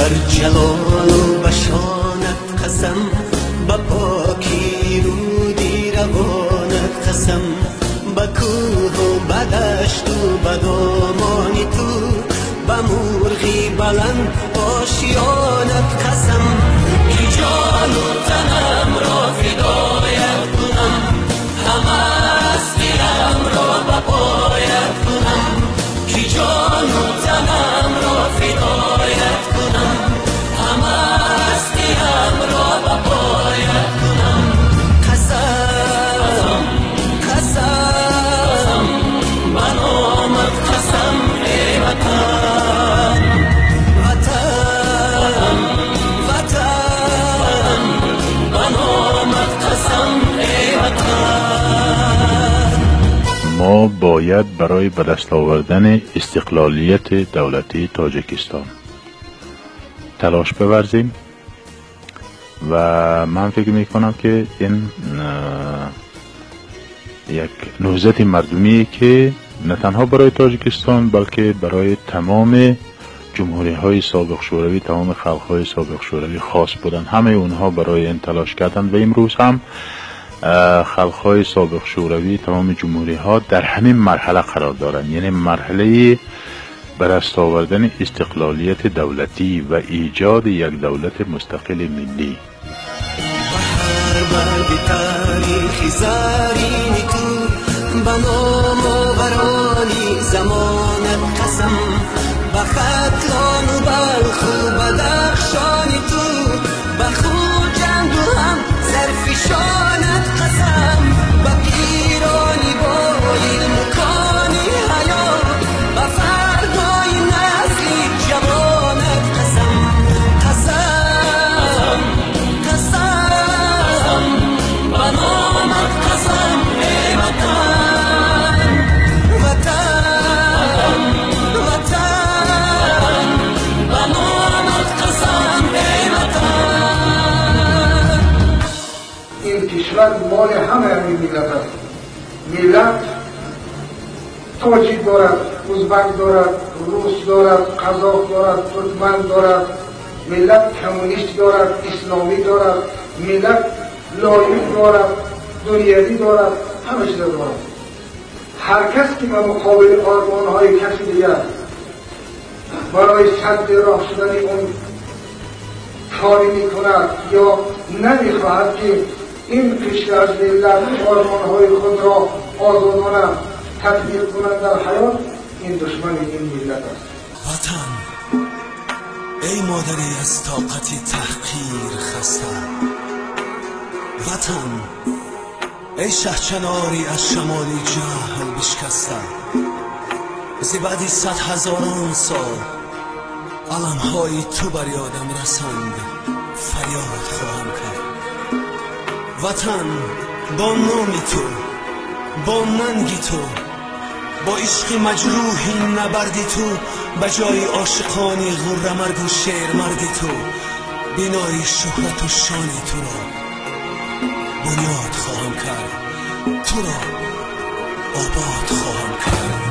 بر جلال و بشانت قسم، به پاکی رودی روانت قسم، به کوه و به دشت و به دامان تو، به مرغی بلند آشیانت قسم، که جان و تنم را فدایت کنم، همه هستیم را به پایت کنم، که جان و تنم را فدایت کنم، همه هستیم را به پایت کنم. قسم قسم به نامت قسم ای وطن، وطن وطن به نامت قسم ای وطن. ما باید برای به دست آوردن استقلالیت دولتی تاجیکستان تلاش بورزیم و من فکر می کنم که این یک نهضت مردمی که نه تنها برای تاجیکستان بلکه برای تمام جمهوری های سابق شوروی، تمام خلق های سابق شوروی خاص بودند. همه اونها برای این تلاش کردند و امروز هم خلق های سابق شوروی، تمام جمهوری ها در همین مرحله قرار دارند، یعنی مرحله به دست آوردن استقلالیت دولتی و ایجاد یک دولت مستقل ملی. هر برگ تاریخ زرین تو، به نام آورانی زمانت قسم، به ختلان و بلخ و بدخشان تو، به خوجند و هم سرفشانت قسم، به پیرانی با علم و کانی حیا، به فردای نسل جوانت قسم. قسم قسم به نامت قسم ای وطن، وطن وطن به نامت قسم ای وطن. این کشور مال همه این ملت است. ملت تاجیک دارد، ازبک دارد، روس دارد، قزاق دارد، ترکمن دارد، ملت کمونیست دارد، اسلامی دارد، ملت لایق دارد، دنیوی دارد، همه چیز دارد. هر کس که به مقابل آرمان‌های کسی دیگر برای سد راه شدن اون کاری میکند یا نمیخواهد که این قشر از ملت آرمان‌های خود را آزادانه تطبیق کنند در حیات، این دشمن این ملت است. وطن ای مادری از طاقت تحقیر خسته، وطن ای شهچناری از شمال جهل بشکسته، ز بعد 100,000 سال علمهای تو بر یادم رسند، فریاد خواهم کرد. وطن با نام تو، با ننگ تو، با عشق مجروح نبردی تو، به جای عاشقانی غره مرگ و شعر مرد تو، بینای شهرت و شان تو را بنیاد خواهم کرد، تو را آباد خواهم کرد.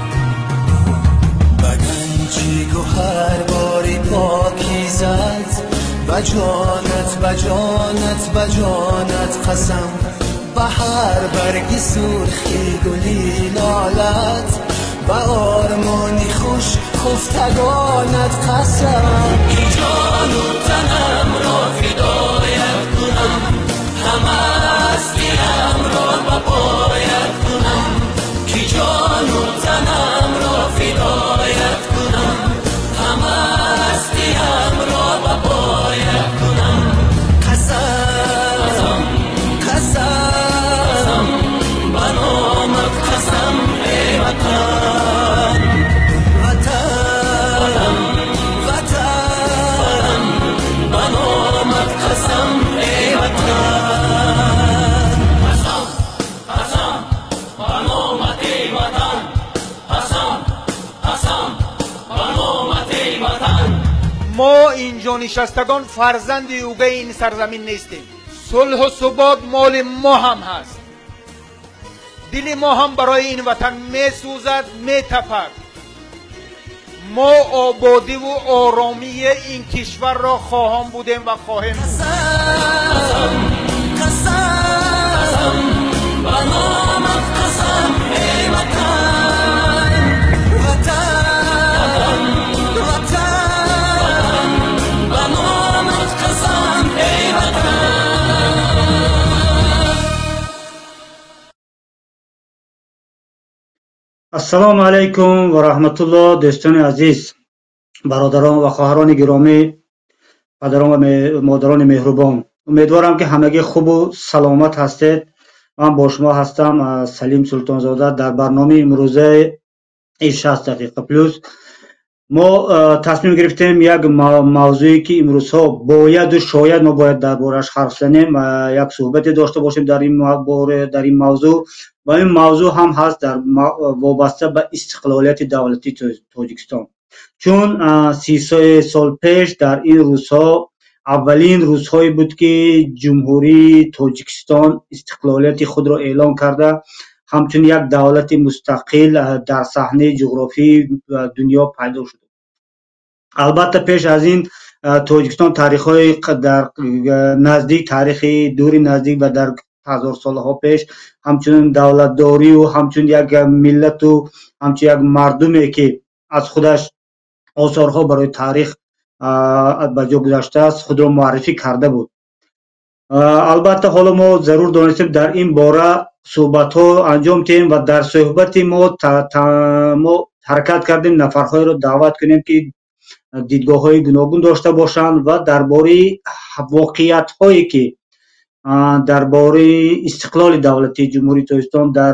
به گنجی گوهر باری پاکیزت، به جانت به جانت به جانت قسم، به هر برگ سرخی گلی لالت، به آرمانی خوش خفتگانت قسم، که جان و تنم را فدایت کنم، همه هستیم را به پایت کنم، که جان و تنم را فدایت کنم، همه هستیم را به پایت کنم. قسم قسم به نامت قسم ای وطن، وطن وطن به نامت قسم ای وطن. قسم قسم به نامت ای وطن، قسم قسم به نامت ای وطن. ما اینجا نشستگان فرزند اوگه این سرزمین نیستیم. صلح و ثبات مال ما هم هست. دل ما هم برای این وطن می سوزد، می تپد. Мо ободӣ ва оромии ин кишварро хоҳон будем ва хоҳем буд. Қасам, ба номат қасам, эй Ватан, Ватан, Ватан, ба номат қасам, эй Ватан. Ассалому алайкум ва раҳматуллоҳ, дӯстони азиз, бародарон ва хоҳарони гиромӣ, падарон ва модарони меҳрубон. Умедворам, ки ҳамагӣ хубу саломат ҳастед. Ман бо шумо ҳастам, Салим Султонзода, дар барномаи имрӯзаи 60 дақиқа плюс. Мо тасмим гирифтем як мавзӯе, ки имрӯзҳо бояду шояд мо бояд дар борааш ҳарф занем, як суҳбате дошта бошем дар ин дар ин мавзӯъ, ва ин мавзӯъ ҳам ҳаст дар вобаста ба истиқлолияти давлатии Тоҷикистон, чун 33 сол пеш дар ин рӯзҳо аввалин рӯзҳое буд, ки Ҷумҳурии Тоҷикистон истиқлолияти худро эълон карда, ҳамчун як давлати мустақил дар саҳнаи ҷуғрофии дунё пайдо шуд. Албатта, пеш аз ин Тоҷикистон таърихҳои дар наздик, таърихи дури наздик ва дар ҳазорсолаҳо пеш ҳамчунин давлатдорию ҳамчун як миллату ҳамчун як мардуме, ки аз худаш осорҳо барои таърих ба ҷо гузаштааст, худро муаррифӣ карда буд. Албатта, ҳоло мо зарур донистем дар ин бора суҳбатҳо анҷом диҳем ва дар суҳбати мо мо ҳаракат кардем нафарҳоеро даъват кунем, ки дидгоҳҳои гуногун дошта бошанд ва дар бораи воқеиятҳое, ки дар бораи истиқлоли давлатии Ҷумҳурии Тоҷикистон дар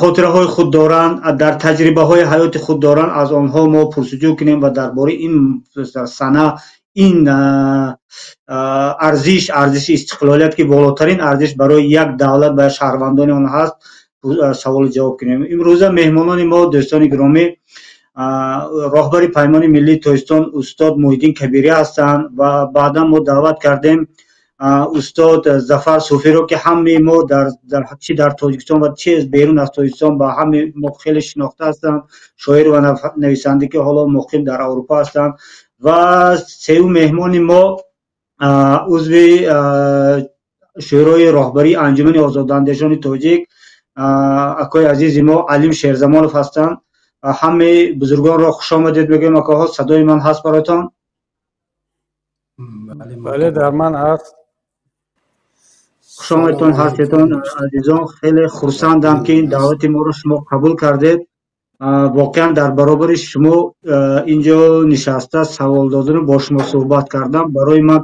хотираҳои худ доранд, дар таҷрибаҳои ҳаёти худ доранд, аз онҳо мо пурсуҷӯ кунем ва дар бораи ин сана, ин арзиш, арзиши истиқлолият, ки болотарин арзиш барои як давлат ва шаҳрвандони он ҳаст, саволу ҷавоб кунем. Имрӯза меҳмонони мо, дӯстони гиромӣ, роҳбари Паймони миллии Тоҷикистон устод Муҳиддин Кабирӣ ҳастанд ва баъдан мо даъват кардем устод Зафар Суфиро, ки ҳамаи мо чи дар Тоҷикистон ва чи берун аз Тоҷикистон ба ҳамаи мо хеле шинохта ҳастанд, шоир ва нависанде, ки ҳоло муқим дар Аврупо ҳастанд. Ва сеюм меҳмони мо узви Шӯрои роҳбарии Анҷумани озодандешони тоҷик, акои азизи мо Алим Шерзамонов ҳастанд. Ҳамаи бузургонро хушомадед мегӯем. Акоҳо, садои ман ҳаст бароятон? Бале, дар ман ҳаст. Хушомадтон ҳастетон, азизон. Хеле хурсандам, ки ин даъвати моро шумо қабул кардед. Воқеан, дар баробари шумо инҷо нишаста савол додану бо шумо суҳбат кардан барои ман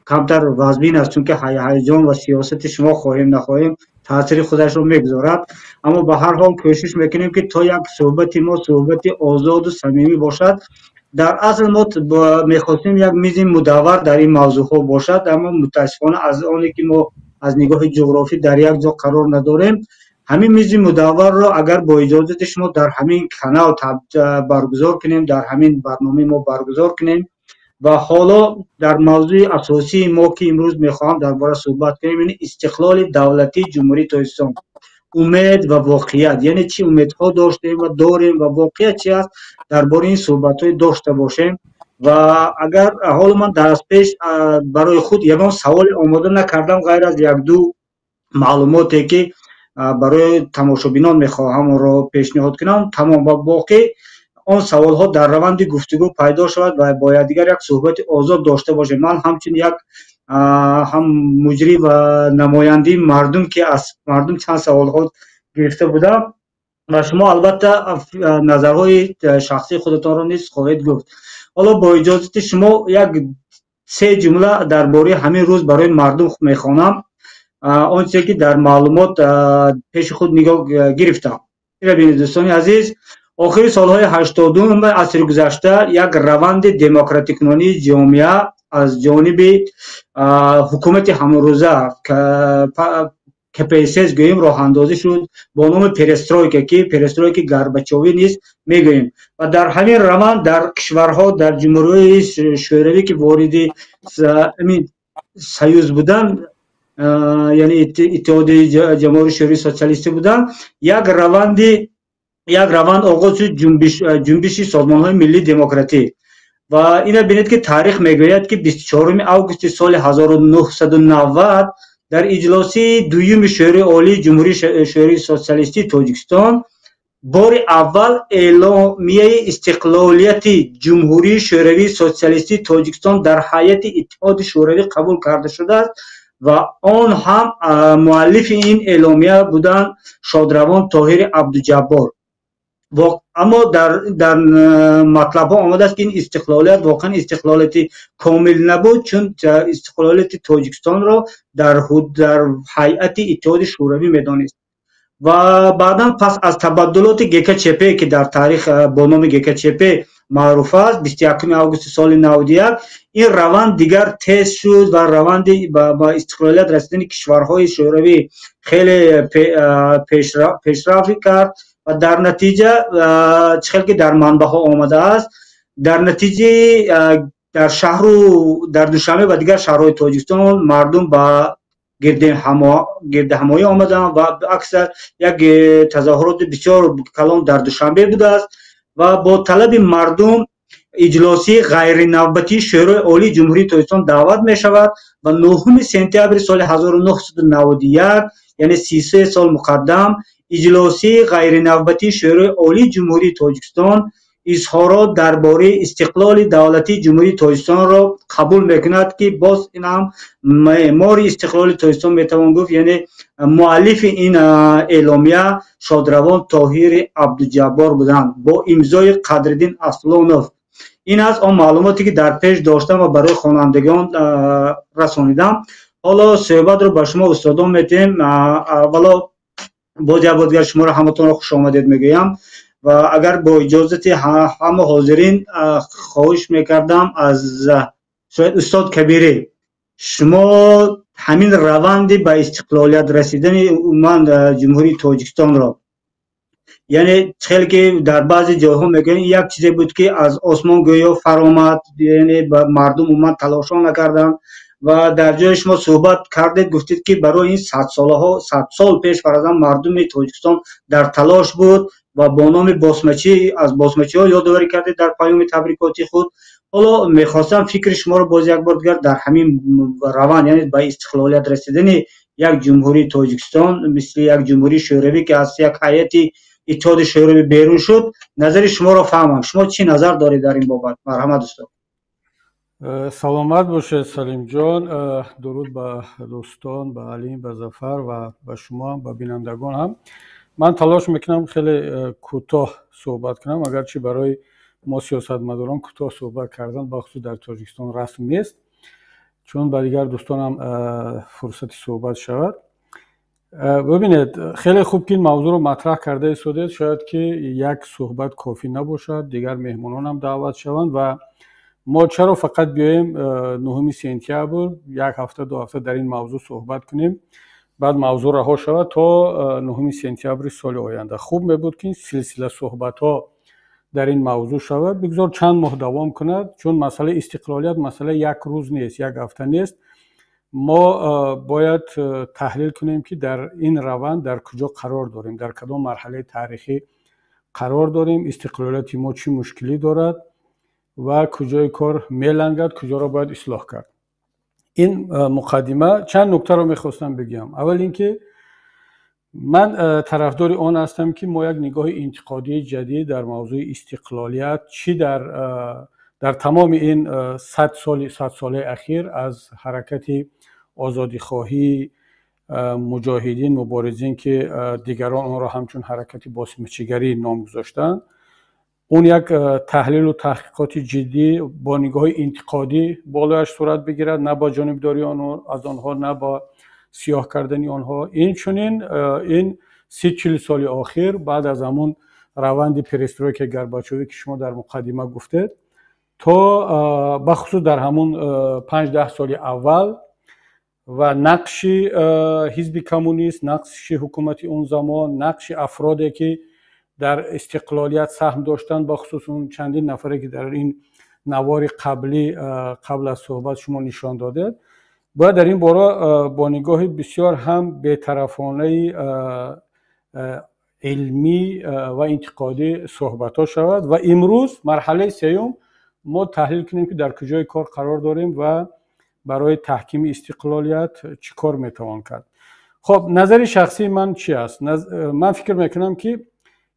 камтар вазмин аст, чунки ҳаяҷон ва сиёсати шумо, хоҳем нахоҳем, таъсири худашро мегузорад. Аммо ба ҳар ҳол кӯшиш мекунем, ки то як суҳбати мо суҳбати озоду самимӣ бошад. Дар асл мо мехостем як мизи мудаввар дар ин мавзӯъҳо бошад, аммо мутаассифона аз оне ки мо аз нигоҳи ҷуғрофӣ дар як ҷо қарор надорем, ҳамин мизи мудавварро агар бо иҷозати шумо дар ҳамин канал баргузор кунем, дар ҳамин барномаи мо баргузор кунем. Ва ҳоло дар мавзӯи асосии мо, ки имрӯз мехоҳам дар бора суҳбат кунем, яъне истиқлоли давлатии Ҷумҳурии Тоҷикистон, умед ва воқеият, яъне чӣ умедҳо доштем ва дорем ва воқеият чи аст, дар бораи ин суҳбатҳое дошта бошем. Ва агар ҳоло ман дар аз пеш барои худ ягон саволе омода накардам, ғайр аз якду маълумоте, ки барои тамошобинон мехоҳам онро пешниҳод кунам, тамом, ва боқӣ он саволҳо дар раванди гуфтугӯ пайдо шавад ва бо якдигар як суҳбати озод дошта бошем. Ман ҳамчун як ҳам муҷрӣ ва намояндаи мардум, ки аз мардум чанд саволҳо гирифта будам, ва шумо албатта назарҳои шахсии худатонро низ хоҳед гуфт. Ҳоло бо иҷозати шумо як се ҷумла дар бораи ҳамин рӯз барои мардум мехонам, он чизе ки дар маълумот пеши худ нигоҳ гирифтам. Ира бинед, дӯстони азиз: охири солҳои 80-уми асри гузашта як раванди демократикунонии ҷомеа аз ҷониби ҳукумати ҳамрӯза КПСС гӯем роҳандозӣ шуд бо номи перестройка, ки перестройки Горбачёвӣ низ мегӯем. Ва дар ҳамин раванд дар кишварҳо, дар ҷумҳуриҳои шӯравӣ, ки вориди союз буданд, яъне Иттиҳоди Ҷамоҳири Шӯравии Социалистӣ буданд, як раванди Як раванд оғоз шуд, ҷунбиши созмонҳои миллии демократӣ. Ва ина бинед, ки таърих мегӯяд, ки 24 августи соли 1990 дар иҷлосии дуюми Шӯрои Олии Ҷумҳурии Шӯравии Социалистии Тоҷикистон бори аввал эъломияи истиқлолияти Ҷумҳурии Шӯравии Социалистии Тоҷикистон дар ҳайати Иттиҳоди Шӯравӣ қабул карда шудааст ва он ҳам муаллифи ин эъломия буданд шодравон Тоҳири Абдуҷаббор. Аммо дар матлабҳо омадааст, ки ин истиқлолият воқеан истиқлолияти комил набуд, чун истиқлолияти Тоҷикистонро дар ҳайати Иттиҳоди Шӯравӣ медонист. Ва баъдан, пас аз табаддулоти ГКЧП, ки дар таърих бо номи ГКЧП маъруф аст, 21 августи соли 91 ин раванд дигар тез шуд ва раванди ба истиқлолият расидани кишварҳои шӯравӣ хеле пешрафт кард. Ва дар натиҷа, чӣ хел ки дар манбаъҳо омадааст, дар натиҷаи дар шаҳру дар Душанбе ва дигар шаҳрҳои Тоҷикистон мардум ба гирдиҳамоӣ омаданд ва аксар як тазоҳуроти бисёр калон дар Душанбе будааст ва бо талаби мардум иҷлосии ғайринавбатии Шӯрои Олии Ҷумҳурии Тоҷикистон даъват мешавад ва 9 сентябри соли 1991, яъне 33 сол муқаддам, иҷлосии ғайринавбатии Шӯрои Олии Ҷумҳурии Тоҷикистон изҳорот дар бораи истиқлоли давлатии Ҷумҳурии Тоҷикистонро қабул мекунад, ки боз ин ҳам меъмори истиқлоли Тоҷикистон метавон гуфт, яъне муаллифи ин эъломия шодравон Тоҳири Абдуҷаббор буданд бо имзои Қадриддин Аслонов. Ин аст он маълумоте, ки дар пеш доштам ва барои хонандагон расонидам. Ҳоло суҳбатро ба шумо устодон метиҳем. Аввало боз як бор дигар шуморо ҳаматонро хушомадед мегӯям ва агар бо иҷозати ҳама ҳозирин, хоҳиш мекардам аз шояд устод Кабирӣ, шумо ҳамин раванди ба истиқлолият расидани умуман Ҷумҳурии Тоҷикистонро, яъне хеле ки дар баъзе ҷойҳо мегӯянд, як чизе буд, ки аз осмон гӯё фаромад, яъне мардум умуман талошҳо накарданд. Ва дар ҷои шумо суҳбат кардед, гуфтед, ки барои ин садсолаҳо, 100 сол пеш фарзан мардуми Тоҷикистон дар талош буд ва бо номи босмачӣ, аз босмачиҳо ёдоварӣ кардед дар паёми табрикоти худ. Ҳоло мехостам фикри шуморо боз як бор дигар дар ҳамин раванд, яъне ба истиқлолият расидани як Ҷумҳурии Тоҷикистон, мисли як ҷумҳурии шӯравӣ, ки аз як ҳайати Иттиҳоди Шӯравӣ берун шуд, назари шуморо фаҳмам. Шумо чӣ назар доред дар ин бобат? Марҳамат, устод. Саломат бошед, Салимҷон. Дуруд ба дӯстон, ба Алим, ба Зафар ва ба шумо, ба бинандагон ҳам. Ман талош мекунам хеле кӯтоҳ суҳбат кунам, агарчи барои мо сиёсатмадорон кӯтоҳ суҳбат кардан, бахусус дар Тоҷикистон, расм нест, чун ба дигар дӯстонам фурсати суҳбат шавад. Бибинед, хеле хуб, ки ин мавзӯъро матраҳ карда истодед. Шояд ки як суҳбат кофӣ набошад, дигар меҳмононам даъват шаванд. Ва мо чаро фақат биёем 9 сентябр, як ҳафта, 2 ҳафта дар ин мавзӯъ суҳбат кунем, баъд мавзӯъ раҳо шавад то 9 сентябри соли оянда? Хуб мебуд, ки силсила суҳбатҳо дар ин мавзӯъ шавад, бигзор чанд моҳ давом кунад, чун масъалаи истиқлолият масъалаи як рӯз нест, як ҳафта нест. Мо бояд таҳлил кунем, ки дар ин раванд дар куҷо қарор дорем, дар кадом марҳалаи таърихӣ қарор дорем, истиқлолияти мо чӣ мушкилӣ дорад ва куҷои кор мелангад, куҷоро бояд ислоҳ кард. Ин муқаддима. Чанд нуктаро мехостам бигӯям. Аввал ин ки ман тарафдори он ҳастам, ки мо як нигоҳи интиқодии ҷадид дар мавзӯи истиқлолият, чӣ дар тамоми ин 100 соли, 100 солаи ахир, аз ҳаракати озодихоҳии муҷоҳидин, муборизин, ки дигарон онро ҳамчун ҳаракати босмачигарӣ ном гузоштанд, он як таҳлилу таҳқиқоти ҷиддӣ бо нигоҳи интиқодӣ болояш сурат бигирад, на бо ҷонибдории аз онҳо, на бо сиёҳ кардани онҳо. Инчунин ин 30-40 соли охир, баъд аз ҳамун раванди перестройкаи Горбачёвӣ, ки шумо дар муқаддима гуфтед, то бахусус дар ҳамун 5-10 соли аввал ва нақши ҳизби коммунист, нақши ҳукумати он замон, нақши афроде, ки дар истиқлолият саҳм доштанд, бахусус он чандин нафаре, ки дар ин навори қаблӣ, қабл аз суҳбат шумо нишон додед, бояд дар ин бора бо нигоҳи бисёр ҳам бетарафонаи Илмӣ ва интиқодӣ суҳбатҳо шавад ва имрӯз марҳалаи сеюм мо таҳлил кунем, ки дар куҷои кор қарор дорем ва барои таҳкими истиқлолият чӣ кор метавон кард. Хоб, назари шахсии ман чӣ аст? Ман фикр мекунам, ки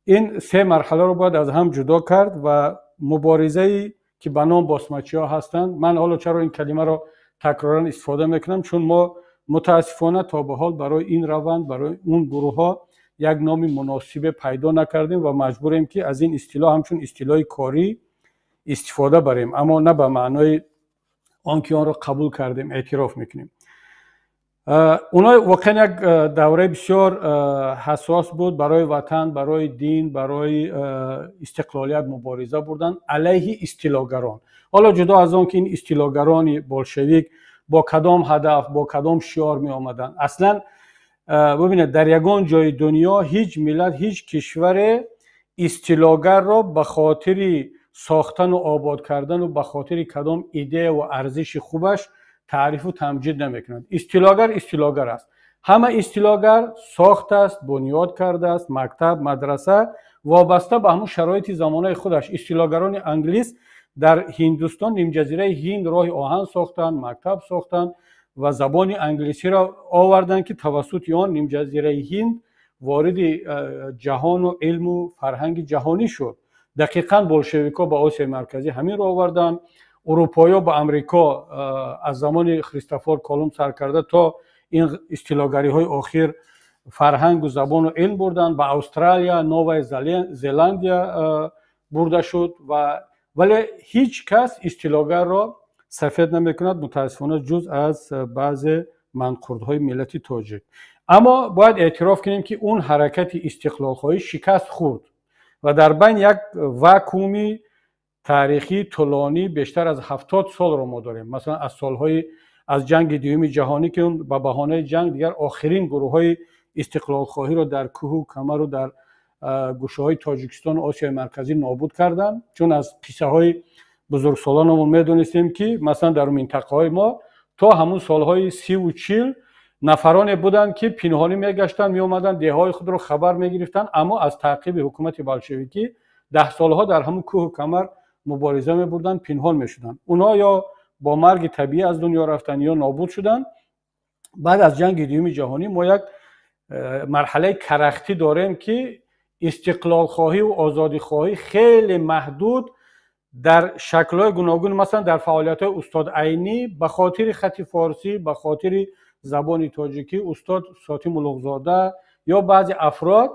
ин се марҳаларо бояд аз ҳам ҷудо кард ва муборизае, ки ба ном босмачиҳо ҳастанд. Ман ҳоло чаро ин калимаро такроран истифода мекунам? Чун мо мутаассифона то ба ҳол барои ин раванд, барои он гурӯҳҳо як номи муносибе пайдо накардем ва маҷбурем, ки аз ин истилоҳ ҳамчун истилоҳи корӣ истифода барем, аммо на ба маънои он ки онро қабул кардем, эътироф мекунем. Онҳо воқеан як давраи бисёр ҳассос буд барои ватан, барои дин, барои истиқлолият мубориза бурданд алайҳи истилогарон. Ҳоло ҷудо аз он ки ин истилогарони болшевик бо кадом ҳадаф, бо кадом шиор меомаданд, аслан бубинед, дар ягон ҷои дунё ҳеҷ миллат, ҳеҷ кишваре истилогарро ба хотири сохтану обод кардану ба хотири кадом идея ва арзиши хубаш таърифу тамҷид намекунад. Истилогар истилогар аст. Ҳама истилогар сохтааст, бунёд кардааст мактаб, мадраса, вобаста ба ҳамун шароити замонаи худаш. Истилогарони англис дар Ҳиндустон, нимҷазираи Ҳинд роҳи оҳан сохтанд, мактаб сохтанд ва забони англисиро оварданд, ки тавассути он нимҷазираи Ҳинд вориди ҷаҳону илму фарҳанги ҷаҳонӣ шуд. Дақиқан болшевикҳо ба Осиёи Марказӣ ҳаминро оварданд. Урупоиҳо ба Амрико аз замони Христофор Колумб сар карда то ин истилогариҳои охир фарҳангу забону илм бурданд. Ба Австралия, Новая Зеландия бурда шуд. Ва вале ҳеҷ кас истилогарро сафед намекунад, мутаассифона, ҷуз аз баъзе манқурдҳои миллати тоҷик. Аммо бояд эътироф кунем, ки он ҳаракати истиқлолхоҳӣ шикаст хӯрд ва дар байн як вакууми таърихии тӯлонӣ бештар аз 70 солро мо дорем. Масалан, аз солҳои аз ҷанги дуюми ҷаҳонӣ, ки он ба баҳонаи ҷанг дигар охирин гурӯҳҳои истиқлолхоҳиро дар кӯҳу камару дар гӯшаҳои Тоҷикистону Осиёи Марказӣ нобуд карданд. Чун аз қиссаҳои бузургсолонамон медонистем, ки масалан дар минтақаҳои мо то ҳамун солҳои 30-у 40 нафароне буданд, ки пинҳонӣ мегаштанд, меомаданд, деҳҳои худро хабар мегирифтанд, аммо аз таъқиби ҳукумати болшевикӣ даҳсолҳо дар ҳамун кӯҳу камар мубориза мебурданд, пинҳон мешуданд. Онҳо ё бо марги табиӣ аз дунё рафтанд, ё нобуд шуданд. Баъд аз ҷанги дуюми ҷаҳонӣ мо як марҳалаи карахтӣ дорем, ки истиқлолхоҳиву озодихоҳӣ хеле маҳдуд дар шаклҳои гуногун, масалан дар фаъолиятҳои устод Айнӣ ба хотири хати форсӣ, ба хотири забони тоҷикӣ, устод Сотим Улуғзода ё баъзе афрод,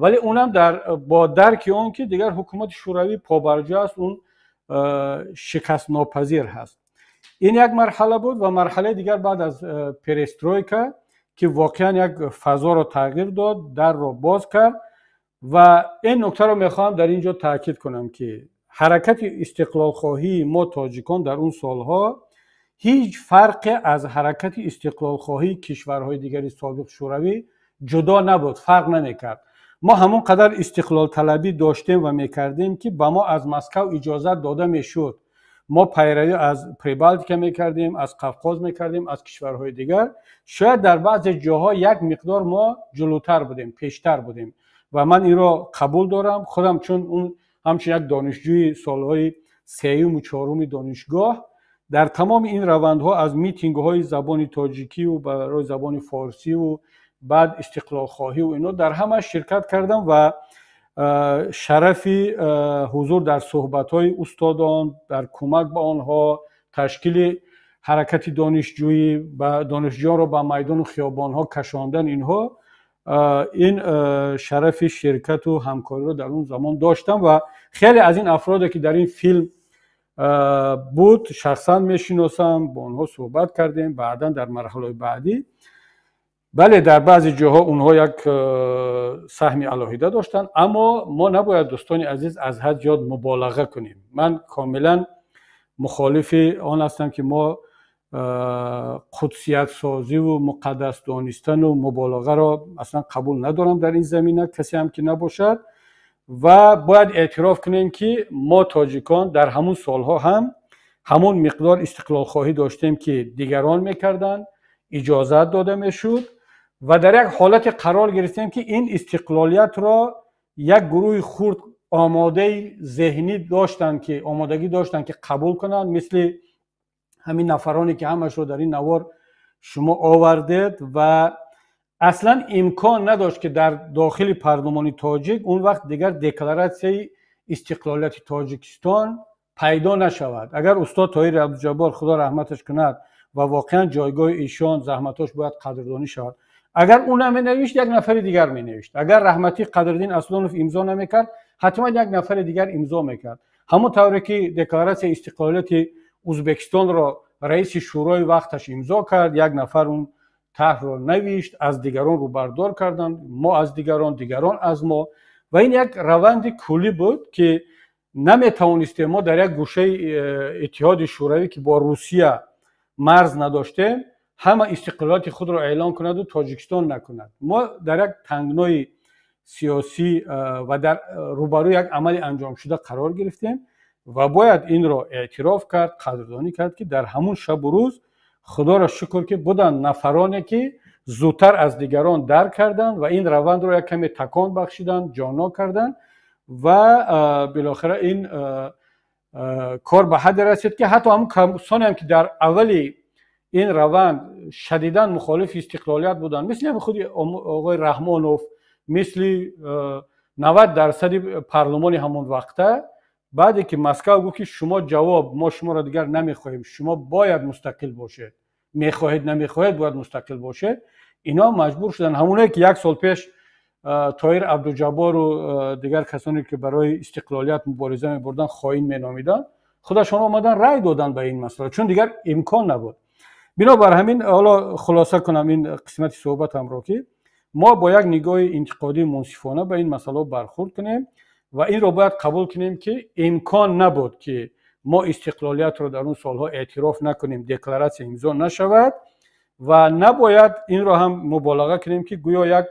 вале унам дар бо дарки он ки дигар ҳукумати Шӯравӣ побарҷо аст, он шикастнопазир ҳаст. Ин як марҳала буд ва марҳалаи дигар баъд аз перестройка, ки воқеан як фазоро тағйир дод, дарро боз кард. Ва ин нуктаро мехоҳам дар ин ҷо таъкид кунам, ки ҳаракати истиқлолхоҳии мо тоҷикон дар он солҳо ҳеҷ фарқе аз ҳаракати истиқлолхоҳии кишварҳои дигари собиқ Шӯравӣ ҷудо набуд, фарқ намекард. Мо ҳамон қадар истиқлолталабӣ доштем ва мекардем, ки ба мо аз Москав иҷозат дода мешуд. Мо пайравӣ аз Прибалтика мекардем, аз Қавқоз мекардем, аз кишварҳои дигар. Шояд дар баъзе ҷоҳо як миқдор мо ҷулӯтар будем, пештар будем ва ман инро қабул дорам худам, чун он ҳамчун як донишҷӯи солҳои сеюму чоруми донишгоҳ дар тамоми ин равандҳо, аз митингҳои забони тоҷикиву барои забони форсиву баъд истиқлолхоҳиву ино, дар ҳамаш ширкат кардам ва шарафи ҳузур дар суҳбатҳои устодон, дар кӯмак ба онҳо, ташкили ҳаракати донишҷӯӣ, ба донишҷӯёнро ба майдону хиёбонҳо кашондан, инҳо, ин шарафи ширкату ҳамкориро дар он замон доштам ва хеле аз ин афроде, ки дар ин филм буд, шахсан мешиносам, бо онҳо суҳбат кардем баъдан дар марҳалаҳои баъдӣ. Бале, дар баъзе ҷоҳо онҳо як саҳми алоҳида доштанд, аммо мо набояд, дӯстони азиз, аз ҳад зиёд муболаға кунем. Ман комилан мухолифи он ҳастам, ки мо қудсиятсозиву муқаддас донистану муболағаро аслан қабул надорам дар ин замина, касе ҳам ки набошад. Ва бояд эътироф кунем, ки мо тоҷикон дар ҳамун солҳо ҳам ҳамун миқдор истиқлолхоҳӣ доштем, ки дигарон мекарданд, иҷозат дода мешуд ва дар як ҳолате қарор гирифтем, ки ин истиқлолиятро Як гурӯҳи хурд омодаи зеҳнӣ доштанд, ки омодагӣ доштанд, ки қабул кунанд, мисли ҳамин нафароне, ки ҳамашро дар ин навор шумо овардед. Ва аслан имкон надошт, ки дар дохили парлумони тоҷик он вақт дигар декларатсияи истиқлолияти Тоҷикистон пайдо нашавад. Агар устод Тоҳири Абдуҷаббор, Худо раҳматаш кунад, ва воқеан ҷойгоҳи эшон, заҳматош бояд қадрдонӣ шавад, агар ӯ наменавишт, як нафари дигар менавишт. Агар раҳматӣ Қадриддин Аслонов имзо намекард, ҳатман як нафари дигар имзо мекард. Ҳамон тавре ки декларатсияи истиқлолияти Ӯзбекистонро раиси шӯрои вақташ имзо кард, як нафар он тарҳро навишт, аз дигарон рӯбардор карданд, мо аз дигарон, дигарон аз мо. Ва ин як раванди куллӣ буд, ки наметавонистем мо дар як гӯшаи Иттиҳоди Шӯравӣ, ки бо Русия марз надоштем, ҳама истиқлолияти худро эълон кунаду Тоҷикистон накунад. Мо дар як тангнои сиёсӣ ва дар рӯбарӯи як амали анҷомшуда қарор гирифтем ва бояд инро эътироф кард, қадрдонӣ кард, ки дар ҳамун шабу рӯз, Худоро шукр, ки буданд нафароне, ки зудтар аз дигарон дарк карданд ва ин равандро як каме такон бахшиданд, ҷоннок карданд. Ва билохира ин кор ба ҳадде расид, ки ҳатто ҳамун касонеам, ки дар аввали ин раванд шадидан мухолифи истиқлолият буданд, мисли ҳамин худи оғои Раҳмонов, мисли 90 дарсади парлумони ҳамон вақта, баъде ки Москав гуфт, ки шумо ҷавоб, мо шуморо дигар намехоҳем, шумо бояд мустақил бошед, мехоҳед, намехоҳед, бояд мустақил бошед, ино маҷбур шуданд. Ҳамоное ки як сол пеш Тоҳир Абдуҷаббору дигар касоне, ки барои истиқлолият мубориза мебурданд, хоин меномиданд, худашон омадан рай доданд ба ин масъала, чун дигар имкон набуд. Бинобар ҳамин, ҳоло хулоса кунам ин қисмати суҳбатамро, ки мо бо як нигоҳи интиқодии мунсифона ба ин масъалаҳо бархурд кунем ва инро бояд қабул кунем, ки имкон набуд, ки мо истиқлолиятро дар он солҳо эътироф накунем, декларатсия имзо нашавад. Ва набояд инро ҳам муболиға кунем, ки гӯё як,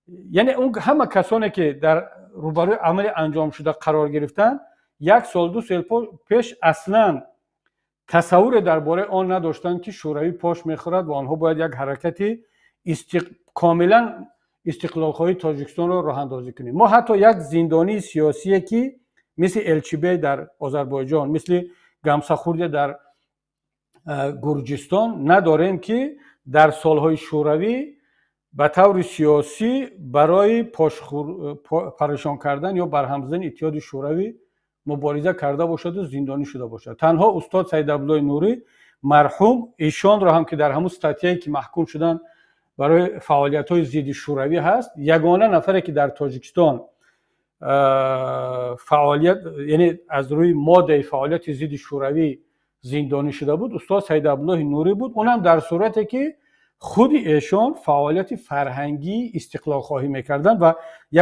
яъне он ҳама касоне, ки дар рӯбарӯи амали анҷомшуда қарор гирифтанд, як сол, 2 сол пеш аслан тасаввуре дар бораи он надоштанд, ки Шӯравӣ пош мехӯрад ва онҳо бояд як ҳаракати комилан истиқлолхоҳии Тоҷикистонро роҳандозӣ кунем. Мо ҳатто як зиндонии сиёсие, ки мисли Элчибей дар Озарбойҷон, мисли Гамсахурдия дар Гурҷистон надорем, ки дар солҳои Шӯравӣ ба таври сиёсӣ барои парешон кардан ё барҳам задани Иттиҳоди Шӯравӣ мубориза карда бошаду зиндонӣ шуда бошад. Танҳо устод Саид Абдуллои Нурӣ марҳум, ишонро ҳам, ки дар ҳамун статьяе ки маҳкум шуданд, барои фаъолиятҳои зидди шӯравӣ ҳаст, ягона нафаре, ки дар Тоҷикистон фаъолият, яъне аз рӯи моддаи фаъолияти зидди шӯравӣ зиндонӣ шуда буд, устод Саид Абдуллоҳи Нурӣ буд. Онам дар сурате, ки худи эшон фаъолияти фарҳангии истиқлолхоҳӣ мекарданд ва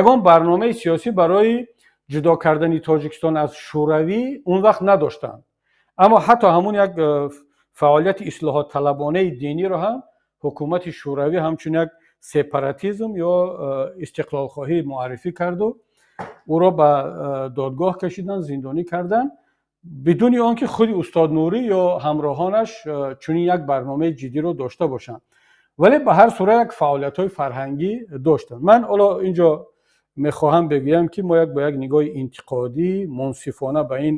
ягон барномаи сиёсӣ барои ҷудо кардани Тоҷикистон аз Шӯравӣ он вақт надоштанд. Аммо ҳатто ҳамун як фаъолияти ислоҳотталабонаи диниро ҳам ҳукумати Шӯравӣ ҳамчун як сепаратизм ё истиқлолхоҳӣ муаррифӣ карду ӯро ба додгоҳ кашиданд, зиндонӣ карданд, бидуни он ки худи устод Нурӣ ё ҳамроҳонаш чунин як барномаи ҷиддиро дошта бошанд. Вале ба ҳар сурат як фаъолиятҳои фарҳангӣ доштанд. Ман ҳоло инҷо мехоҳам бигӯям, ки мо бо як нигоҳи интиқодӣ мунсифона ба ин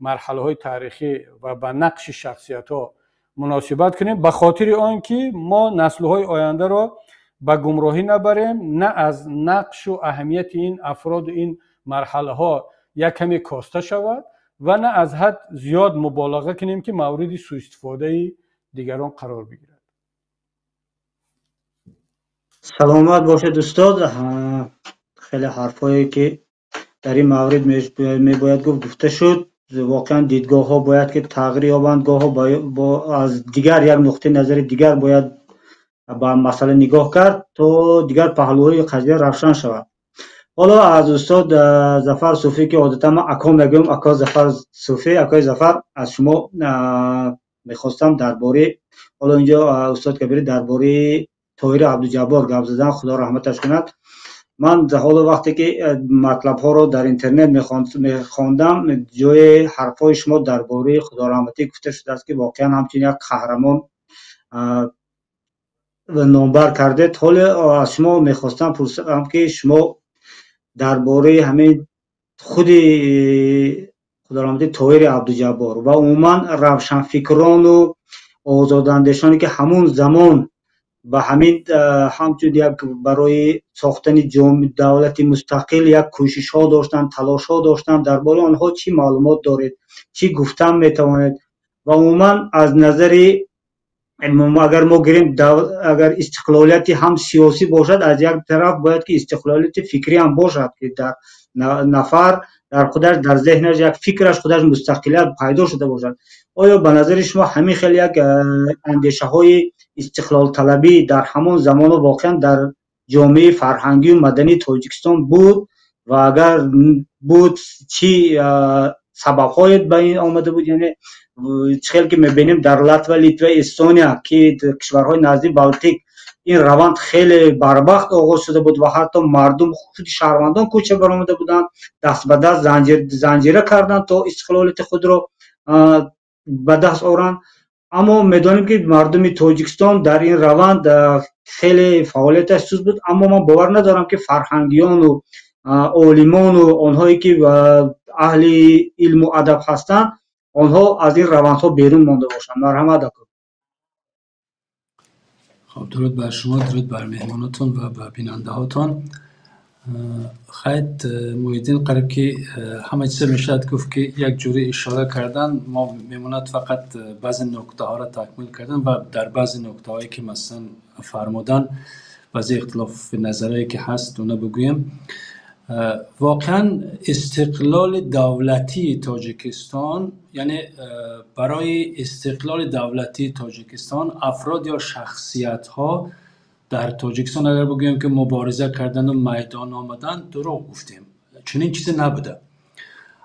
марҳалаҳои таърихӣ ва ба нақши шахсиятҳо муносибат кунем, ба хотири он ки мо наслҳои ояндаро ба гумроҳӣ набарем, на аз нақшу аҳамияти ин афроду ин марҳалаҳо як каме коста шавад ва на аз ҳад зиёд муболиға кунем, ки мавриди сӯистифодаи дигарон қарор бигирад. Саломат бошед, устод. Хеле ҳарфҳое, ки дар ин маврид мебояд гуфт, гуфта шуд. Воқеан дидгоҳҳо бояд ки тағйир ёбанд, гоҳҳо аз дигар як нуқтаи назари дигар бояд ба масъала нигоҳ кард, то дигар паҳлӯҳои қазия равшан шавад. Ҳоло аз устод Зафар Суфӣ, ки одатан ман ако мегӯям, ако Зафар Суфӣ, акои Зафар, аз шумо мехостам дар бораи, ҳоло инҷо устод Кабирӣ дар бораи Тоҳири Абдуҷаббор гап задан, Худо раҳматаш кунад. Ман ҳоло вақте ки матлабҳоро дар интернет мехондам, ҷои ҳарфҳои шумо дар бораи худораҳматӣ гуфта шудааст, ки воқеан ҳамчун як қаҳрамон номбар кардед. Ҳоло аз шумо мехостам пурсам, ки шумо Дар бораи ҳамин худи худорамати Тоҳири Абдуҷаббор ва умуман равшанфикрону озодандешоне, ки ҳамун замон ба ҳамин ҳамчун як барои сохтани давлати мустақил як кӯшишҳо доштанд, талошҳо доштанд, дар бораи онҳо чӣ маълумот доред, чӣ гуфтан метавонед? Ва умуман аз назари агар мо гирем, агар истиқлолияти ҳам сиёсӣ бошад, аз як тараф бояд ки истиқлолияти фикрӣ ҳам бошад, ки дар нафар дар худаш, дар зеҳнаш як фикраш худаш мустақилият пайдо шуда бошад. Оё ба назари шумо ҳамин хел як андешаҳои истиқлолталабӣ дар ҳамон замоно воқеан дар ҷомеаи фарҳангию мадании Тоҷикистон буд ва агар буд, чӣ сабабҳое ба ин омада буд? Яъне чӣ хел ки мебинем, дар Латва, Литва, Эстония, ки кишварҳои назди Балтик, ин раванд хеле барвақт оғоз шуда буд ва ҳатто мардум, худи шаҳрвандон кӯча баромада буданд, даст ба даст занҷира карданд, то истиқлолияти худро ба даст оранд. Аммо медонем, ки мардуми Тоҷикистон дар ин раванд хеле фаъолияташ суст буд. Аммо ман бовар надорам, ки фарҳангиёну олимону онҳое ки аҳли илму адаб ҳастанд, онҳо аз ин равандҳо берун монда бошанд. Марҳамат, ака. Хоб, дуруд бар шумо, дуруд бар меҳмонотон ва ба бинандаҳотон. Хайд, Муҳиддин қариб ки ҳама чиза мешавад гуфт, ки як ҷури ишора кардан. Мо мемонад фақат баъзе нуктаҳоро такмил кардан ва дар баъзе нуктаҳое, ки масалан фармудан, баъзе ихтилофи назарое, ки ҳаст, уна бигӯем. Воқеан истиқлоли давлатии Тоҷикистон, яъне барои истиқлоли давлатии Тоҷикистон афрод ё шахсиятҳо дар Тоҷикистон, агар бигӯем, ки мубориза кардану майдон омадан, дурӯғ гуфтем, чунин чизе набуда.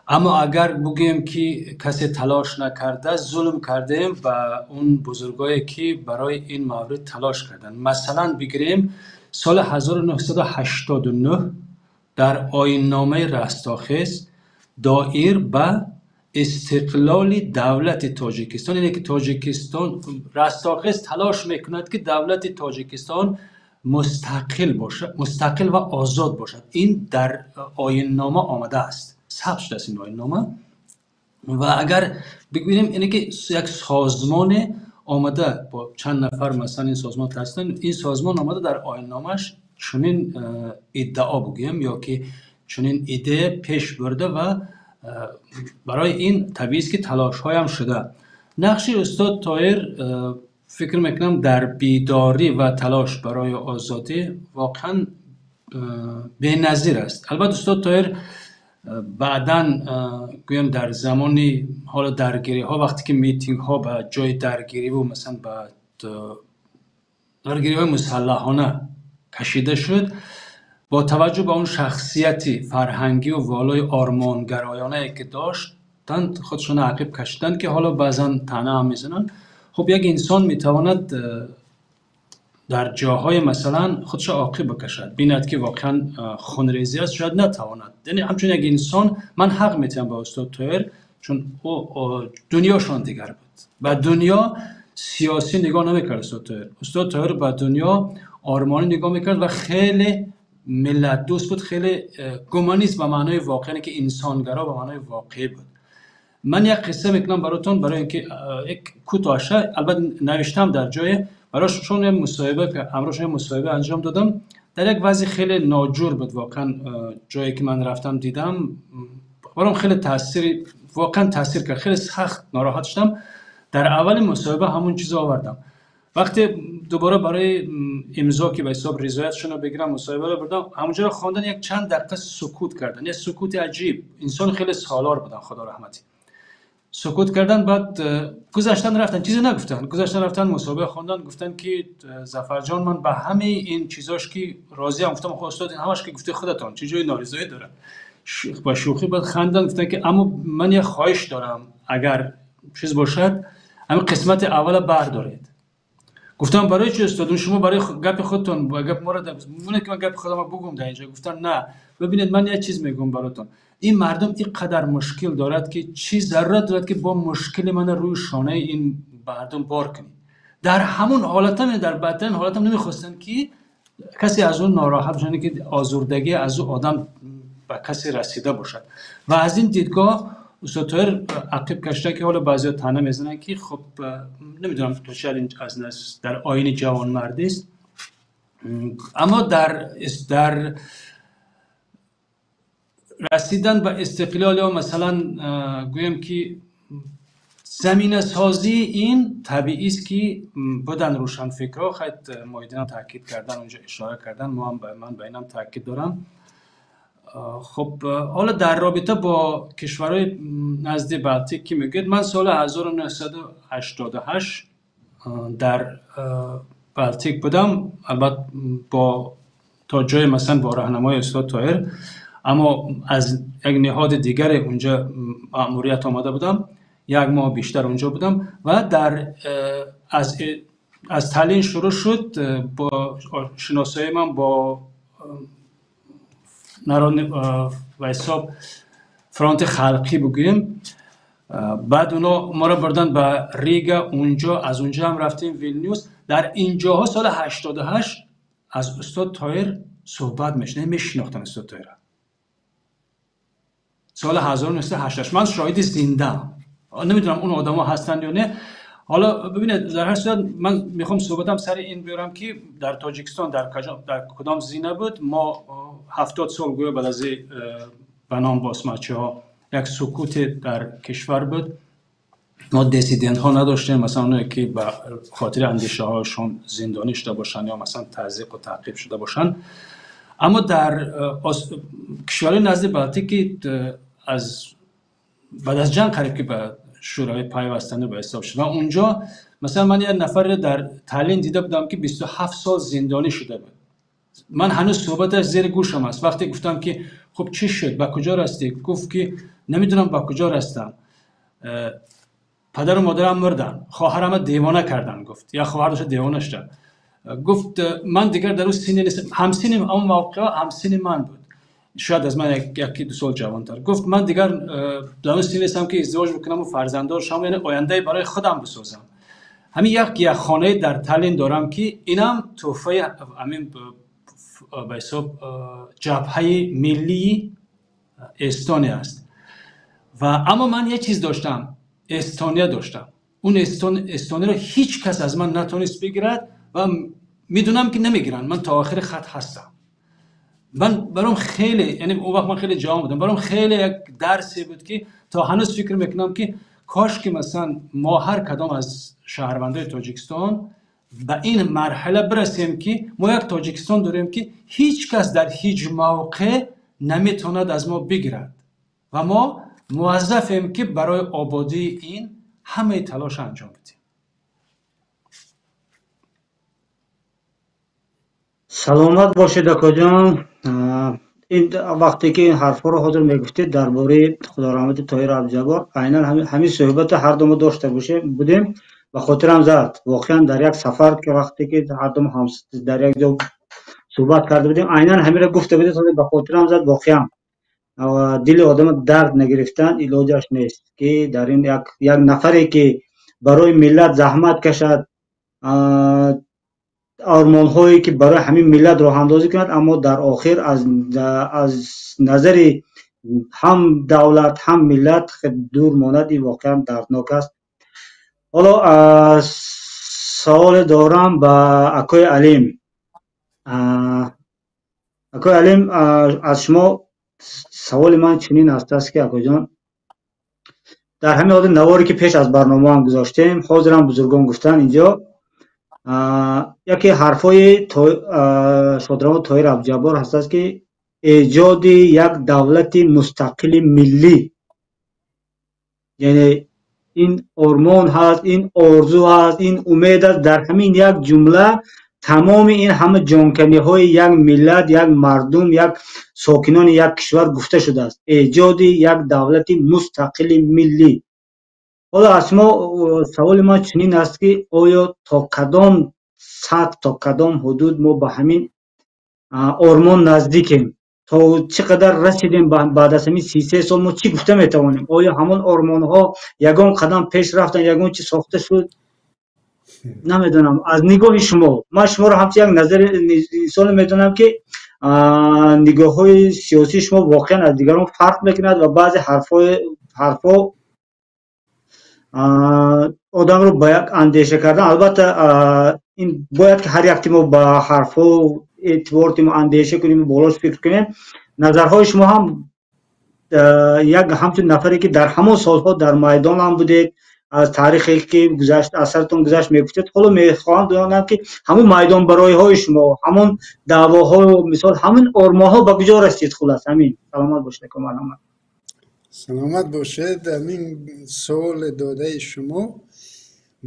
Аммо агар бигӯем, ки касе талош накарда, зулм кардем ба он бузургое, ки барои ин маврид талош карданд. Масалан, бигирем соли 1989 дар оинномаи Растохез доир ба истиқлоли давлати Тоҷикистон, яъне ки Тоҷикистон, Растохез талош мекунад, ки давлати Тоҷикистон мустақил бошад, мустақил ва озод бошад. Ин дар оиннома омадааст, сабт шудааст ин оиннома. Ва агар бигӯем, ине ки як созмоне омада бо чанд нафар, масалан, ин созмон таъсис, ин созмон омада дар оинномааш чунин иддао бигӯем ё ки чунин идея пеш бурда ва барои ин табиист, ки талошҳоям шуда. Нақши устод Тоҳир, фикр мекунам, дар бедорӣ ва талош барои озодӣ воқеан беназир аст. Албатта, устод Тоҳир баъдан, гӯем, дар замони ҳоло даргириҳо, вақте ки митингҳо ба ҷои даргириву масалан ба даргириҳои мусаллаҳона кашида шуд, бо таваҷҷӯҳ ба он шахсияти фарҳангию волои ормонгароёнае, ки доштанд, худшона ақиб кашиданд, ки ҳоло баъзан таъна ҳам мезананд. Хуб, як инсон метавонад дар ҷоҳое, масалан, худшо оқиб бикашад, бинад, ки воқеан хунрезӣ аст, шояд натавонад. Яъне ҳамчун як инсон ман ҳақ метиҳам ба устод Тоҳир, чун ӯ дунёшон дигар буд, ба дунё сиёсӣ нигоҳ намекард устод Тоҳир. Устод Тоҳир ба дунё ормонӣ нигоҳ мекард ва хеле миллатдӯст буд, хеле гуманист ба маънои воқеӣ, ки инсонгаро ба маънои воқеӣ буд. Ман як қисса мекунам баротон, барои ин ки як кӯтоҳша, албатта навиштам дар ҷое. Барошон як мусоҳиба, ҳамроҳшон як мусоҳиба анҷом додам. Дар як вазъи хеле ноҷур буд воқеан ҷое, ки ман рафтам, дидам, баром хеле таъсири, воқеан таъсир кард, хеле сахт нороҳат шудам. Дар аввали мусоҳиба ҳамон чизо овардам. Вақте дубора барои имзо, ки ба ҳисоб ризоятшонро бигирам, мусоҳибаро бурдам, ҳамонҷоро хондан, як чанд дақиқа сукут кардан, як сукути аҷиб. Инсон хеле солор будан, худо раҳматӣ. Сукут кардан, баъд гузаштан рафтан, чизе нагуфтанд, гузаштан рафтан, мусоҳиба хондан, гуфтанд, ки Зафарҷон, ман ба ҳамаи ин чизош ки розиам. Гуфтам: хо устод, ин ҳамаш ки гуфти худатон, чӣ ҷои норизоӣ дорад? Ба шӯхӣ баъд хандан, гуфтанд, ки аммо ман як хоҳиш дорам, агар чиз бошад, ҳамин қисмати аввала бардоред. Гуфтам: барои чӣ, устод? Шумо барои гапи худтон гап моро мемонед, ки ман гапи худамро бугум дар инҷо. Гуфтан: на, бибинед, ман як чиз мегӯям баротон. Ин мардум ин қадар мушкил дорад, ки чӣ зарурат дорад, ки бо мушкили мана рӯи шонаи ин мардум бор кунед? Дар ҳамон ҳолатам, дар бадтарин ҳолатам намехостанд, ки касе аз он нороҳат бошад, ки озурдагӣ аз ӯ одам به کسی رسیده باشد. و از این دیدگاه استاد طاهر عقب کشیدن که حالا بعضیا طعنه میزنن که خب نمیدونم تا چه این از در آیین جوانمردی است، اما در رسیدن به استقلال یا مثلا گویم که زمینه سازی این طبیعی است که بودن روشنفکرها، خیلی مایدین هم تاکید کردن، اونجا اشاره کردن، ما هم من به اینم تاکید دارم. خب حالا در رابطه با کشورهای نزد بالتیک که میگید، من سال 1988 در بالتیک بودم، البته با تا جای مثلا با راهنمای استاد طاهر، اما از یک نهاد دیگر اونجا مأموریت آمده بودم، یک ماه بیشتر اونجا بودم و در از تالین شروع شد با شناسایی من با نران و حساب فرانت خلقی بگوییم. بعد اونا ما را بردن به ریگا، اونجا از اونجا هم رفتیم ویلنیوس. در اینجاها سال 88 از استاد طاهر صحبت میشنه، میشناختن استاد طاهر سال 1988. من شاهد زنده، نمیدونم اون آدما هستن یا نه. حالا ببینید در هر صورت من میخوام صحبتم سر این بیارم که در تاجیکستان در کدام زینه بود. ما 70 سال گویا بعد از به نام باسمچه ها یک سکوت در کشور بود. ما دیسیدنت ها نداشتیم، مثلا اونایی که به خاطر اندیشه هاشون زندانی شده باشن یا مثلا تضییق و تعقیب شده باشن. اما در کشورهای نزد بالتیک از بعد از جنگ قریب که به شورای پیوستن به حساب شد و اونجا مثلا من یه نفر در تالین دیده بودم که 27 سال زندانی شده بود. من هنوز صحبتش زیر گوشم است. وقتی گفتم که خب چی شد، به کجا رستی، گفت که نمیدونم به کجا رستم، پدر و مادرم مردن، خواهرم دیوانه کردن، گفت یا خواهر داشت دیوانه شد. گفت من دیگر در اون سن نیستم، همسنم اون موقع همسن من بود، شاید از من یکی دو سال جوانتر. گفت من دیگر در اون سن نیستم که ازدواج بکنم و فرزنددار شم، یعنی آینده برای خودم بسازم. همین یک خانه در تالین دارم که اینم تحفه همین به حساب جبهه ملی استونیا است. و اما من یه چیز داشتم، استونیا داشتم. اون استونیا رو هیچ کس از من نتونست بگیرد و میدونم که نمیگیرن، من تا آخر خط هستم. من برام خیلی، یعنی اون وقت من خیلی جوان بودم، برام خیلی یک درسی بود که تا هنوز فکر میکنم که کاش که مثلا ما هر کدام از شهروندای تاجیکستان به این مرحله برسیم که ما یک تاجیکستان داریم که هیچ کس در هیچ موقع نمیتواند از ما بگیرد و ما موظفیم که برای آبادی این همه تلاش انجام بدیم. سلامت باشید اکا جان. این وقتی که این حرفا رو حاضر میگفتید درباره خدا رحمت طاهر عبدالجبار، عینا همین صحبت هر دو ما داشته باشیم بودیم و خاطرم زد واقعا در یک سفر که وقتی که هر دو هم در یک جا صحبت کرده بودیم، عینا همین رو گفته بودید، به خاطرم زد. واقعا دل آدم درد نگرفتن علاجش نیست که در این یک نفری که برای ملت زحمت کشد، آرمان‌هایی که برای همین ملت راه اندازی کند، اما در آخر از نظر هم دولت هم ملت دور ماند، این واقعا دردناک است. حالا سوال دارم به اکای علیم. اکای علیم، از شما سوال من چنین است که اکای جان، در همین حال نواری که پیش از برنامه هم گذاشتیم، حاضرم بزرگان گفتن اینجا یکی حرفای شادروان طاهر عبدالجبار هست که ایجاد یک دولت مستقل ملی، یعنی این آرمان هست، این آرزو هست، این امید است. در همین یک جمله تمام این همه جانکنی های یک ملت، یک مردم، یک ساکنان یک کشور گفته شده است، ایجاد یک دولت مستقل ملی. حالا از شما سوال ما چنین است که آیا تا کدام سطح، تا کدام حدود ما به همین آرمان نزدیکیم؟ تا چقدر رسیدیم بعد از همین 33 سال ما چی گفته میتوانیم؟ آیا همون آرمان ها یگان قدم پیش رفتن، یگان چی ساخته شد؟ نمیدونم. از نگاه شما، من شما رو همچین یک نظر انسان میدونم که Нигоҳҳои сиёсии шумо воқеан аз дигарон фарқ мекунад ва баъзе ҳарфҳо одамро ба як андеша кардан. Албатта, ин бояд ки ҳар якти мо ба ҳарфҳо эътибор дим, андеша кунем, болош фикр кунем. Назарҳои шумо ҳам як ҳамчун нафаре ки дар ҳамон солҳо дар майдон ҳам будед, аз таърихе ки гузашт, аз саратон гузашт мегуфтед. Ҳоло мехоҳам донам ки ҳамон майдонбароиҳои шумо, ҳамон даъвоҳо, мисол, ҳамин ормонҳо ба куҷо расид? Хулас, ҳамин. Саломат бошед, марҳамат. Саломат бошед. Ҳамин суоли додаи шумо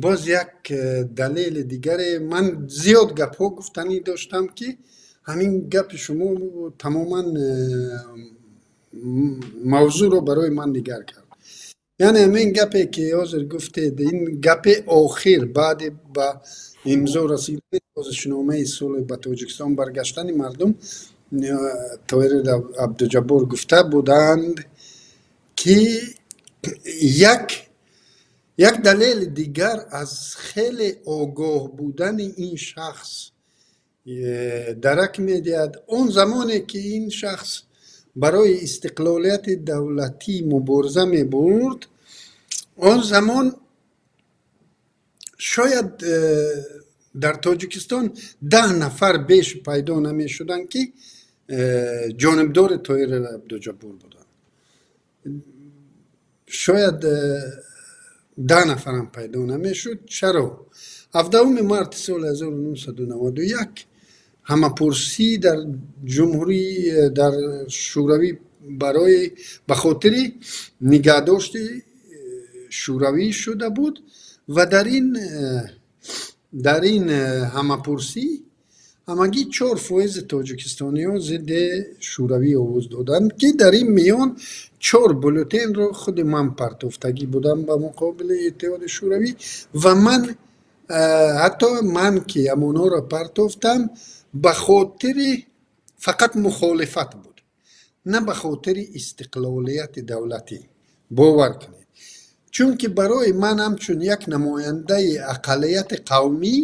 боз як далели дигаре. Ман зиёд гапҳо гуфтанӣ доштам, ки ҳамин гапи шумо тамоман мавзӯъро барои ман дигар кард. Яъне ҳамин гапе ки ҳозир гуфтед, ин гапи охир баъди ба имзо расидани созишномаи сулҳ, ба Тоҷикистон баргаштани мардум, Тоҳир Абдуҷаббор гуфта буданд, ки як далели дигар аз хеле огоҳ будани ин шахс дарак медиҳад. Он замоне ки ин шахс барои истиқлолияти давлатӣ мубориза мебурд, он замон шояд дар Тоҷикистон 10 нафар беш пайдо намешуданд, ки ҷонибдори Тоҳир Абдуҷаббор буданд. Шояд 10 нафарам пайдо намешуд. Чаро? 17 марти соли 1991 ҳамапурсӣ дар ҷумҳурӣ, дар Шӯравӣ, барои ба хотири нигаҳдошти Шӯравӣ шуда буд ва дар ин ҳамапурсӣ ҳамагӣ 4 фоизи тоҷикистониҳо зидди Шӯравӣ овоз доданд, ки дар ин миён чор бюллетенро худи ман партофтагӣ будам ба муқобили Иттиҳоди Шӯравӣ. Ва ман ҳатто ман ки ҳамонҳоро партофтам, ба хотири фақат мухолифат буд, на ба хотири истиқлолияти давлатӣ. Бовар кунед, чунки барои ман ҳамчун як намояндаи ақаллияти қавмӣ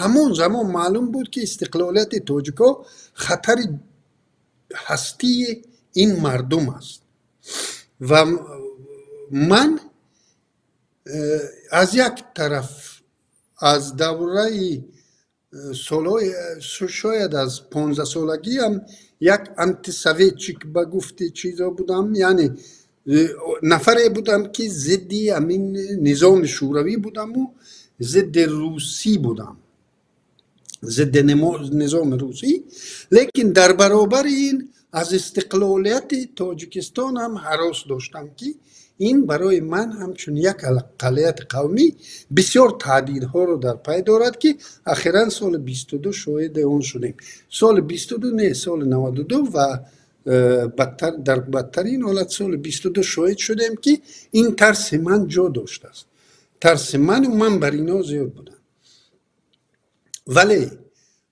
ҳамон замон маълум буд, ки истиқлолияти тоҷикҳо хатари ҳастии ин мардум аст. Ва ман аз як тараф аз давраи солҳои, шояд аз 15-солагиам, як антисоветчик ба гуфти чизо будам, яъне нафаре будам, ки зидди ҳамин низоми шӯравӣ будаму зидди русӣ будам, зидди низоми русӣ. Лекин дар баробари ин аз истиқлолияти Тоҷикистон ҳам ҳарос доштам, ки ин барои ман ҳамчун як ақаллияти қавмӣ бисёр таҳдидҳоро дар пай дорад, ки ахиран соли 22 шоҳиди он шудем. Соли 22 не, соли 92 ва дар бадтарин ҳолат соли 22 шоҳид шудем, ки ин тарси ман ҷо доштааст. Тарси ману ман бар ино зиёд будам. Вале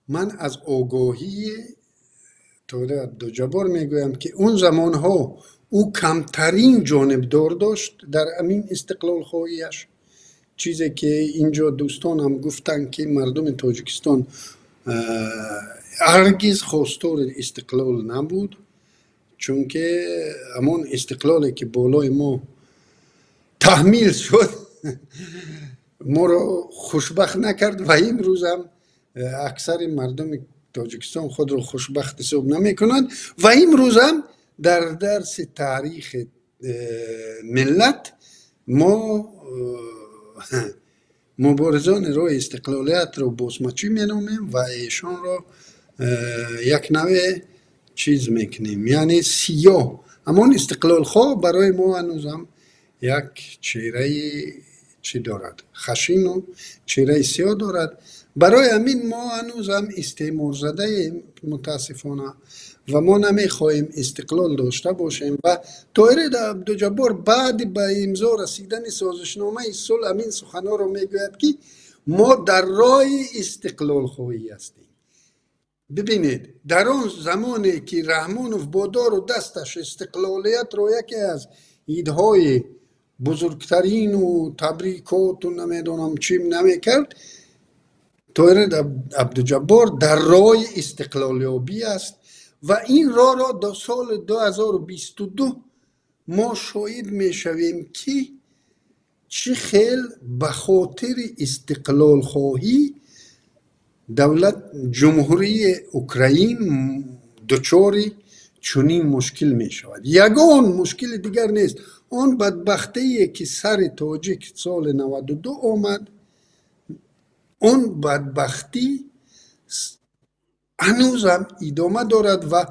ман аз огоҳии Тоҳир Абдуҷаббор мегӯям, ки он замонҳо ӯ камтарин ҷонибдор дошт дар ҳамин истиқлолхоҳиаш. Чизе ки инҷо дӯстонам гуфтанд, ки мардуми Тоҷикистон ҳаргиз хостори истиқлол набуд, чунки ҳамон истиқлоле ки болои мо таҳмил шуд, моро хушбахт накард. Ва имрӯзам аксари мардуми Тоҷикистон худро хушбахт ҳисоб намекунанд. Ва имрӯзам дар дарси таърихи миллат мо муборизони роҳи истиқлолиятро босмачӣ меномем ва эшонро як навъе чиз мекунем, яъне сиёҳ. Ҳамон истиқлолхоҳ барои мо ҳанӯзам як чеҳраи чӣ дорад, хашину чеҳраи сиёҳ дорад. Барои ҳамин мо ҳанӯзам истеъморзадаем, мутаассифона, ва мо намехоҳем истиқлол дошта бошем. Ва Тоҳир Абдуҷаббор баъди ба имзо расидани созишномаи сулҳ ҳамин суханҳоро мегӯяд, ки мо дар роҳи истиқлолхоҳӣ ҳастем. Бибинед, дар он замоне ки Раҳмонов бо дору дасташ истиқлолиятро яке аз идҳои бузургтарину табрикоту намедонам чӣ намекард, Тоҳир Абдуҷаббор дар роҳи истиқлолёбӣ аст. ва ин роҳро до соли 2022 мо шоҳид мешавем, ки чӣ хел ба хотири истиқлолхоҳӣ давлат ҷумҳурии Украин дучори чунин мушкил мешавад. Ягон мушкили дигар нест. Он бадбахтие, ки сари тоҷик соли 92 омад, он бадбахтӣ ҳанӯзам идома дорад ва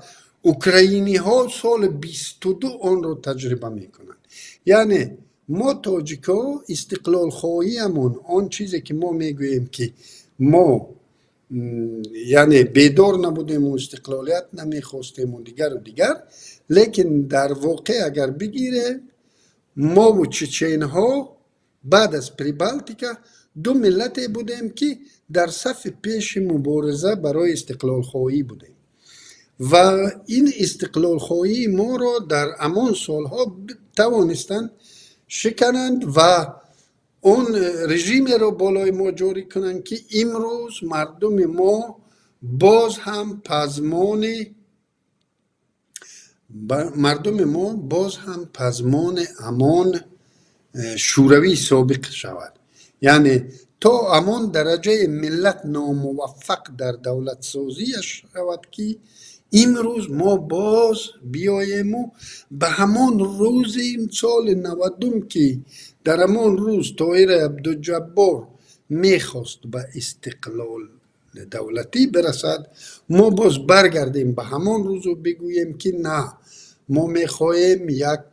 украиниҳо соли 22 онро таҷриба мекунанд. Яъне мо тоҷикҳо истиқлолхоҳиамон, он чизе ки мо мегӯем, ки мо яъне бедор набудему, истиқлолият намехостему, дигару дигар, лекин дар воқеъ агар бигирем, мову чеченҳо баъд аз Прибалтика ду миллате будем, ки дар сафи пеши мубориза барои истиқлолхоҳӣ будем ва ин истиқлолхоҳии моро дар ҳамон солҳо тавонистанд шикананд ва он режимеро болои мо ҷорӣ кунанд, ки имрӯз мардуми мо боз ҳам пазмони мардуми мо боз ҳам пазмони ҳамон шӯравии собиқ шавад. Яъне то ҳамон дараҷаи миллат номуваффақ дар давлатсозиаш шавад, ки имрӯз мо боз биёему ба ҳамон рӯзи соли 90-ум, ки дар ҳамон рӯз Тоҳири Абдуҷаббор мехост ба истиқлол давлатӣ бирасад, мо боз баргардем ба ҳамон рӯзу бигӯем, ки на, мо мехоҳем як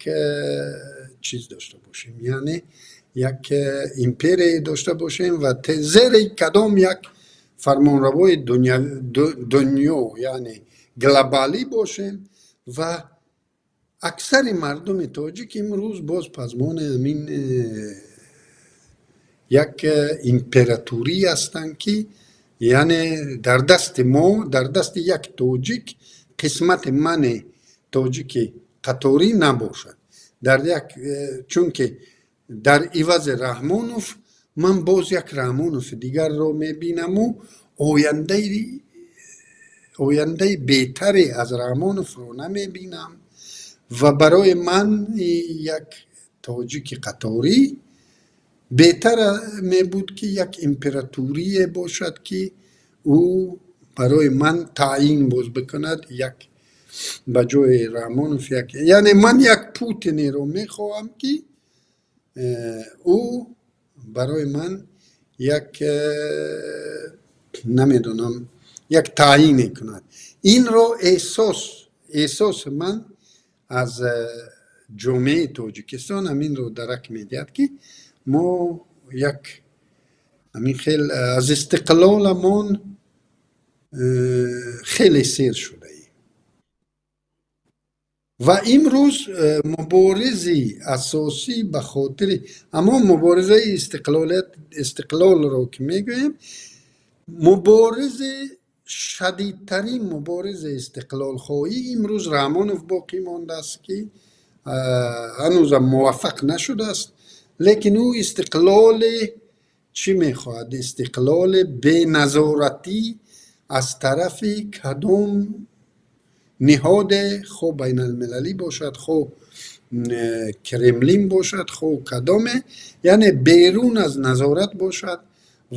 чиз дошта бошем, яъне як империя дошта бошем ва зери кадом як фармонравои дунё, яъне глобалӣ бошем. Ва аксари мардуми тоҷик имрӯз боз пазмони ҳамин як импературӣ ҳастанд, ки яъне дар дасти мо, дар дасти як тоҷик қисмати мани тоҷики қаторӣ набошад. Дар як чунки дар ивази Раҳмонов ман боз як Раҳмонови дигарро мебинаму ояндаи беҳтаре аз Раҳмоновро намебинам. Ва барои ман як тоҷики қаторӣ беҳтар мебуд, ки як импературие бошад, ки ӯ барои ман таъин боз бикунад як ба ҷои Раҳмонов як, яъне ман як Путинеро мехоҳам, ки ӯ барои ман як намедонам, як таъине кунад. Инро эҳсоси ман аз ҷомеаи Тоҷикистон ҳаминро дарак медиҳад, ки мо як ҳамин хел аз истиқлоламон хеле сер шудаем. Ва имрӯз муборизи асосӣ ба хотири ҳамон муборизаи истиқлолият, истиқлолро ки мегӯем, муборизи шадидтарин муборизи истиқлолхоҳӣ имрӯз Раҳмонов боқӣ мондааст, ки ҳанӯзам муваффақ нашудааст, лекин ӯ истиқлоли чӣ мехоҳад? Истиқлоли беназоратӣ аз тарафи кадом ниҳоде, хо байналмилалӣ бошад, хо Кремлин бошад, хо кадоме, яъне берун аз назорат бошад.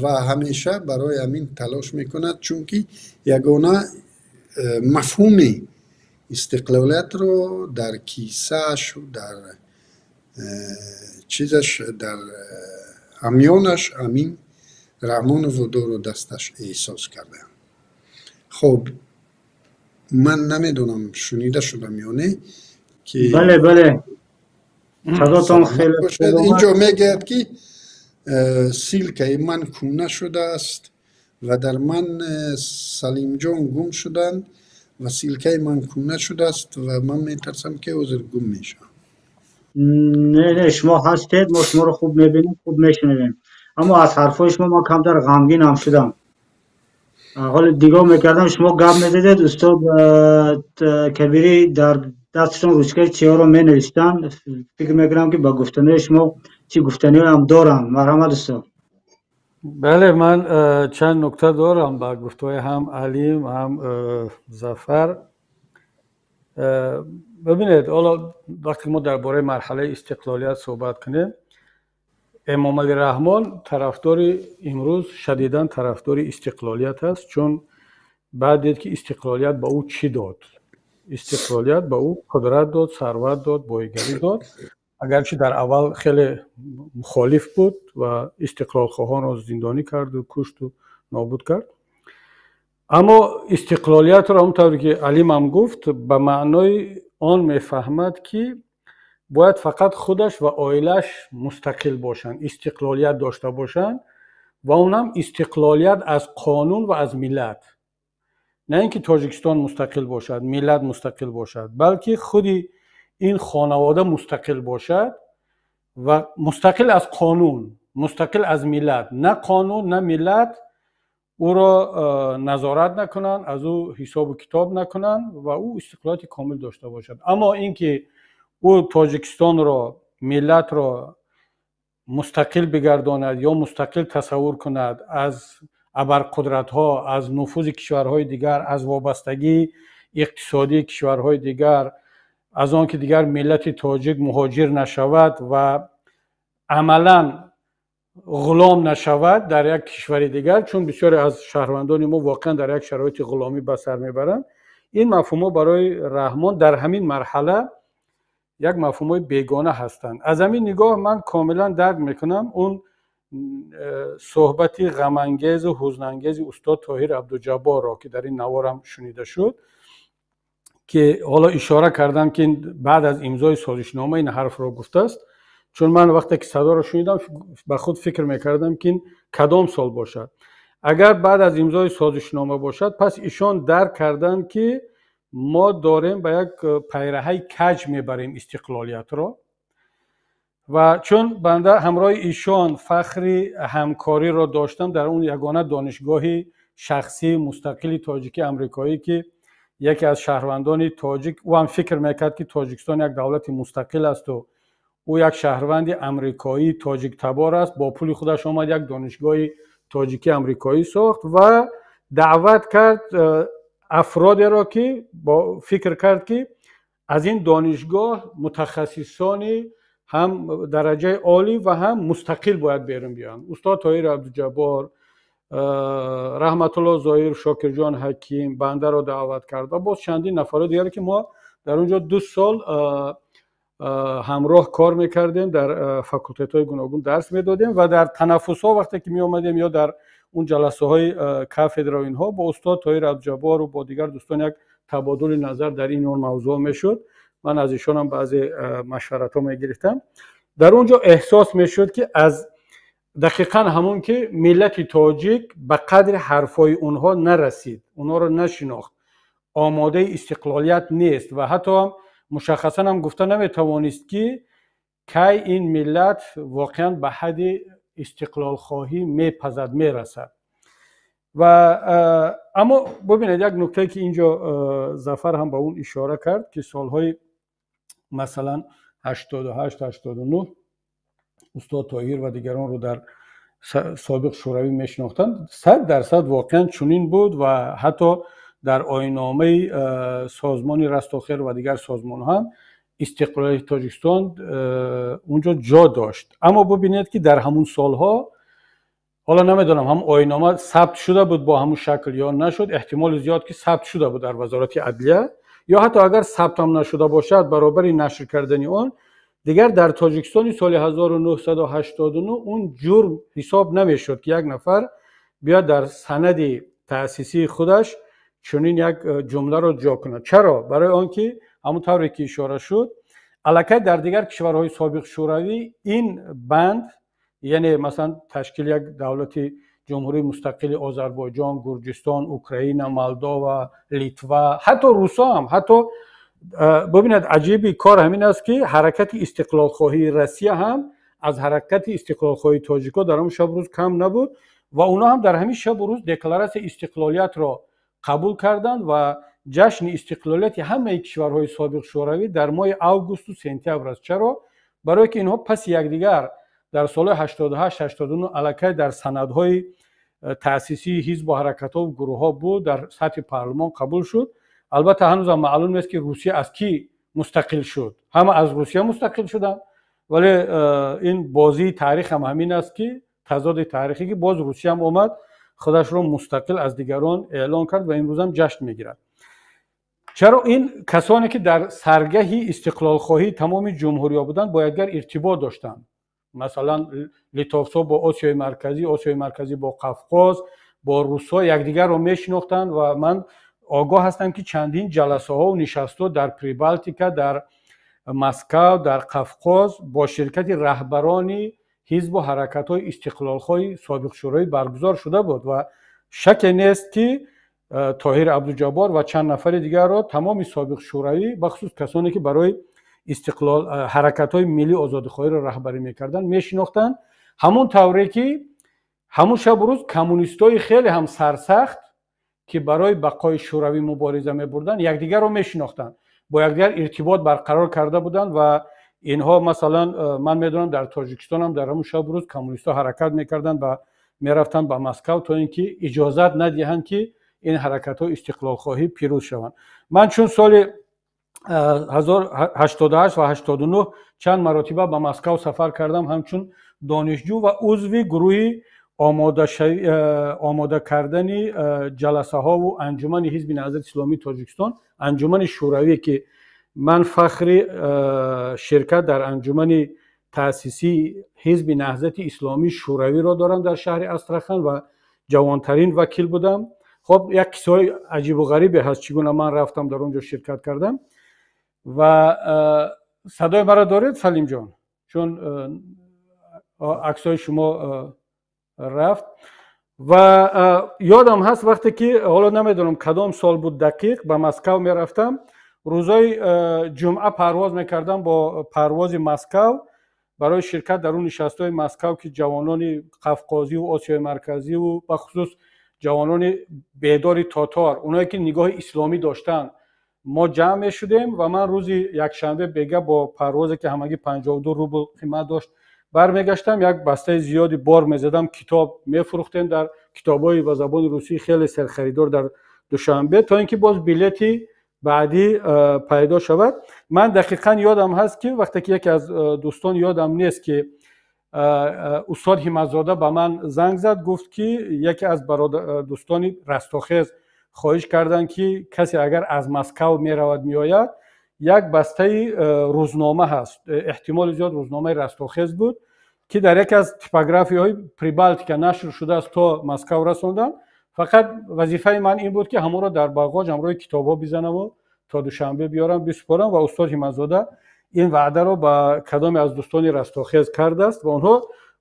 Ва ҳамеша барои ҳамин талош мекунад, чунки ягона мафҳуми истиқлолиятро дар кисааш, дар чизаш, дар ҳамёнаш ҳамин Раҳмонову дору дасташ эҳсос кардаам. Хоб, ман намедонам, шунида шудам ё не, ки Бале, бале, садотон хеле инҷо мегӯяд, ки ссылкаи ман кӯна шудааст ва дар ман Салимҷон гум шуданд ва ссылкаи ман кӯна шудааст ва ман метарсам, ки ҳозир гум мешавам. Не, не, шумо ҳастед, мо шуморо хуб мебинем, хуб мешунавем, аммо аз ҳарфҳои шумо ман камтар ғамгинам шудам. Ҳоле нигоҳ мекардам, шумо гап мезадед, устод Кабирӣ дар дасташон ручкаи сиёҳро менавистанд. Фикр мекунам, ки ба гуфтаниҳои шумо чӣ гуфтаниҳоям доранд. Марҳамат, устод. Бале, ман чанд нукта дорам ба гуфтаҳои ҳам Алим, ҳам Зафар. Бибинед, ҳоло вақте мо дар бораи марҳалаи истиқлолият суҳбат кунем, Эмомалӣ Раҳмон тарафдори имрӯз шадидан тарафдори истиқлолият аст, чун баъд дид, ки истиқлолият ба ӯ чӣ дод. Истиқлолият ба ӯ қудрат дод, сарват дод, боигарӣ дод. Агарчи дар аввал хеле мухолиф буд ва истиқлолхоҳонро зиндонӣ карду кушту нобуд кард, аммо истиқлолиятро, ҳамон тавре ки Алимам гуфт, ба маънои он мефаҳмад, ки бояд фақат худаш ва оилааш мустақил бошанд, истиқлолият дошта бошанд, ва он ҳам истиқлолият аз қонун ва аз миллат. На ин ки Тоҷикистон мустақил бошад, миллат мустақил бошад, балки худи ин хонавода мустақил бошад ва мустақил аз қонун, мустақил аз миллат. На қонун, на миллат ӯро назорат накунанд, аз ӯ ҳисобу китоб накунанд ва ӯ истиқлолияти комил дошта бошад. Аммо ин ки ӯ Тоҷикистонро, миллатро мустақил бигардонад ё мустақил тасаввур кунад аз абарқудратҳо, аз нуфузи кишварҳои дигар, аз вобастагии иқтисодии кишварҳои дигар, аз он ки дигар миллати тоҷик муҳоҷир нашавад ва амалан ғулом нашавад дар як кишвари дигар, чун бисёре аз шаҳрвандони мо воқеан дар як шароити ғуломӣ ба сар мебаранд, ин мафҳумҳо барои Раҳмон дар ҳамин марҳала як мафҳумҳои бегона ҳастанд. Аз ҳамин нигоҳ ман комилан дарк мекунам он суҳбати ғамангезу ҳузнангези устод Тоҳир Абдуҷабборро, ки дар ин наворам шунида шуд, ки ҳоло ишора кардам, ки баъд аз имзои созишнома ин ҳарфро гуфтааст. Чун ман вақте ки садоро шунидам, ба худ фикр мекардам, ки ин кадом сол бошад. Агар баъд аз имзои созишнома бошад, пас ишон дарк карданд, ки мо дорем ба як пайраҳаи каҷ мебарем истиқлолиятро. Ва чун банда ҳамроҳи ишон фахри ҳамкориро доштам дар он ягона донишгоҳи шахсии мустақили тоҷики амрикоӣ, ки яке аз шаҳрвандони тоҷик, ӯ ҳам фикр мекард, ки Тоҷикистон як давлати мустақил асту ӯ як шаҳрванди амрикоии тоҷиктабор аст, бо пули худаш омад як донишгоҳи тоҷикии амрикоӣ сохт ва даъват кард афродеро, ки бо фикр кард, ки аз ин донишгоҳ мутахассисони ҳам дараҷаи олӣ ва ҳам мустақил бояд берун биёянд. Устод Тоҳир Абдуҷаббор, Раҳматулло Зоир, Шокирҷон Ҳаким, бандаро даъват кард ва боз чандин нафаро дигаре, ки мо дар он ҷо 2 сол ҳамроҳ кор мекардем, дар факултетҳои гуногун дарс медодем ва дар танаффусҳо вақте ки меомадем ё дар он ҷаласаҳои кафедра ва инҳо бо устод Тоҳир Абдуҷаббору бо дигар дӯстон як табодули назар дар ин он мавзӯъ мешуд. Ман аз ишонам баъзе машваратҳо мегирифтам. Дар он ҷо эҳсос мешуд, ки аз дақиқан ҳамон ки миллати тоҷик ба қадри ҳарфҳои онҳо нарасид, онҳоро нашинохт, омодаи истиқлолият нест ва ҳатто мушаххасан ҳам гуфта наметавонист, ки кай ин миллат воқеан ба ҳадди истиқлолхоҳӣ мепазад, мерасад. Ва аммо бубинед, як нуктае, ки инҷо Зафар ҳам ба он ишора кард, ки солҳои масалан 88, 89 устод Тоҳир ва дигаронро дар собиқ Шӯравӣ мешинохтанд. 100% воқеан чунин буд ва ҳатто дар оинномаи созмони Растохез ва дигар созмонҳо ҳам истиқлолияти Тоҷикистон унҷо ҷо дошт. Аммо бубинед, ки дар ҳамун солҳо, ҳоло намедонам, ҳам оиннома сабт шуда буд бо ҳамун шакл ё нашуд, эҳтимоли зиёд, ки сабт шуда буд дар Вазорати адлия, ё ҳатто агар сабтам нашуда бошад, баробари нашр кардани он дигар дар Тоҷикистони соли 1989 он ҷурм ҳисоб намешуд, ки як нафар биёд дар санади таъсисии худаш чунин як ҷумларо ҷо кунад. Чаро? Барои он ки ҳамон тавре ки ишора шуд, аллакай дар дигар кишварҳои собиқ Шӯравӣ ин банд, яъне масалан ташкили як давлати ҷумҳурии мустақили Озарбойҷон, Гурҷистон, Украина, Молдова, Литва, ҳатто русо ҳам. Ҳатто бубинед, аҷиби кор ҳамин аст, ки ҳаракати истиқлолхоҳии Россия ҳам аз ҳаракати истиқлолхоҳии тоҷикҳо дар ҳамон шабу рӯз кам набуд ва онҳо ҳам дар ҳамин шабу рӯз декларатсияи истиқлолиятро қабул карданд. Ва ҷашни истиқлолияти ҳамаи кишварҳои собиқ Шӯравӣ дар моҳи августу сентябр аст. Чаро? Барое ки инҳо паси якдигар дар солҳои 88, 89 аллакай дар санадҳои таъсисии ҳизбу ҳаракатҳо гурӯҳҳо буд, дар сатҳи парлумон қабул шуд. Албатта, ҳанӯзам маълум нест, ки Русия аз кӣ мустақил шуд. Ҳама аз Русия мустақил шуданд, вале ин бозии таърих ҳам ҳамин аст, ки тазоди таърихӣ, ки боз Русияам омад, худашро мустақил аз дигарон эълон кард ва имрӯзам ҷашн мегирад. Чаро ин касоне ки дар саргаҳи истиқлолхоҳии тамоми ҷумҳуриҳо буданд, бо якдигар иртибот доштанд? Масалан, литовсҳо бо Осиёи Марказӣ, Осиёи Марказӣ бо Қафқоз, бо русҳо якдигарро мешинохтанд. Ва ман огоҳ ҳастам, ки чандин ҷаласаҳову нишастҳо дар Прибалтика, дар Москав, дар Қафқоз бо ширкати раҳбарони ҳизбу ҳаракатҳои истиқлолхоҳи собиқ Шӯравӣ баргузор шуда буд. Ва шаке нест, ки Тоҳир Абдуҷаббор ва чанд нафари дигарро тамоми собиқ Шӯравӣ, бахусус касоне ки барои истиқлол ҳаракатҳои миллии озодихоҳиро раҳбарӣ мекарданд, мешинохтанд. Ҳамон тавре ки ҳамун шабу рӯз коммунистои хеле ҳам сарсахт, ки барои бақои Шӯравӣ мубориза мебурданд, якдигарро мешинохтанд, бо якдигар иртибот барқарор карда буданд. Ва инҳо, масалан, ман медонам, дар Тоҷикистонам дар ҳамун шабу рӯз коммунистҳо ҳаракат мекарданд ва мерафтанд ба Москав, то ин ки иҷозат надиҳанд, ки ин ҳаракатҳои истиқлолхоҳӣ пирӯз шаванд. Ман чун соли 88 ва 89 чанд маротиба ба Москав сафар кардам, ҳамчун донишҷӯ ва узви гурӯҳи омода кардани ҷаласаҳову анҷумани Ҳизби Наҳзати Исломии Тоҷикистон, анҷумани шӯравӣ, ки ман фахри ширкат дар анҷумани таъсисии Ҳизби Наҳзати Исломии Шӯравиро дорам дар шаҳри Астрахан ва ҷавонтарин вакил будам. Хоб, як қиссаҳои аҷибу ғарибе ҳаст, чӣ гуна ман рафтам, дар он ҷо ширкат кардам. Ва садои маро доред, Салимҷон? Чун аксҳои шумо рафт. Ва ёдам ҳаст, вақте ки, ҳоло намедонам, кадом сол буд дақиқ, ба Москав мерафтам, рӯзои ҷумъа парвоз мекардам бо парвози Москав барои ширкат дар он нишастҳои Москав, ки ҷавонони қафқозиву Осиёи Марказиву бахусус ҷавонони бедори тотор, оное ки нигоҳи исломӣ доштанд, мо ҷамъ мешудем. Ва ман рӯзи якшанбе бега бо парвозе, ки ҳамагӣ 52 рубл қимат дошт, бармегаштам. Як бастаи зиёди бор мезадам, китоб мефурӯхтем, дар китобҳои ба забони русӣ хеле серхаридор дар Душанбе, то ин ки боз билети баъдӣ пайдо шавад. Ман дақиқан ёдам ҳаст, ки вақте ки яке аз дӯстон, ёдам нест, ки устод Ҳиматзода ба ман занг зад, гуфт, ки яке аз дӯстони Растохез хоҳиш карданд, ки касе агар аз Москав меравад, меояд, як бастаи рӯзнома ҳаст. Эҳтимоли зиёд, рӯзномаи Растохез буд, ки дар яке аз типографияҳои Прибалтика нашр шудааст, то Москав расонданд. Фақат вазифаи ман ин буд, ки ҳамонро дар бағоҷ ҳамроҳи китобҳо бизанаму то Душанбе биёрам, бисупорам. Ва устод Ҳиматзода ин ваъдаро ба кадоме аз дӯстони Растохез кардааст ва онҳо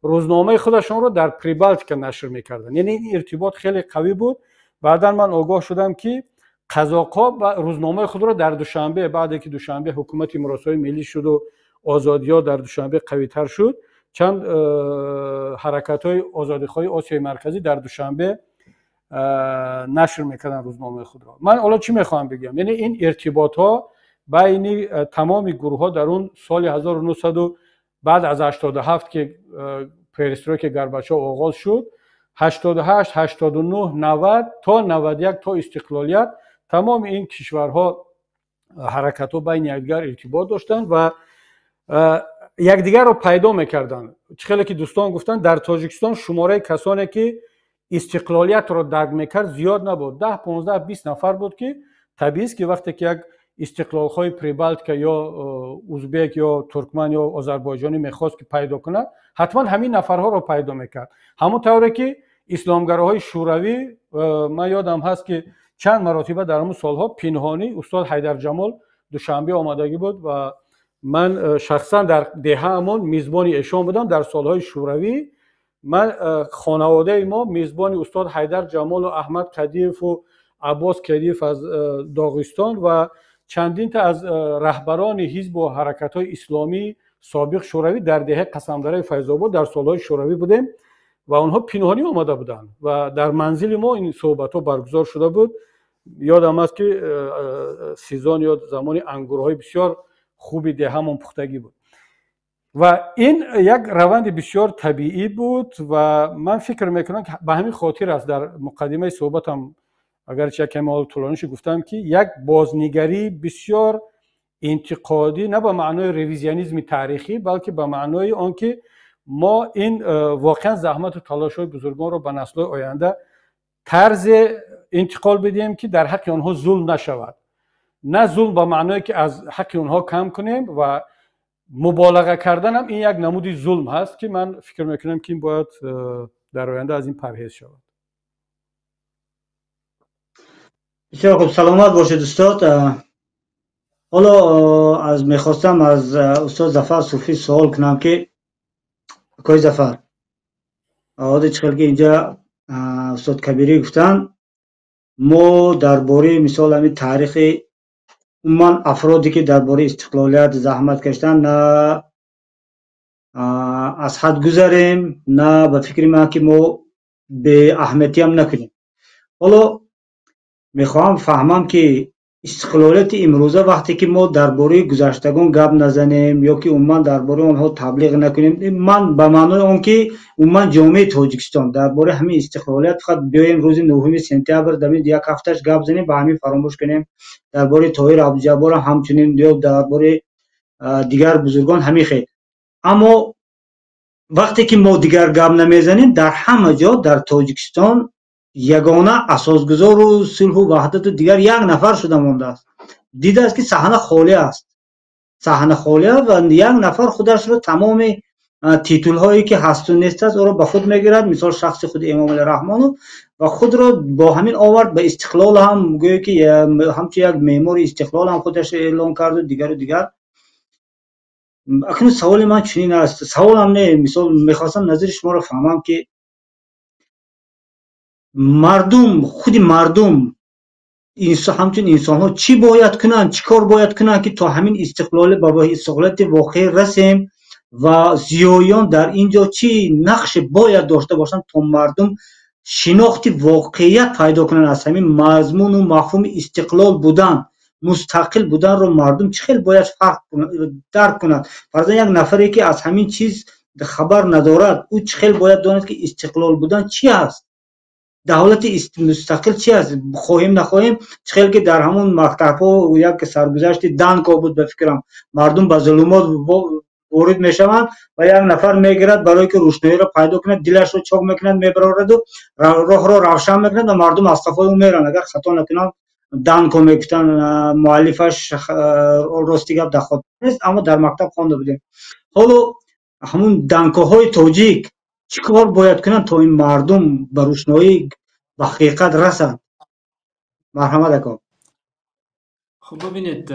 рӯзномаи худашонро дар Прибалтика нашр мекарданд. Яъне ин иртибот хеле қавӣ буд. Баъдан ман огоҳ шудам, ки қазоқҳо рӯзномаи худро дар Душанбе, баъде ки Душанбе ҳукумати меросҳои миллӣ шуду озодиҳо дар Душанбе қавитар шуд, чанд ҳаракатҳои озодихоҳии Осиёи Марказӣ дар Душанбе нашр мекарданд рӯзномаи худро. Ман ҳоло чӣ мехоҳам бигӯям? Яъне ин иртиботҳо байни тамоми гурӯҳҳо дар он соли 1900, баъд аз 87, ки перестройка Горбачёв оғоз шуд, 88, 89, 90 то 91, то истиқлолият, тамоми ин кишварҳо, ҳаракатҳо байни якдигар иртибот доштанд ва якдигарро пайдо мекарданд. Чӣ хеле ки дӯстон гуфтанд, дар Тоҷикистон шумораи касоне ки истиқлолиятро дарк мекард, зиёд набуд, 10, 15, 20 нафар буд, ки табиист, ки вақте ки як истиқлолхоҳи Прибалтика ё узбек ё туркман ё озарбойҷонӣ мехост, ки пайдо кунад, ҳатман ҳамин нафарҳоро пайдо мекард. Ҳамон тавре ки исломгароҳои шӯравӣ, ман ёдам ҳаст, ки чанд маротиба дар ҳамун солҳо пинҳонӣ устод Ҳайдарҷамол Душанбе омадагӣ буд ва ман шахсан дар деҳаамон мизбони эшон будам. Дар солҳои шӯравӣ ман, хонаводаи мо мизбони устод Ҳайдар Ҷамолу Аҳмад Кадиеву Аббос Кадиев аз Доғистон ва чандинта аз раҳбарони ҳизбу ҳаракатҳои исломии собиқ Шӯравӣ дар деҳаи Қасамдараи Файзобод дар солҳои шӯравӣ будем ва онҳо пинҳонӣ омада буданд ва дар манзили мо ин суҳбатҳо баргузор шуда буд. Ёдам аст, ки сезон ё замони ангурҳои бисёр хуби деҳамон пухтагӣ буд ва ин як раванди бисёр табиӣ буд. Ва ман фикр мекунам, ки ба ҳамин хотир аст, дар муқаддимаи суҳбатам Агарчи як каме ҳол тӯлонӣ шуд, гуфтам, ки як бознигарии бисёр интиқодӣ, на ба маънои ревизионизми таърихӣ, балки ба маънои он ки мо ин воқеан заҳмату талошҳои бузургонро ба наслҳои оянда тарзе интиқол бидиҳем, ки дар ҳаққи онҳо зулм нашавад. На зулм ба маъное ки аз ҳаққи онҳо кам кунем, ва муболаға карданам ин як намуди зулм ҳаст, ки ман фикр мекунам, ки ин бояд дар оянда аз ин парҳез шавад. Бисёр хуб, саломат бошед, устод. Ҳоло аз мехостам аз устод Зафар Суфӣ суол кунам, ки акои Зафар, оди чӣ хел ки инҷа устод Кабирӣ гуфтанд, мо дар бораи мисол ҳамин таърихи умуман афроде ки дар бораи истиқлолият заҳмат кашиданд, на аз ҳад гузарем, на ба фикри ман ки мо беаҳамиятиам накунем. Ҳоло мехоҳам фаҳмам, ки истиқлолияти имрӯза, вақте ки мо дар бораи гузаштагон гап назанем ё ки умуман дар бораи онҳо таблиғ накунем, ман ба маънои он ки умуман ҷомеаи Тоҷикистон дар бораи ҳамин истиқлолият фақат биёем рӯзи 9 сентябр дар як ҳафташ гап занем, ба ҳамин фаромӯш кунем, дар бораи Тоҳир Абдуҷаббор ҳам ҳамчунин ё дар бораи дигар бузургон ҳамин хел. Аммо вақте ки мо дигар гап намезанем, дар ҳама ҷо дар Тоҷикистон ягона асосгузору сулҳу ваҳдату дигар як нафар шуда мондааст. Дидааст, ки саҳна холӣ аст, саҳна холӣ аст ва як нафар худашро тамоми титулҳое ки ҳасту нест аст, ӯро ба худ мегирад, мисол шахси худи Эмомалӣ Раҳмонов, ва худро бо ҳамин овард ба истиқлол ҳам, гӯё ки ҳамчун як меъмори истиқлол ҳам худашро эълон карду дигару дигар. Акнун саволи ман чунин аст, саволам не, мисол мехостам назари шуморо фаҳмам, ки мардум, худи мардум ҳамчун инсонҳо чӣ бояд кунанд, чӣ кор бояд кунанд, ки то ҳамин истиқлоли ба истиқлолияти воқеӣ расем, ва зиёиён дар ин ҷо чӣ нақше бояд дошта бошанд, то мардум шинохти воқеият пайдо кунанд аз ҳамин мазмуну мафҳуми истиқлол будан, мустақил буданро мардум чӣ хел бояд фарқ дарк кунад? Фарзан як нафаре ки аз ҳамин чиз хабар надорад, ӯ чӣ хел бояд донад, ки истиқлол будан чӣ аст, давлати мустақил чи аст? Хоҳем нахоҳем, чӣ хел ки дар ҳамон мактабҳо як саргузашти Данко буд, ба фикрам, мардум ба зулумот ворид мешаванд ва як нафар мегирад, барое ки рӯшноиро пайдо кунад, дилашро чок мекунад, мебарораду роҳро равшан мекунад ва мардум аз қафои ӯ мераванд. Агар хато накунам, Данко мегуфтанд муаллифаш, рости гап дар хотир нест, аммо дар мактаб хонда будем. Ҳоло ҳамун Данкоҳои тоҷик чӣ кор бояд кунанд, то ин мардум ба рӯшноӣ, ба ҳақиқат расанд? Марҳамат, ако. Хуб, бибинед,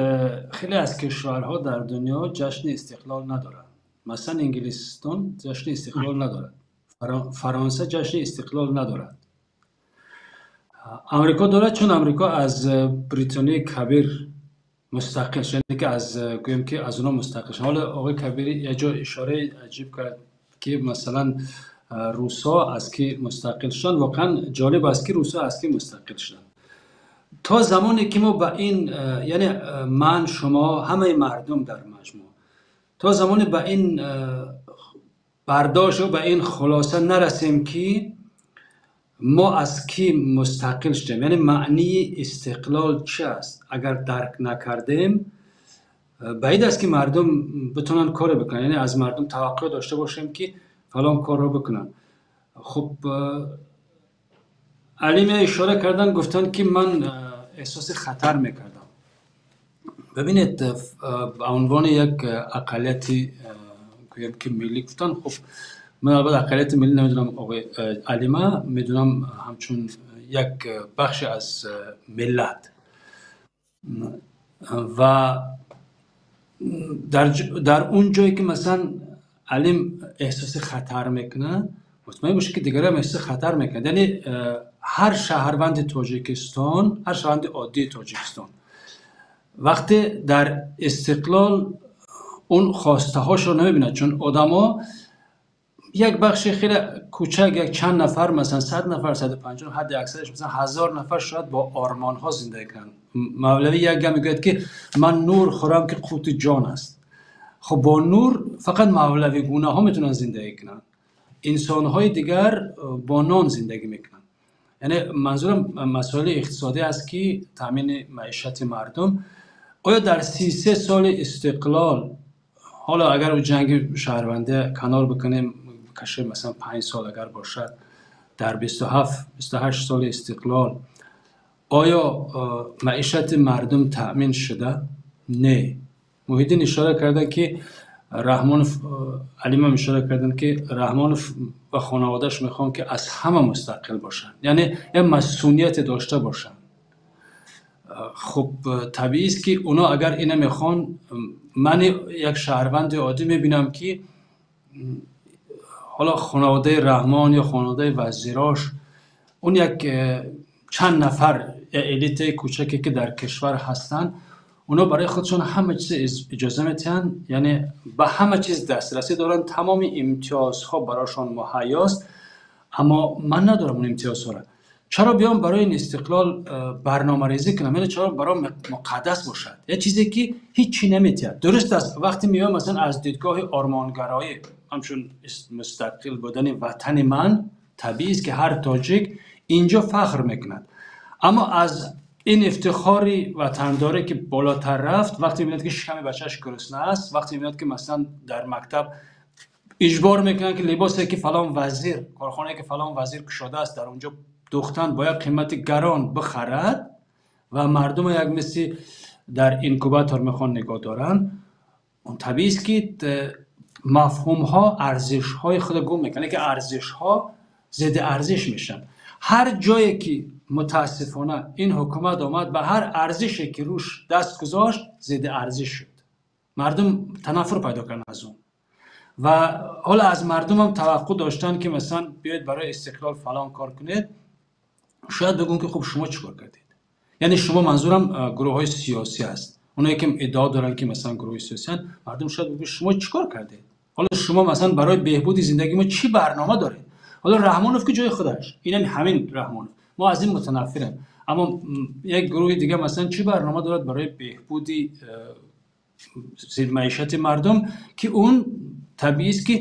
хеле аз кишварҳо дар дунё ҷашни истиқлол надоранд. Масалан, Инглисистон ҷашни истиқлол надорад, Фаронса ҷашни истиқлол надорад, Амрико дорад, чун Амрико аз Британияи Кабир мустақил шуд, яъне ки аз гӯем ки аз онҳо мустақил шуд. Ҳоло оғои Кабири як ҷо ишораи аҷиб кард, ки масалан русҳо аз ки мустақил шуданд. Воқеан ҷолиб аст, ки русҳо аз ки мустақил шуданд. То замоне ки мо ба ин, яъне ман, шумо, ҳамаи мардум дар маҷмӯъ, то замоне ба ин бардошту ба ин хулоса нарасем, ки мо аз кӣ мустақил шудем, яъне маънии истиқлол чи аст, агар дарк накардем, баъид аст, ки мардум битавонанд коре бикунанд, яъне аз мардум таваққӯъ дошта бошем, ки фалон корро бикунанд. Хуб, Алим ишора карданд, гуфтанд, ки ман эҳсоси хатар мекардам. Бибинед, ба унвони як ақаллияти гӯем ки миллӣ гуфтанд. Хуб, ман албатта ақаллияти миллӣ намедонам, оғои Алима медонам, ҳамчун як бахше аз миллат ва дар он ҷое ки масалан Алим эҳсоси хатар мекунад, мутмаин бошед, ки дигарам эҳсоси хатар мекунад. Яъне ҳар шаҳрванди Тоҷикистон, ҳар шаҳрванди оддии Тоҷикистон вақте дар истиқлол он хостаҳошро намебинад, чун одамо як бахши хеле кӯчак, як чанд нафар, масалан 100 нафар, 150, ҳадди аксараш масалан 1000 нафар шояд бо ормонҳо зиндагӣ кунанд. Мавлавӣ як гап мегӯяд, ки ман нур хӯрам, ки қути ҷон аст. Хуб, бо нур фақат мавлавигунаҳо метавонанд зиндагӣ кунанд, инсонҳои дигар бо нон зиндагӣ мекунанд. Яъне манзурам масоили иқтисодӣ аст, ки таъмини маишати мардум. Оё дар 33 соли истиқлол, ҳоло агар ӯ ҷанги шаҳрвандӣ канор бикунем, кашем, масалан 5 сол агар бошад, дар 27, 28 соли истиқлол оё маишати мардум таъмин шуда? Не. Муҳиддин ишора карданд, ки Раҳмонов, Алимам ишора карданд, ки Раҳмонов ва хонаводааш мехоҳанд, ки аз ҳама мустақил бошанд, яъне як масунияте дошта бошанд. Хуб, табиист, ки оно агар ина мехоҳанд, ман як шаҳрванди оддӣ мебинам, ки ҳоло хонаводаи Раҳмон ё хонаводаи вазирош, он як чанд нафар элитаи кӯчаке, ки дар кишвар ҳастанд, оно барои худшон ҳама чиз иҷоза метиҳанд, яъне ба ҳама чиз дастрасӣ доранд, тамоми имтиёзҳо барошон муҳайёст, аммо ман надорам он имтиёзҳоро. Чаро биём барои ин истиқлол барномарезӣ кунам? Яъне чаро баром муқаддас бошад як чизе, ки ҳеҷ чӣ наметиҳад? Дуруст аст, вақте меоям, масалан, аз дидгоҳи ормонгароӣ, ҳамчун мустақил будани ватани ман, табиист, ки ҳар тоҷик инҷо фахр мекунад. Аммо аз ин ифтихори ватандорӣ ки болотар рафт, вақте мебинад, ки шиками бачааш гурусна аст, вақте мебинад, ки масалан дар мактаб иҷбор мекунанд, ки либосе, ки фалон вазир, корхонае, ки фалон вазир кушодааст, дар онҷо духтан бо як қимати гарон бихарад ва мардума як мисли дар инкубатор мехоҳанд нигоҳ доранд, он табиист, ки мафҳумҳо арзишҳои худро гум мекунанд, ки арзишҳо зидди арзиш мешаванд. Ҳар ҷое ки мутаассифона ин ҳукумат омад, ба ҳар арзише ки рӯш даст гузошт, зидди арзиш шуд. Мардум танаффур пайдо карданд аз он. Ва ҳоло аз мардумам таваққӯъ доштан, ки масалан биёед барои истиқлол фалон кор кунед, шояд бигӯм, ки хуб, шумо чӣ кор кардед? Яъне шумо, манзурам гурӯҳҳои сиёсӣ аст, оное ки иддао доранд, ки масалан гурӯҳи сиёсианд. Мардум шояд бигӯ: шумо чӣ кор кардед? Ҳоло шумо масалан барои беҳбуди зиндагии мо чӣ барнома доред? Ҳоло Раҳмонов ки ҷои худаш, инам ҳамин Раҳмонов, мо аз ин мутанаффирем, аммо як гурӯҳи дига масалан чӣ барнома дорад барои беҳбуди маишати мардум, ки он табиист, ки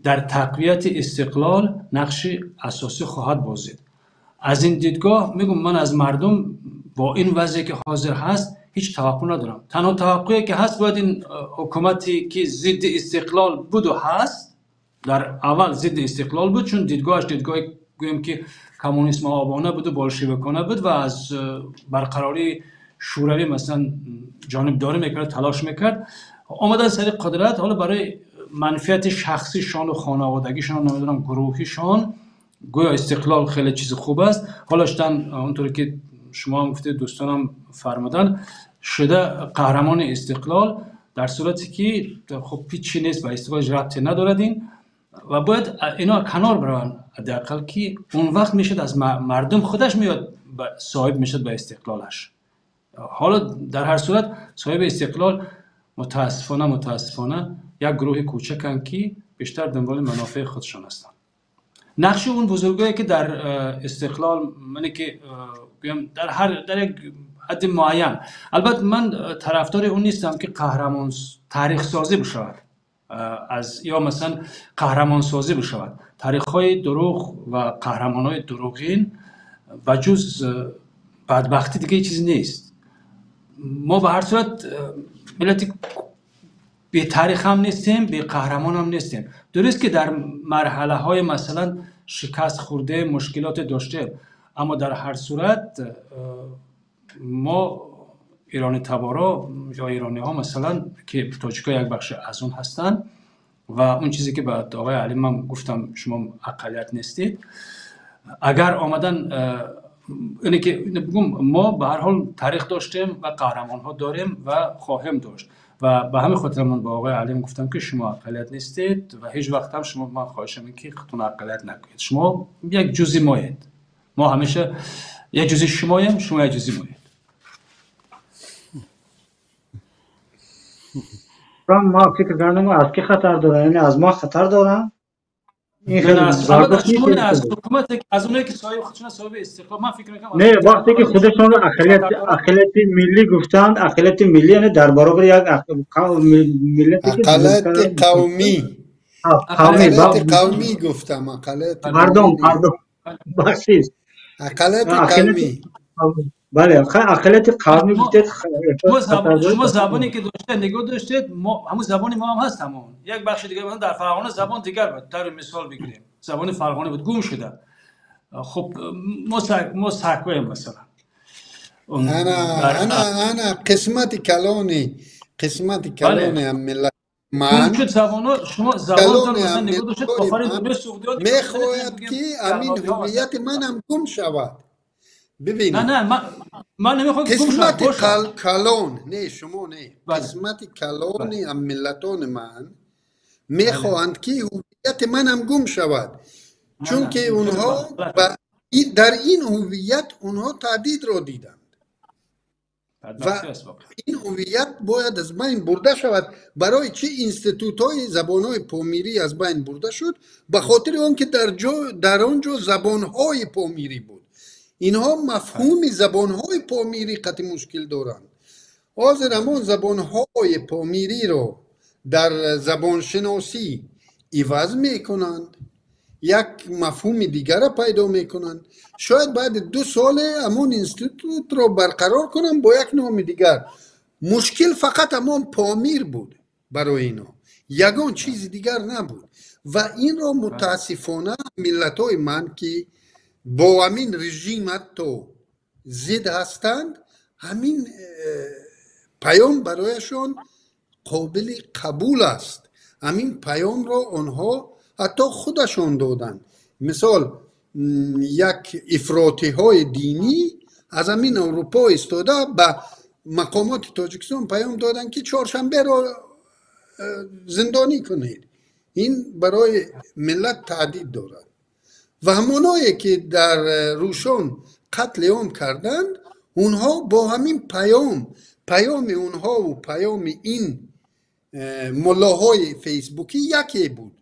дар тақвияти истиқлол нақши асосӣ хоҳад бозид. Аз ин дидгоҳ мегӯм, ман аз мардум бо ин вазъе, ки ҳозир ҳаст, ҳеҷ таваққӯъ надорам. Танҳо таваққӯе, ки ҳаст, бояд ин ҳукумате, ки зидди истиқлол буду ҳаст, дар аввал зидди истиқлол буд, чун дидгоҳаш дидгоҳи, гӯем, ки коммунистмообона буду болшевикона буд ва аз барқарории Шӯравӣ масалан ҷонибдорӣ мекард, талош мекард, омадан сари қудрат, ҳоло барои манфиати шахсишону хонаводагишон, намедонам, гурӯҳишон, гӯё истиқлол хеле чизи хуб аст. Ҳоло шудан, онтуре ки шумо ҳам гуфтед, дӯстонам фармуданд, шуда қаҳрамони истиқлол, дар сурате ки хуб, ҳеҷ чӣ нест, ба истиқлол рабте надорад ин. Ва бояд ино канор бираванд ҳадди ақал, ки он вақт мешад аз мардум худаш меояд, соҳиб мешад ба истиқлолаш. Ҳоло дар ҳар сурат соҳиби истиқлол мутаассифона як гурӯҳи кӯчаканд, ки бештар дунболи манофеи худшон ҳастанд. Нақши он бузургое, ки дар истиқлол, мане ки гӯям, дар ҳар дар як ҳадди муайян, албатта ман тарафдори он нестам, ки қаҳрамон таърихсозӣ бишавад аз ё масалан қаҳрамонсозӣ бишавад. Таърихҳои дурӯғ ва қаҳрамонҳои дурӯғин ба ҷуз бадбахтӣ дига ҳеҷ чиз нест. Мо ба ҳар сурат миллати бетаърих ҳам нестем, беқаҳрамон ҳам нестем. Дуруст, ки дар марҳалаҳои масалан шикаст хӯрдем, мушкилоте доштем, аммо дар ҳар сурат мо иронӣ таборо ё ирониҳо масалан, ки тоҷикҳо як бахши аз он ҳастанд, ва он чизе, ки ба оғои Алим ман гуфтам, шумо ақаллият нестед. Агар омадан ине ки бигӯм, мо ба ҳар ҳол таърих доштем ва қаҳрамонҳо дорем ва хоҳем дошт. Ва ба ҳамин хотир ман ба оғои Алим гуфтам, ки шумо ақаллият нестед ва ҳеҷ вақт ҳам шумо, ман хоҳишам ин ки худтон ақаллият накунед. Шумо як ҷузъи моед, мо ҳамеша як ҷузъи шумоем, шумо як ҷузъи моед. Ма фикр кардам, аз ки хатар дорам? Яъне аз ма хатар дорам? Ин хеле аз бардошт шумо не, нест. Аз ҳукумате, аз оное, ки соҳиби худшона соҳиби истиқлол, ман фикр мекунам. Не, вақте ки худашонро ақаллияти миллӣ гуфтанд, ақаллияти миллӣ яъне дар баробари як миллате ки Ақаллияти қавмӣ. Қавмӣ. Ақаллияти қавмӣ гуфтам, ақаллияти пардон. миллӣ. Пардон, бахшиш. Ақаллияти қавмӣ. Бале, ақаллияти қавмӣ гуфтед. Шумо забоне ки доштед, нигоҳ доштед, ҳамун забони мо ҳам ҳаст ҳамон. Як бахши дигар, масалан, дар Фарғона забон дигар буд, таври мисол бигирем. Забони фарғонӣ буд, гум шуда. Хуб, мо сакоем, масалан. Ана қисмати калони, қисмати калони миллат ман мехоҳад, ки ҳамин ҳуввияти манам гум шавад. Бибинед, қисмати калон, не шумо, не, қисмати калони миллатони ман мехоҳанд, ки ҳуввияти манам гум шавад, чунки онҳо дар ин ҳуввият онҳо таҳдидро диданд ва ин ҳуввият бояд аз байн бурда шавад. Барои чӣ институтҳои забонҳои помирӣ аз байн бурда шуд? Ба хотири он ки дар он ҷо забонҳои помирӣ буд. Инҳо мафҳуми забонҳои помирӣ қатъи мушкил доранд. Ҳозир ҳамон забонҳои помириро дар забоншиносӣ иваз мекунанд, як мафҳуми дигарро пайдо мекунанд. Шояд баъди 2 соле ҳамон институтро барқарор кунанд бо як номи дигар. Мушкил фақат ҳамон Помир буд барои ино, ягон чизи дигар набуд. Ва инро мутаассифона миллатҳои ман, ки бо ҳамин режим ҳатто зид ҳастанд, ҳамин паём барояшон қобили қабул аст. Ҳамин паёмро онҳо ҳатто худашон доданд. Мисол, як ифротиҳои динӣ аз ҳамин Аврупо истода ба мақомоти Тоҷикистон паём доданд, ки чоршанберо зиндонӣ кунед, ин барои миллат таҳдид дорад. Ва ҳамоное ки дар Рӯшон қатли ом карданд, онҳо бо ҳамин паём, паёми онҳову паёми ин муллоҳои фейсбукӣ яке буд.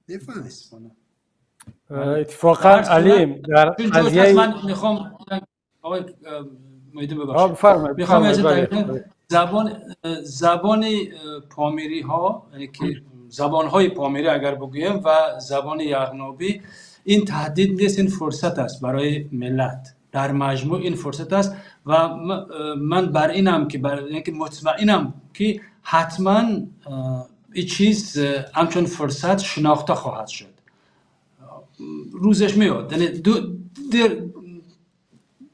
Мефаҳмед? Иттифоқан, Алим, дар қазияи ман мехоҳам, оқои Муҳиддин, бибахшед, мехоҳам забони помириҳо, яъне ки забонҳои помирӣ агар бигӯем, ва забони яғнобӣ, ин таҳдид нест, ин фурсат аст барои миллат. Дар маҷмӯъ ин фурсат аст ва ман бар инам ки, мутмаинам ки ҳатман ин чиз ҳамчун фурсат шинохта хоҳад шуд. Рӯзаш меояд, яъне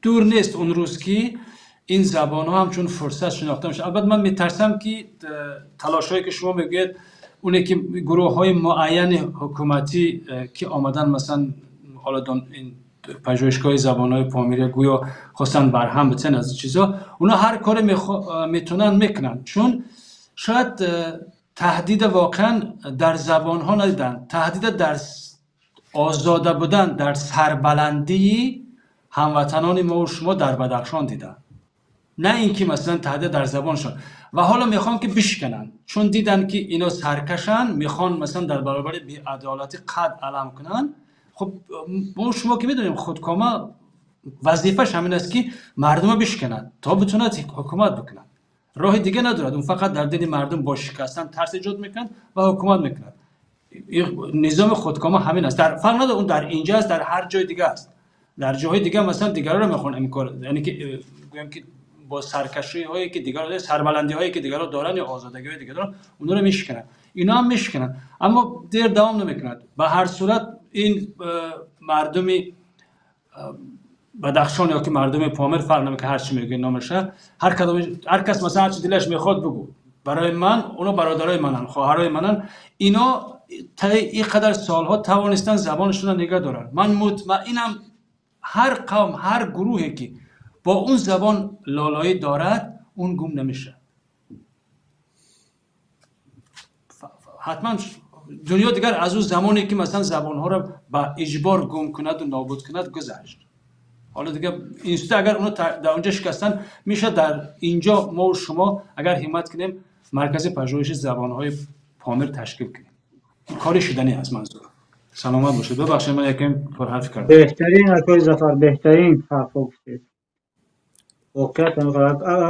дур нест он рӯз, ки ин забонҳо ҳамчун фурсат шинохта мешавад. Албатта, ман метарсам, ки талошҳое ки шумо мегӯед, оне ки гурӯҳҳои муайяни ҳукуматӣ, ки омадан, масалан, ҳоло ин пажӯҳишгоҳи забонҳои помирӣ гӯё хостанд барҳам битен аз ин чизҳо, онҳо ҳар коре метавонанд мекунанд, чун шояд таҳдида воқеан дар забонҳо надиданд, таҳдида дар озода будан, дар сарбаландии ҳамватанони мо ва шумо дар Бадахшон диданд, на ин ки масалан таҳдид дар забоншон. Ва ҳоло мехоҳанд ки бишкананд, чун диданд, ки ино саркашанд, мехоҳанд масалан дар баробари беадолатӣ қад алам кунанд. Хуб, мо шумо ки медонем, худкома вазифааш ҳамин аст, ки мардумро бишканад то битавонад ҳукумат бикунад. Роҳи дига надорад. Он фақат дар дили мардум бо шикастан тарс эҷод мекунад ва ҳукумат мекунад. Низоми худкома ҳамин аст. Дар фарқ надорад, он дар инҷа аст, дар ҳар ҷои дига аст. Дар ҷоҳои дига масалан дигарро мехоҳанд ин кор, яъне ки гӯем ки бо саркашиҳое ки дигарро, сарбаландиҳое ки дигарро доранд ё озодагиҳои дига доранд, онҳоро мешикананд. Ино ҳам мешикананд, аммо дер давом намекунад. Ба ҳар сурат, ин мардуми Бадахшон ё ки мардуми Помир, фарқ намекунад, ҳар чӣ мегӯяд номаша, ҳар кадом, ҳар кас масалан ҳар чӣ дилаш мехоҳад бигӯ, барои ман оно бародарои мананд, хоҳарои мананд. Ино таи ин қадар солҳо тавонистанд забонашонро нигоҳ доранд. Ман мутмаинам, ҳар қавм, ҳар гурӯҳе ки бо он забон лолоӣ дорад, он гум намешавад ҳатман. Дунё дигар аз он замоне ки масалан забонҳоро ба иҷбор гум кунад ва нобуд кунад гузашт. Ҳоло дигар институт агар оно дар онҷо шикастан мешавад, дар инҷо мо ва шумо агар ҳиммат кунем, маркази пажӯҳиши забонҳои Помир ташкил кунем, кори шуданӣ аст. Манзур, саломат бошед. Бибахшед, ман якем пурҳарф кардам. Беҳтарин, акои Зафар, беҳтарин ҳарфҳо гуфтед. Воқеият.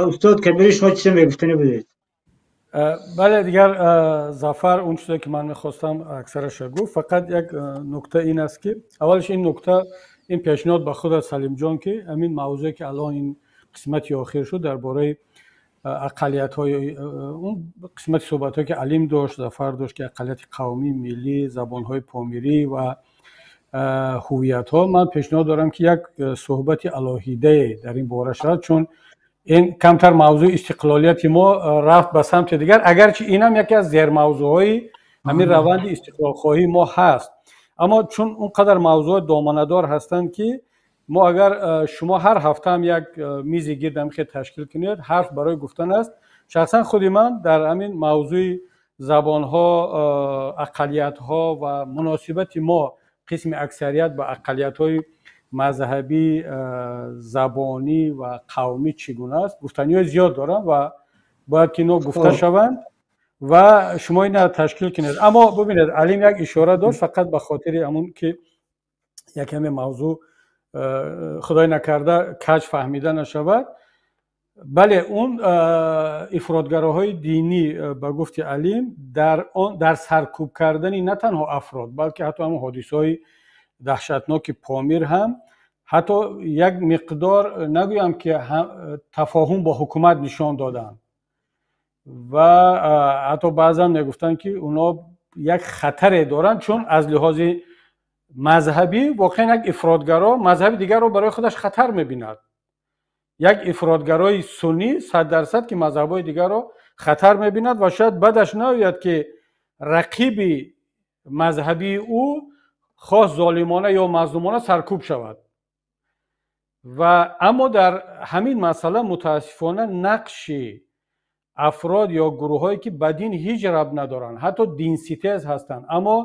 Устод Кабири, шумо чизе мегуфтанӣ будед? Бале, дигар Зафар он чизе ки ман мехостам, аксараша гуфт. Фақат як нукта ин аст, ки аввалаш ин нукта Ин пешниҳод ба худат, Салимҷон, ки ҳамин мавзӯе, ки алон ин қисмати охир шуд дар бораи ақаллиятҳои, он қисмати суҳбатҳое, ки Алим дошт, Зафар дошт, ки ақаллияти қавмӣ, миллӣ, забонҳои помирӣ ва ҳувиятҳо, ман пешниҳод дорам, ки як суҳбати алоҳидае дар ин бора шавад, чун ин камтар мавзӯи истиқлолияти мо рафт ба самти дигар, агарчи инам яке аз зермавзӯъҳои ҳамин раванди истиқлолхоҳии мо ҳаст. Аммо чун он қадар мавзӯъҳои доманадор ҳастанд, ки мо агар шумо ҳар ҳафтаам як мизи гирд ҳамихел ташкил кунед, ҳарф барои гуфтан аст. Шахсан худи ман дар ҳамин мавзӯи забонҳо, ақаллиятҳо ва муносибати мо, қисми аксарият, ба ақаллиятҳои мазҳабӣ, забонӣ ва қавмӣ чӣ гуна аст, гуфтаниҳои зиёд дорам ва бояд ки ино гуфта шаванд ва шумо ина ташкил кунед. Аммо бубинед, Алим як ишора дошт, фақат ба хотири ҳамун ки як каме мавзӯъ, худой накарда, каҷ фаҳмида нашавад. Бале, он ифротгароҳои динӣ, ба гуфти Алим, дар саркӯб кардани на танҳо афрод, балки ҳатто ҳамон ҳодисаҳои даҳшатноки Помир ҳам ҳатто як миқдор, нагӯям ки тафоҳум бо ҳукумат нишон доданд ва ҳатто баъзан мегуфтанд, ки онҳо як хатаре доранд, чун аз лиҳози мазҳабӣ воқеан як ифротгаро мазҳаби дигарро барои худаш хатар мебинад. Як ифротгарои суннӣ 100% ки мазҳабҳои дигарро хатар мебинад ва шояд бадаш наояд, ки рақиби мазҳабии ӯ, хоҳ золимона ё мазлумона, саркӯб шавад. Ва аммо дар ҳамин масъала, мутаассифона, нақши афрод ё гурӯҳҳое, ки ба дин ҳеҷ рабт надоранд, ҳатто динситез ҳастанд, аммо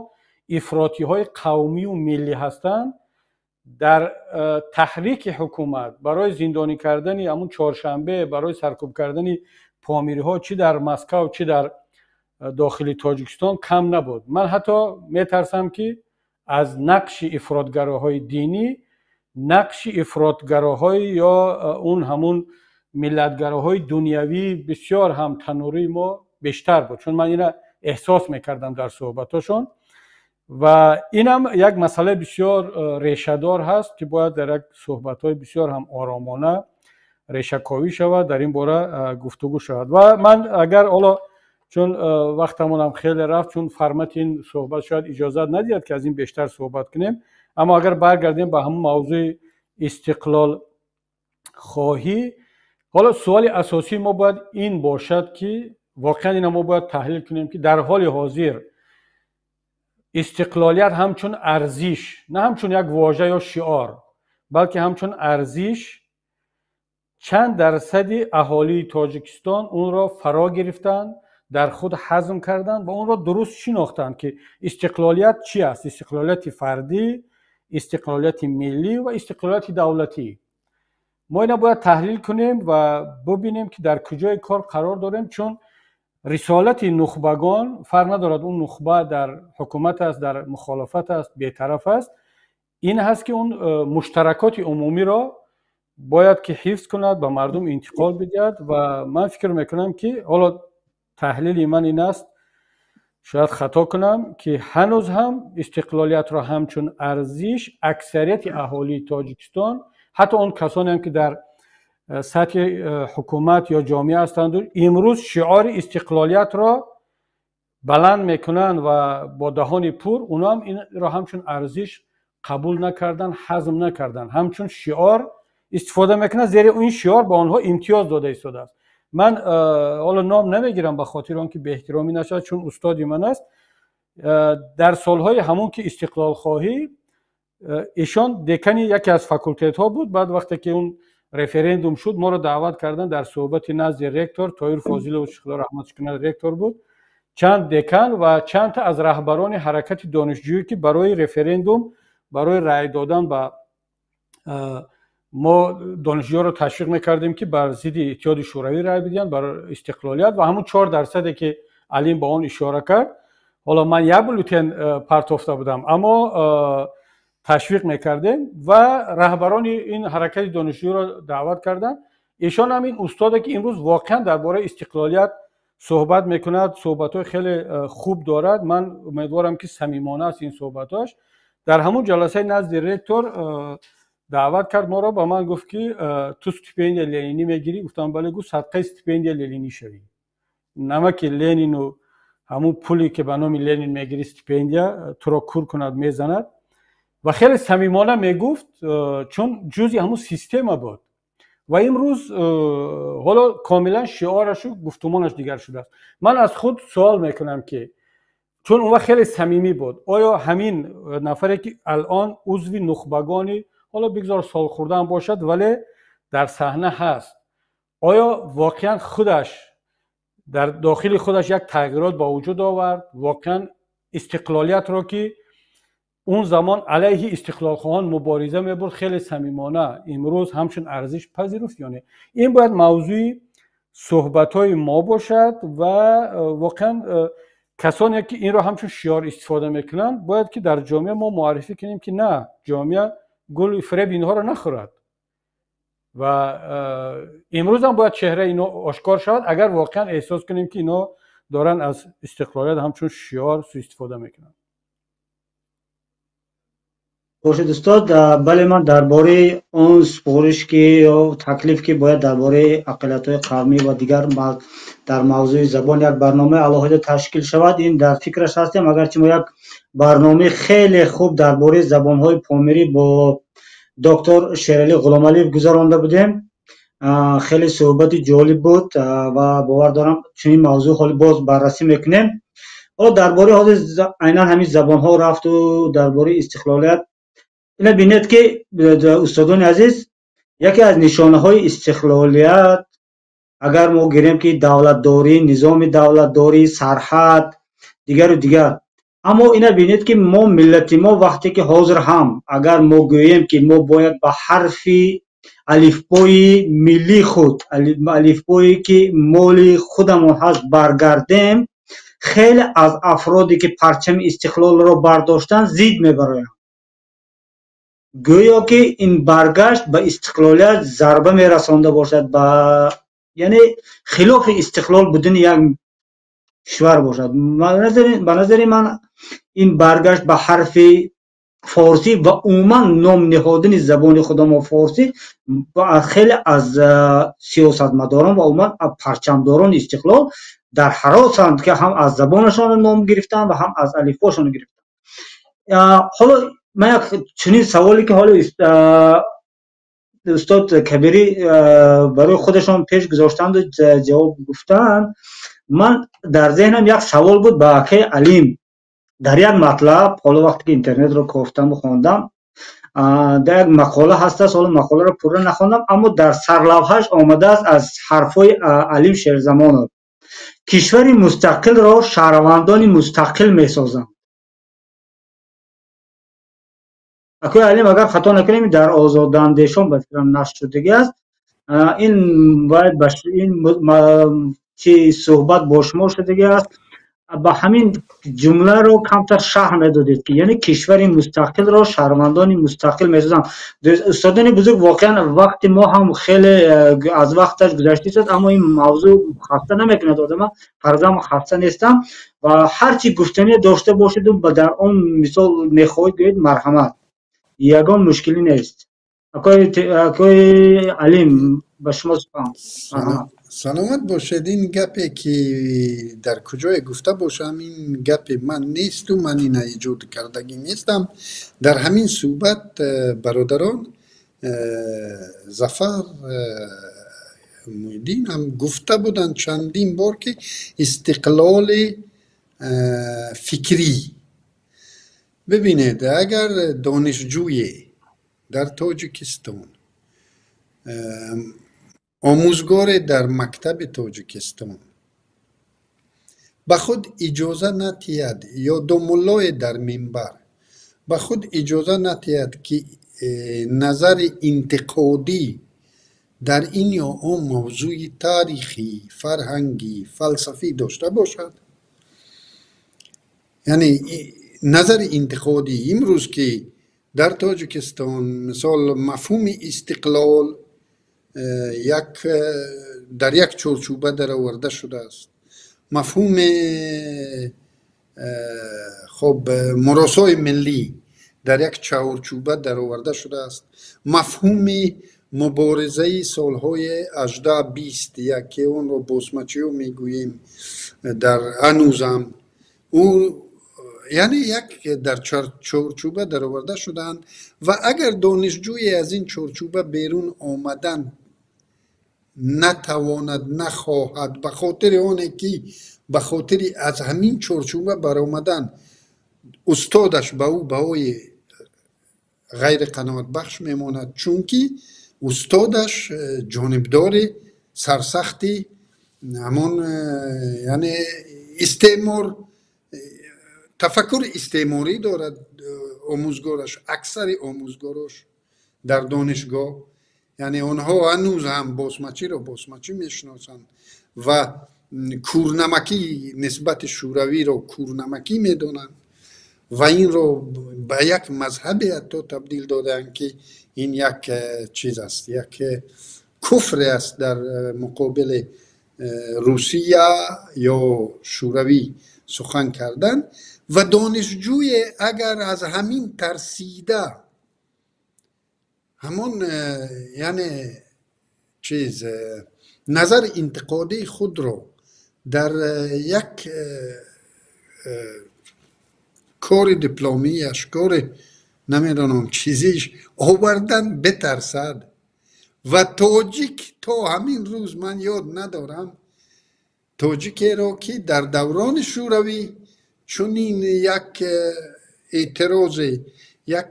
ифротиҳои қавмию миллӣ ҳастанд, дар таҳрики ҳукумат барои зиндонӣ кардани ҳамун Чоршанбе, барои саркӯб кардани помириҳо, чӣ дар Москав, чӣ дар дохили Тоҷикистон, кам набуд. Ман ҳатто метарсам, ки аз нақши ифротгароҳои динӣ нақши ифротгароҳои ё он ҳамун миллатгароҳои дунявӣ бисёр ҳам танурии мо бештар буд, чун ман ина эҳсос мекардам дар суҳбатҳошон. Ва инам як масъалаи бисёр решадор ҳаст, ки бояд дар як суҳбатҳои бисёр ҳам оромона решаковӣ шавад, дар ин бора гуфтугӯ шавад. Ва ман агар ҳоло, чун вақтамонам хеле рафт, чун формати ин суҳбат шояд иҷозат надиҳад, ки аз ин бештар суҳбат кунем, аммо агар баргардем ба ҳамун мавзӯи истиқлолхоҳӣ, ҳоло суоли асосии мо бояд ин бошад, ки воқеан ина мо бояд таҳлил кунем, ки дар ҳоли ҳозир истиқлолият ҳамчун арзиш, на ҳамчун як вожа ё шиор, балки ҳамчун арзиш, чанд дарсади аҳолии Тоҷикистон онро фаро гирифтанд, дар худ ҳазм карданд ва онро дуруст шинохтанд, ки истиқлолият чи аст: истиқлолияти фардӣ, истиқлолияти миллӣ ва истиқлолияти давлатӣ. Мо ина бояд таҳлил кунем ва бубинем, ки дар куҷои кор қарор дорем, чун рисолати нухбагон, фарқ надорад, он нухба дар ҳукумат аст, дар мухолифат аст, бетараф аст, ин ҳаст, ки он муштаракоти умумиро бояд ки ҳифз кунад, ба мардум интиқол бидиҳад. Ва ман фикр мекунам, ки ҳоло таҳлили ман ин аст, шояд хато кунам, ки ҳанӯз ҳам истиқлолиятро ҳамчун арзиш аксарияти аҳолии Тоҷикистон, ҳатто он касоне ки дар сатҳи ҳукумат ё ҷомеа ҳастанд, имрӯз шиори истиқлолиятро баланд мекунанд ва бо даҳони пур, онҳоам инро ҳамчун арзиш қабул накарданд, ҳазм накарданд, ҳамчун шиор истифода мекунанд, зери ин шиор ба онҳо имтиёз дода истодааст. Ман ҳоло ном намегирам, ба хотири он ки беэҳтиромӣ нашавад, чун устоди ман аст. Дар солҳои ҳамон ки истиқлолхоҳӣ, ишон декани яке аз факултетҳо буд. Баъд вақте ки он референдум шуд, моро даъват карданд дар суҳбати назди ректор Тоир Фозилович, Худо раҳматш кунад, ректор буд, чанд декан ва чандта аз раҳбарони ҳаракати донишҷӯӣ, ки барои референдум, барои рай додан ба мо донишҷӯёро ташвиқ мекардем, ки бар зидди Иттиҳоди Шӯравӣ рай бидиҳанд, бар истиқлолият. Ва ҳамун 4%-е ки Алим ба он ишора кард, ҳоло ман як бюллетен партофта будам, аммо ташвиқ мекардем ва раҳбарони ин ҳаракати донишҷӯиро даъват карданд. Эшон ҳам ин устоде, ки имрӯз воқеан дар бораи истиқлолият суҳбат мекунад, суҳбатҳои хеле хуб дорад, ман умедворам, ки самимона аст ин суҳбатҳош. Дар ҳамон ҷаласаи назди ректор даъват кард моро, ба ман гуфт, ки ту стипендия ленинӣ мегирӣ? Гуфтам, бале. Гуфт, садқаи стипендия ленинӣ шавӣ, намаки Ленину ҳамун пуле ки ба номи Ленин мегирӣ, стипендия туро кур кунад, мезанад. Ва хеле самимона мегуфт, чун ҷузъи ҳамун система буд. Ва имрӯз ҳоло комилан шиорашу гуфтумонаш дигар шудааст. Ман аз худ суол мекунам, ки чун он вақт хеле самимӣ буд, оё ҳамин нафаре, ки алон узви нухбагони, ҳоло бигзор солхӯрдаам бошад, вале дар саҳна ҳаст, оё воқеан худаш дар дохили худаш як тағйирот ба вуҷуд овард? Воқеан истиқлолиятро, ки он замон алайҳи истиқлолхоҳон мубориза мебурд, хеле самимона имрӯз ҳамчун арзиш пазируфт ё не? Ин бояд мавзӯи суҳбатҳои мо бошад. Ва воқеан касоне, ки инро ҳамчун шиор истифода мекунанд, бояд ки дар ҷомеа мо муаррифӣ кунем, ки на, ҷомеа гули фиреби инҳоро нахӯрад. Ва имрӯзам бояд чеҳраи ино ошкор шавад, агар воқеан эҳсос кунем, ки ино доранд аз истиқлолият ҳамчун шиор суистифода мекунанд. Бошед, устод. Бале, ман дар бораи он супориш ки ё таклиф, ки бояд дар бораи ақаллиятҳои қавмӣ ва дигар дар мавзӯи забон як барномаи алоҳида ташкил шавад, ин дар фикраш ҳастем. Агарчи мо як барномаи хеле хуб дар бораи забонҳои помирӣ бо доктор Шералӣ Ғуломалиев гузаронда будем, хеле суҳбати ҷолиб буд ва бовар дорам, чунин мавзӯъ ҳоли боз баррасӣ мекунем. Ҳоло дар бораи ҳозир айнан ҳамин забонҳо рафту дар бораи истиқлолият, ина бинед, ки устодони азиз, яке аз нишонаҳои истиқлолият, агар мо гирем, ки давлатдорӣ, низоми давлатдорӣ, сарҳад, дигару дигар. Аммо ина бинед, ки мо, миллати мо, вақте ки ҳозир ҳам агар мо гӯем, ки мо бояд ба ҳарфи алифбои миллии худ, алифбое ки моли худамон ҳаст, баргардем, хеле аз афроде ки парчами истиқлолро бардоштанд, зид мебароянд, гӯё ки ин баргашт ба истиқлолият зарба мерасонда бошад, ба яъне хилофи истиқлол будани як кишвар бошад. Ба назари ман, ин баргашт ба ҳарфи форсӣ ва умуман ном ниҳодани забони худамо форсӣ хеле аз сиёсатмадорон ва умуман парчамдорони истиқлол дар ҳаросанд, ки ҳам аз забонашон ном гирифтанд ва ҳам аз алифбошон гирифтанд. Ҳоло ман як чунин саволе, ки ҳоло устод Кабирӣ барои худашон пеш гузоштанду ҷавоб гуфтанд, ман дар зеҳнам як савол буд ба акаи Алим. Дар як матлаб, ҳоло вақте ки интернетро кофтаму хондам, дар як мақола ҳастааст, ҳоло мақоларо пурра нахондам, аммо дар сарлавҳаш омадааст аз ҳарфҳои Алим Шерзамонов: кишвари мустақилро шаҳрвандони мустақил месозанд. Акои Алим, агар хато накунем, дар Озодандешон, ба фикрам, нашр шудагӣ аст. Ин бояд ин чи суҳбат бо шумо шудагӣ аст. Ба ҳамин ҷумларо камтар шарҳ медодед, ки яъне кишвари мустақилро шаҳрвандони мустақил месозанд. Устодони бузург, воқеан вақти мо ҳам хеле аз вақташ гузашта, аммо ин мавзӯъ хаста намекунад одама, фарзам хаста нестам. Ва ҳар чи гуфтанӣ дошта бошеду ба дар он мисол мехоҳед гӯед, марҳамат, ягон мушкилӣ нест. Акои Алим, ба шумо сухан. Саломат бошед. Ин гапе ки дар куҷое гуфта бошам, ин гапи ман несту ман ина эҷод кардагӣ нестам. Дар ҳамин суҳбат бародарон Зафар, Муҳиддин ҳам гуфта буданд чандин бор, ки истиқлоли фикрӣ. Бибинед, агар донишҷӯе дар Тоҷикистон, омӯзгоре дар мактаби Тоҷикистон ба худ иҷоза натиҳад ё домуллое дар минбар ба худ иҷоза натиҳад, ки назари интиқодӣ дар ин ё он мавзӯи таърихӣ, фарҳангӣ, фалсафӣ дошта бошад, яъне назари интиқодӣ. Имрӯз ки дар Тоҷикистон, мисол, мафҳуми истиқлол як дар як чорчӯба дароварда шудааст, мафҳуми хоб муросои миллӣ дар як чаҳорчӯба дароварда шудааст. Мафҳуми муборизаи солҳои 18-21, ки онро босмачиҳо мегӯем дар ҳанӯзам, ӯ яъне як дар чорчӯба дароварда шудаанд ва агар донишҷӯе аз ин чорчӯба берун омадан натавонад, нахоҳад, ба хотири оне ки ба хотири аз ҳамин чорчӯба баромадан устодаш ба ӯ баҳои ғайриқаноатбахш мемонад, чунки устодаш ҷонибдори сарсахти ҳамон яъне истеъмор, тафаккури истеъморӣ дорад омӯзгораш. Аксари омӯзгорош дар донишгоҳ, яъне онҳо ҳанӯз ҳам босмачиро босмачӣ мешиносанд ва кӯрнамакӣ нисбати шӯравиро кӯрнамакӣ медонанд ва инро ба як мазҳабе ҳатто табдил додаанд, ки ин як чиз аст, як куфре аст дар муқобили Русия ё Шӯравӣ сухан кардан. Ва донишҷӯе агар аз ҳамин тарсида ҳамон яъне чиз назари интиқодии худро дар як кори дипломияш, кори намедонам чизиш овардан битарсад, ва тоҷик то ҳамин рӯз ман ёд надорам тоҷикеро, ки дар даврони шӯравӣ чунин як эътирозе, як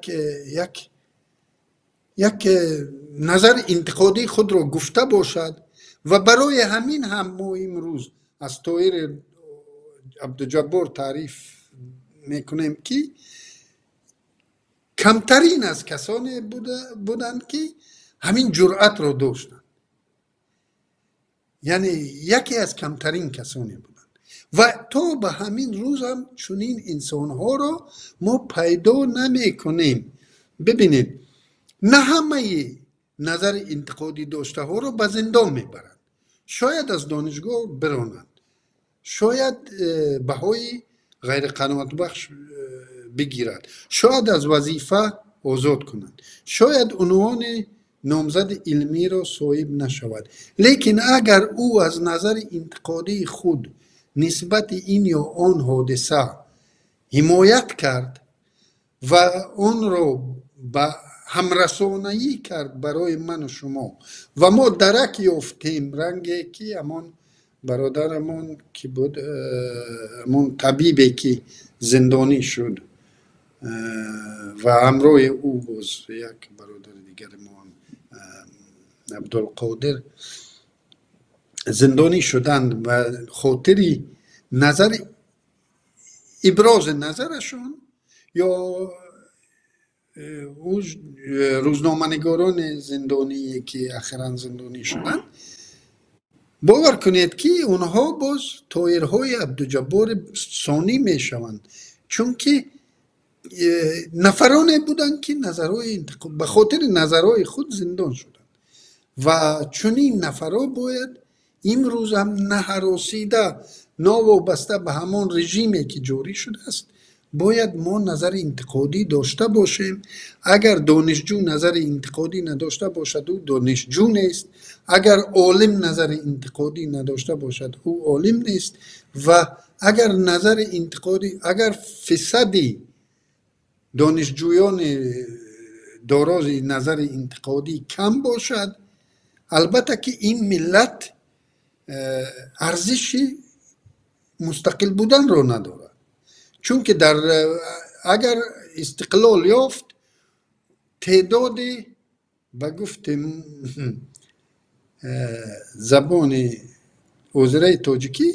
назари интиқодии худро гуфта бошад. Ва барои ҳамин ҳам мо имрӯз аз Тоҳири Абдуҷаббор таъриф мекунем, ки камтарин аз касоне буданд, ки ҳамин ҷуръатро доштанд, яъне яке аз камтарин касоне буданд. Ва то ба ҳамин рӯзам чунин инсонҳоро мо пайдо намекунем. Бибинед, на ҳамаи назари интиқодӣ доштаҳоро ба зиндон мебаранд, шояд аз донишгоҳ биронанд, шояд баҳои ғайриқаноатбахш бигирад, шояд аз вазифа озод кунанд, шояд унвони номзади илмиро соҳиб нашавад, лекин агар ӯ аз назари интиқодии худ нисбати ин ё он ҳодиса ҳимоят кард ва онро ба ҳамрасонаӣ кард барои ману шумо ва мо дарак ёфтем, ранге ки ҳамон бародарамон ки буд, ҳамон табибе ки зиндонӣ шуд ва ҳамроҳи ӯ боз як бародари дигари мо Абдулқодир зиндонӣ шуданд ба хотири назари ибрози назарашон, ё рӯзноманигорони зиндоние ки ахиран зиндонӣ шуданд, бовар кунед, ки онҳо боз Тоҳирҳои Абдуҷаббори сонӣ мешаванд, чунки нафароне буданд, ки назарҳои ба хотири назарҳои худ зиндон шуданд. Ва чунин нафарҳо бояд имрӯзам наҳаросида, новобаста ба ҳамон режиме ки ҷорӣ шудааст, бояд мо назари интиқодӣ дошта бошем. Агар донишҷӯ назари интиқодӣ надошта бошад, ӯ донишҷӯ нест. Агар олим назари интиқодӣ надошта бошад, ӯ олим нест. Ва агар назари интиқодӣ, агар фисади донишҷӯёни дорози назари интиқодӣ кам бошад, албатта ки ин миллат арзиши мустақил буданро надорад, чунки дар агар истиқлол ёфт, теъдоди ба гуфти забони ҳозираи тоҷикӣ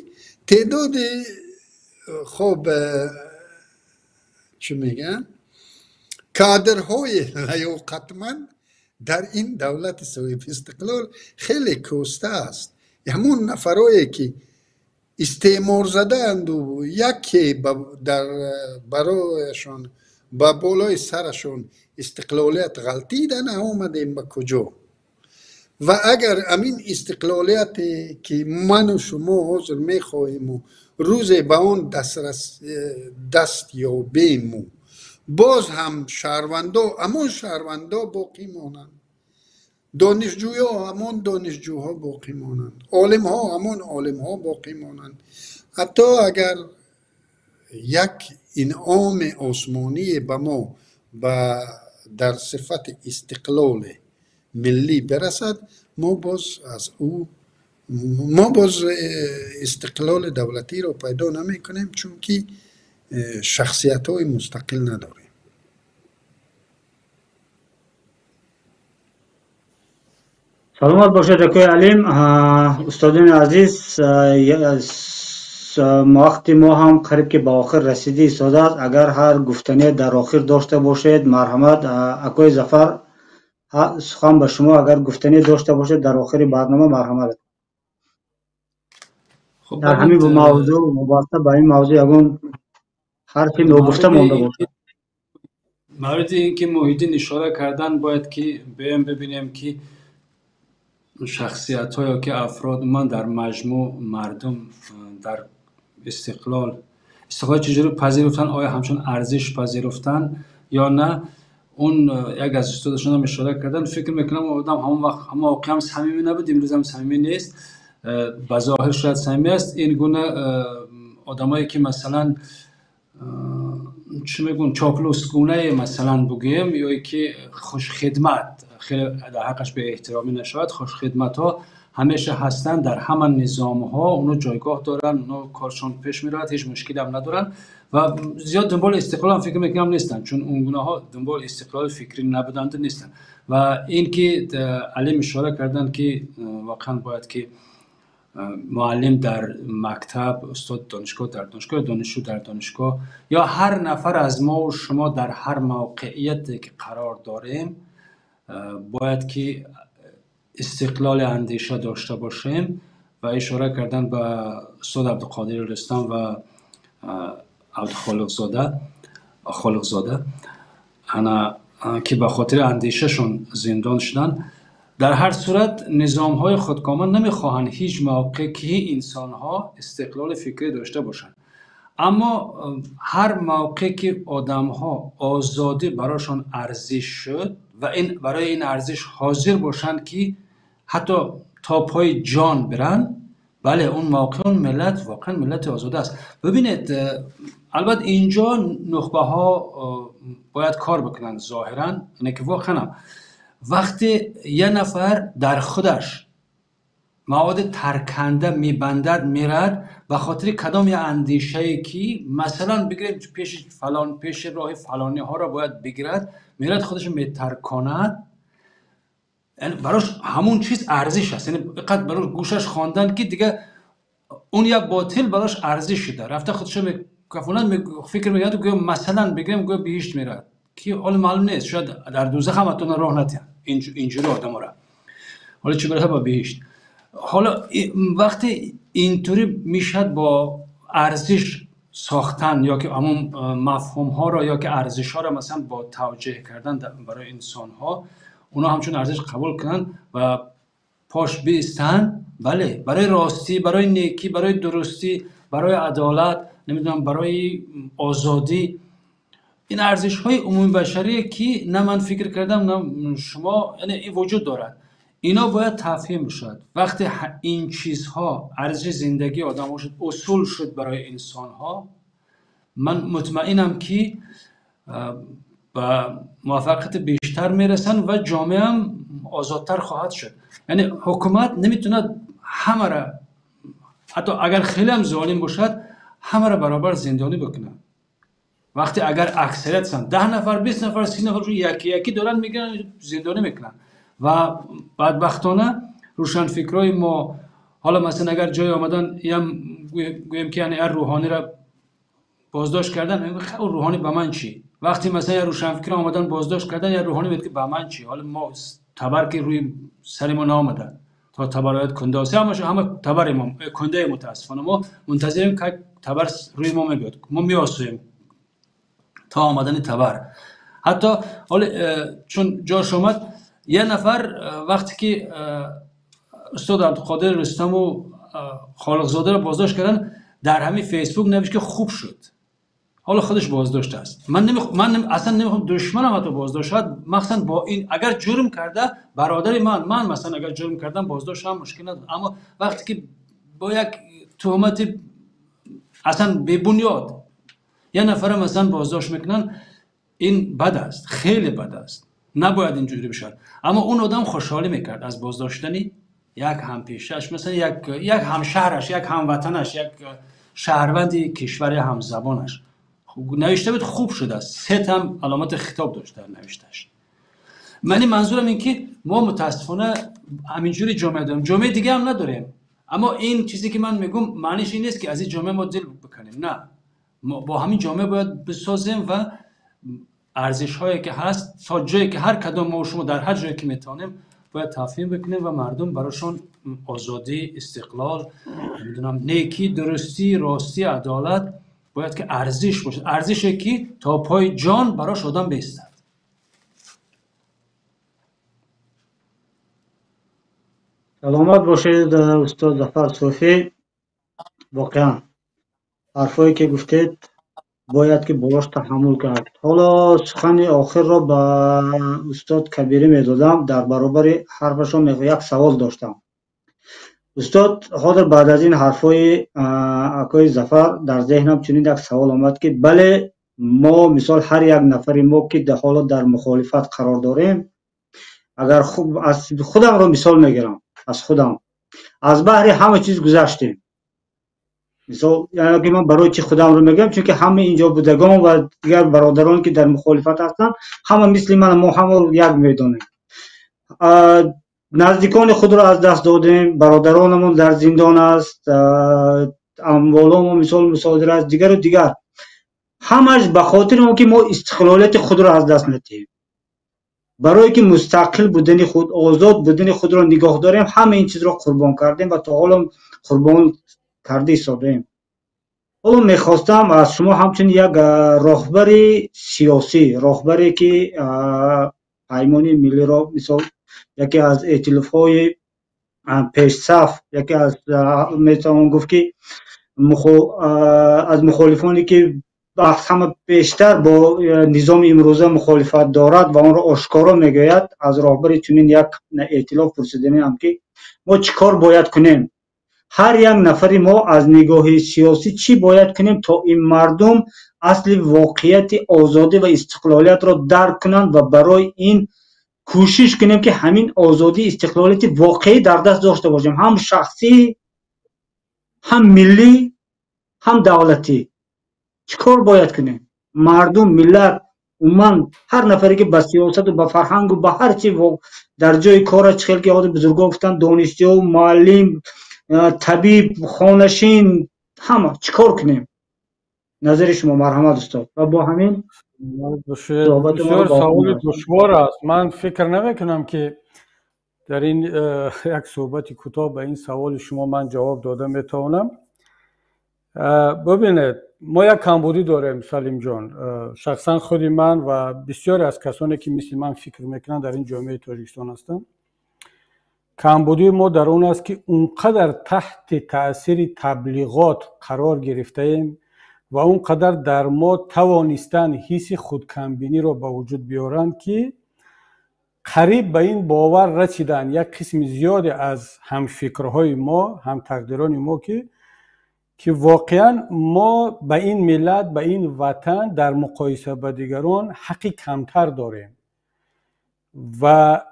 теъдоди хоб чӣ мегӯянд, кадрҳои лаёқатманд дар ин давлати соҳибистиқлол хеле коста аст. Ҳамон нафарое ки истеъморзадаанду яке дар барояшон ба болои сарашон истиқлолият ғалтида, наомадем ба куҷо. Ва агар ҳамин истиқлолияте ки ману шумо ҳозир мехоҳему рӯзе ба он даст ёбему Боз ҳам шаҳрвандо ҳамон шаҳрвандо боқӣ монанд, донишҷӯё ҳамон донишҷӯҳо боқӣ монанд, олимҳо ҳамон олимҳо боқӣ монанд. Ҳатто агар як инъоми осмоние ба мо ба дар сифати истиқлоли миллӣ бирасад, мо боз аз ӯ мо боз истиқлоли давлатиро пайдо намекунем, чунки шахсиятҳои мустақил надорем. Саломат бошед, акои Алим. Устодони азиз, вақти мо ҳам қариб ки ба охир расида истодааст. Агар ҳар гуфтание дар охир дошта бошед, марҳамат. Акои Зафар, сухан ба шумо, агар гуфтание дошта бошед дар охири барнома, марҳамат. Дар ҳамин мавзӯъ, вобаста ба ин мавзӯъ ягон ҳарфи ногуфта монда бошад. Мавриди ин ки Муҳиддин ишора кардан, бояд ки биёем бибинем, ки шахсиятҳо ё ки афрод, умуман дар маҷмӯъ мардум дар истиқлол чиҷури пазируфтанд, оё ҳамчун арзиш пазируфтанд ё на. Он як аз устодашонам ишора кардан, фикр мекунам одам ҳамон вақт ҳамон воқеа ҳам самимӣ набуд, имрӯз ҳам самимӣ нест, ба зоҳир шояд самимӣ аст. Ин гуна одамое ки масалан чӣ мегӯн, чоплусгунае масалан бугӯем, ё ки хушхидмат, хеле дар ҳаққаш беэҳтиромӣ нашавад, хушхидматҳо ҳамеша ҳастанд дар ҳама низомҳо, оно ҷойгоҳ доранд, оно коршон пеш меравад, ҳеҷ мушкиле ҳам надоранд ва зиёд дунболи истиқлол ҳам фикр мекунам нестанд, чун он гунаҳо дунболи истиқлоли фикрӣ набуданду нестанд. Ва ин ки Алим ишора карданд, ки воқеан бояд ки муаллим дар мактаб, устод донишгоҳ дар донишгоҳ, донишҷӯ дар донишгоҳ, ё ҳар нафар аз мо ва шумо дар ҳар мавқеияте ки қарор дорем, бояд ки истиқлоли андеша дошта бошем. Ва ишора кардан ба устод Абдуқодири Рустам ва Абдухолиқзода, Холиқзода, ана ки ба хотири андешашон зиндон шуданд. Дар ҳар сурат низомҳои худкома намехоҳанд ҳеҷ мавқеъ ки инсонҳо истиқлоли фикрӣ дошта бошанд, аммо ҳар мавқеъ ки одамҳо озодӣ барошон арзиш шуд ва ин барои ин арзиш ҳозир бошанд, ки ҳатто то пои ҷон биранд, бале, он мавқеъ он миллат воқеан миллати озода аст. Бибинед, албатта инҷо нухбаҳо бояд кор бикунанд зоҳиран, ине ки воқеан ҳам вақте як нафар дар худаш маводи тарканда мебандад, мерад ба хотири кадом як андешае ки масалан бигирем пеши фалон, пеши роҳи фалониҳоро бояд бигирад, мерад худашро метарконад, яъне барош ҳамон чиз арзиш аст, яъне иқадр барош гӯшаш хондан ки дига он як ботил барош арзиш шуда, рафта худашро мекафонад, фикр мекунад, гӯё масалан бигирем, гӯё биҳишт мерад, ки ҳоло маълум нест, шояд дар дӯзах ҳам ҳатто роҳ надиҳанд инҷури одаморо, ҳоло чӣ барасад ба биҳишт. Ҳоло вақте интури мешавад бо арзиш сохтан ё ки ҳамон мафҳумҳоро ё ки арзишҳоро масалан бо тавҷеҳ кардан барои инсонҳо, онҳо ҳамчун арзиш қабул кунанд ва пош биистанд, бале, барои ростӣ, барои некӣ, барои дурустӣ, барои адолат, намедонам, барои озодӣ, ин арзишҳои умумибашарие ки на ман фикр кардам, на шумо, яъне ин вуҷуд дорад, ино бояд тафҳим шавад. Вақте ин чизҳо арзиши зиндагии одамҳо шуд, усул шуд барои инсонҳо, ман мутмаинам ки ба муваффақияти бештар мерасанд ва ҷомеаам озодтар хоҳад шуд. Яъне ҳукумат наметавонад ҳамаро, ҳатто агар хеле ҳам золим бошад, ҳамаро баробар зиндонӣ бикунад. Вақте агар аксарият ҳастанд, 10 нафар, 20 нафар, 30 нафар яки яки доранд мегиранд, зиндонӣ мекунанд. Ва бадбахтона рӯшанфикрҳои мо ҳоло масалан агар ҷое омадан, ям гӯем ки яъне ҳар рӯҳониро боздошт кардан, мегӯяд, хай, рӯҳонӣ ба ман чӣ? Вақте масалан як рӯшанфикр омадан боздошт кардан, як рӯҳонӣ мегӯяд ки ба ман чӣ? ҳоло мо табар ки рӯи сари мо наомада, то табар ояд кунда осе, ҳама табари мо кундаи мутаассифона мо мунтазирем ки табар рӯи мо мебиёд, мо меосоем то омадани табар. Ҳатто ҳоло чун ҷош омад, як нафар вақте ки устод Абдуқодир Рустаму Холиқзодаро боздошт карданд, дар ҳамин Фейсбук навишт ки хуб шуд. ҳоло худаш боздошт аст. Ман аслан намехоҳам душманам ҳатто боздошт шавад, махсусан бо ин агар ҷурм карда бародари ман масалан агар ҷурм кардам боздошт шавам мушкил надорад, аммо вақте ки бо як туҳмати аслан бебунёд як нафара масалан боздошт мекунанд, ин бад аст, хеле бад аст, набояд инҷури бишавад. Аммо он одам хушҳолӣ мекард аз боздоштани як ҳампешааш, масалан як ҳамшаҳраш, як ҳамватанаш, як шаҳрванди кишвари ҳамзабонаш. Навишта буд хуб шудааст, сет ҳам аломати хитоб дошт дар навиштааш. Ман манзурам ин ки мо мутаассифона ҳаминҷури ҷомеа дорем, ҷомеаи дига ҳам надорем. Аммо ин чизе ки ман мегӯм маъниш ин нест ки аз ин ҷомеа мо дил бикунем, на, мо бо ҳамин ҷомеа бояд бисозем ва арзишҳое ки ҳаст то ҷое ки ҳар кадом мо шумо дар ҳар ҷое ки метавонем бояд тафҳим бикунем ва мардум барошон озодӣ, истиқлол, намедонам, некӣ, дурустӣ, ростӣ, адолат бояд ки арзиш бошад, арзише ки то пои ҷон барош одам бистад. Саломат бошед устод Зафар Суфӣ. Воқеан ҳарфое ки гуфтед бояд ки болош таҳаммул кард. Ҳоло сухани охирро ба устод Кабирӣ медодам, дар баробари ҳарфашон як савол доштам. Устод, ҳозир баъд аз ин ҳарфҳои акои Зафар дар зеҳнам чунин як савол омад ки бале, мо мисол ҳар як нафари мо ки ҳоло дар мухолифат қарор дорем, агар аз худамро мисол мегирам, аз худам аз баҳри ҳама чиз гузаштем. Мисол, яъне ки ман барои чи худамро мегӯям, чунки ҳама инҷо будагон ва дигар бародарон ки дар мухолифат ҳастанд, ҳама мисли ман, мо ҳама як медонем. Наздикони худро аз даст додем, бародаронамон дар зиндон аст, амволомон мисол мусодира аст, дигару дигар. Ҳамаш ба хотири он ки мо истиқлолияти худро аз даст надиҳем, барое ки мустақил будани худ, озод будани худро нигоҳ дорем, ҳама ин чизро қурбон кардем ва то ҳоло қурбон карда истодаем. Ҳоло мехостам аз шумо ҳамчун як роҳбари сиёсӣ, роҳбаре ки паймони миллиро мисол яке аз эътилофҳои пешсаф, яке аз метавон гуфт ки аз мухолифоне ки аз ҳама бештар бо низоми имрӯза мухолифат дорад ва онро ошкоро мегӯяд, аз роҳбари чунин як эътилоф пурсидаем ки мо чӣ кор бояд кунем? Ҳар як нафари мо аз нигоҳи сиёсӣ чӣ бояд кунем то ин мардум асли воқеияти озодӣ ва истиқлолиятро дарк кунанд ва барои ин кӯшиш кунем ки ҳамин озодӣ, истиқлолияти воқеӣ дар даст дошта бошем, ҳам шахсӣ, ҳам миллӣ, ҳам давлатӣ. Чӣ кор бояд кунем? Мардум, миллат, умуман ҳар нафаре ки ба сиёсату ба фарҳангу ба ҳар чи дар ҷои кора, чӣ хел ки ҳозир бузургҳо гуфтанд, донишҷӯ, муаллим, табиб, хонашин, ҳама чӣ кор кунем? Назари шумо, марҳамат устод. Ва бо ҳамин бисёр саволи душвор аст. Ман фикр намекунам ки дар ин як суҳбати кӯтоҳ ба ин саволи шумо ман ҷавоб дода метавонам. Бибинед, мо як камбудӣ дорем, Салимҷон. Шахсан худи ман ва бисёре аз касоне ки мисли ман фикр мекунанд дар ин ҷомеаи Тоҷикистон ҳастанд. Камбудии мо дар он аст ки он қадар таҳти таъсири таблиғот қарор гирифтаем ва он қадар дар мо тавонистанд ҳисси худкамбиниро ба вуҷуд биёранд ки қариб ба ин бовар расиданд як қисми зиёде аз ҳамфикрҳои мо, ҳамтақдирони мо ки воқеан мо ба ин миллат, ба ин ватан дар муқоиса ба дигарон ҳаққи камтар дорем ва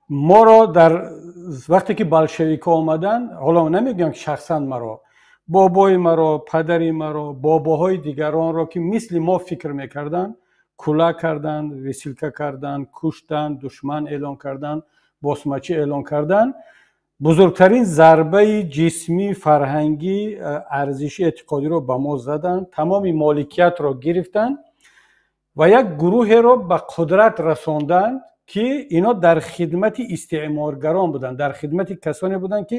моро дар вақте ки болшевикҳо омаданд, ҳоло намегӯям ки шахсан маро, бобои маро, падари маро, бобоҳои дигаронро ки мисли мо фикр мекарданд, кӯла карданд, весилка карданд, куштанд, душман эълон карданд, босмачӣ эълон карданд. Бузургтарин зарбаи ҷисмӣ, фарҳангӣ, арзиши эътиқодиро ба мо заданд, тамоми моликиятро гирифтанд ва як гурӯҳеро ба қудрат расонданд ки ино дар хидмати истеъморгарон буданд, дар хидмати касоне буданд ки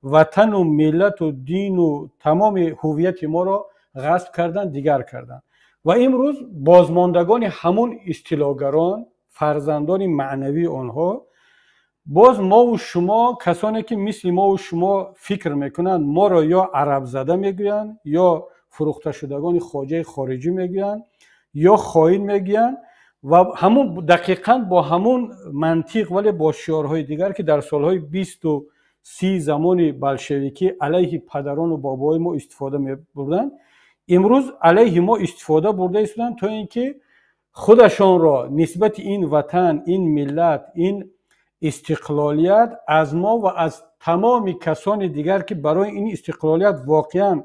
ватану миллату дину тамоми ҳуввияти моро ғасб карданд, дигар карданд. Ва имрӯз бозмондагони ҳамун истилогарон, фарзандони маънавии онҳо, боз мову шумо, касоне ки мисли мову шумо фикр мекунанд, моро ё арабзада мегӯянд, ё Фурӯхташудагони хоҷаи хориҷӣ мегӯянд ё хоин мегӯянд ва ҳамун дақиқан бо ҳамун мантиқ, вале бо шиорҳои дигар, ки дар солҳои 20-у 30 замони болшевикӣ алайҳи падарону бобоҳои мо истифода мебурданд, имрӯз алайҳи мо истифода бурда истоданд, то ин ки худашонро нисбати ин ватан, ин миллат, ин истиқлолият аз мо ва аз тамоми касони дигар, ки барои ин истиқлолият воқеан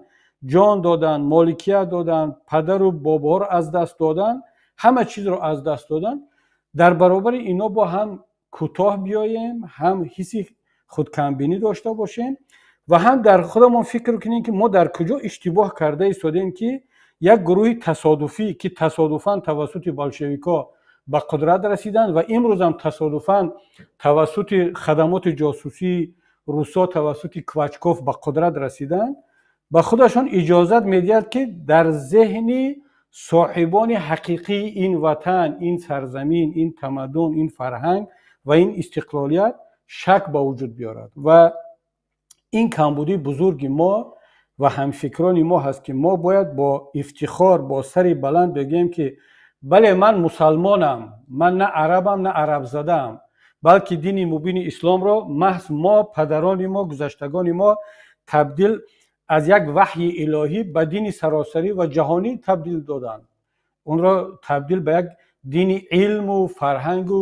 ҷон доданд, моликият доданд, падару бобоҳоро аз даст доданд, ҳама чизро аз даст доданд, дар баробари ино бо ҳам кӯтоҳ биёем, ҳам ҳисси худкамбинӣ дошта бошем ва ҳам дар худамон фикр кунем, ки мо дар куҷо иштибоҳ карда истодем, ки як гурӯҳи тасодуфӣ, ки тасодуфан тавассути болшевикҳо ба қудрат расиданд ва имрӯзам тасодуфан тавассути хадамоти ҷосусии русо, тавассути Квачков ба қудрат расиданд, ба худашон иҷозат медиҳад, ки дар зеҳни соҳибони ҳақиқии ин ватан, ин сарзамин, ин тамаддун, ин фарҳанг ва ин истиқлолият шак ба вуҷуд биёрад. Ва ин камбудии бузурги мо ва ҳамфикрони мо ҳаст, ки мо бояд бо ифтихор, бо сари баланд бигӯем, ки бале, ман мусалмонам, ман на арабам, на арабзадаам, балки дини мубини исломро маҳз мо, падарони мо, гузаштагони мо табдил аз як ваҳйи илоҳӣ ба дини саросарӣ ва ҷаҳонӣ табдил доданд, онро табдил ба як дини илму фарҳангу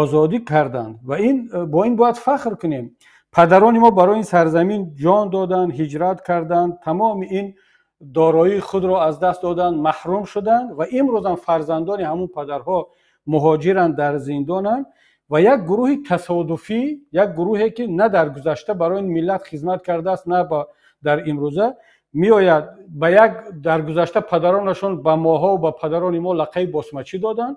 озодӣ карданд ва ин бо ин бояд фахр кунем. Падарони мо барои ин сарзамин ҷон доданд, ҳиҷрат карданд, тамоми ин дороии худро аз даст доданд, маҳрум шуданд ва имрӯзам фарзандони ҳамун падарҳо муҳоҷиранд, дар зиндонанд ва як гурӯҳи тасодуфӣ, як гурӯҳе, ки на дар гузашта барои ин миллат хизмат кардааст, на дар имрӯза меояд, ба як дар гузашта падаронашон ба моҳо ба падарони мо лақаби босмачӣ доданд,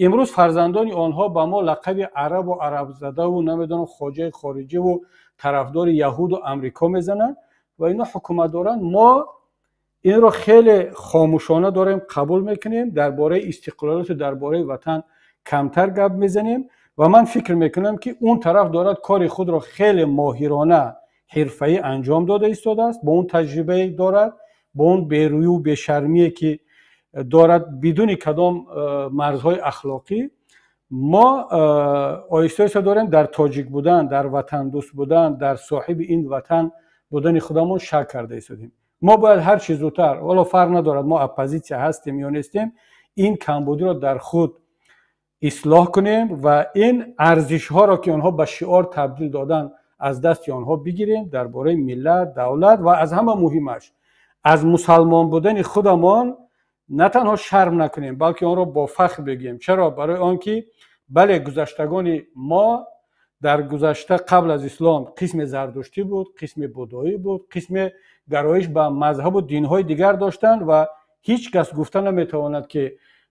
имрӯз фарзандони онҳо ба мо лақаби арабу арабзадаву, намедонам, хоҷаи хориҷиву тарафдори яҳуду амрико мезананд ва ино ҳукумат доранд. Мо инро хеле хомӯшона дорем қабул мекунем, дар бораи истиқлолияту дар бораи ватан камтар гап мезанем ва ман фикр мекунам, ки он тараф дорад кори худро хеле моҳирона, ҳирфаӣ анҷом дода истодааст, бо он таҷрибае дорад, бо он берӯю бешармие, ки дорад, бидуни кадом марзҳои ахлоқӣ. Мо оҳиста оҳиста дорем дар тоҷик будан, дар ватандӯст будан, дар соҳиби ин ватан будани худамон шак карда истодем. Мо бояд ҳар чӣ зудтар, ҳоло фарқ надорад, мо оппозитсия ҳастем ё нестем, ин камбудиро дар худ ислоҳ кунем ва ин арзишҳоро, ки онҳо ба шиор табдил доданд, аз дасти онҳо бигирем. Дар бораи миллат, давлат ва аз ҳама муҳимаш аз мусалмон будани худамон на танҳо шарм накунем, балки онро бо фахр бигӯем. Чаро? Барои он ки бале, гузаштагони мо дар гузашта, қабл аз ислом, қисме зардуштӣ буд, қисме будоӣ буд, қисме гароиш ба мазҳабу динҳои дигар доштанд ва ҳеҷ кас гуфта наметавонад, ки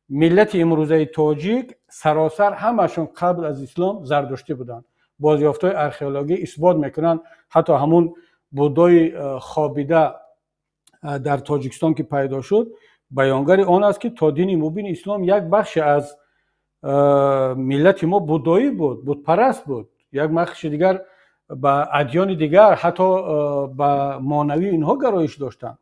миллати имрӯзаи тоҷик саросар ҳамашон қабл аз ислом зардуштӣ буданд. Бозёфтҳои археологӣ исбот мекунанд, ҳатто ҳамун будои хобида дар Тоҷикистон, ки пайдо шуд, баёнгари он аст, ки то дини мубини ислом як бахше аз миллати мо будоӣ буд, будпараст буд, як бахши дигар ба адёни дигар, ҳатто ба монавӣ инҳо гароиш доштанд.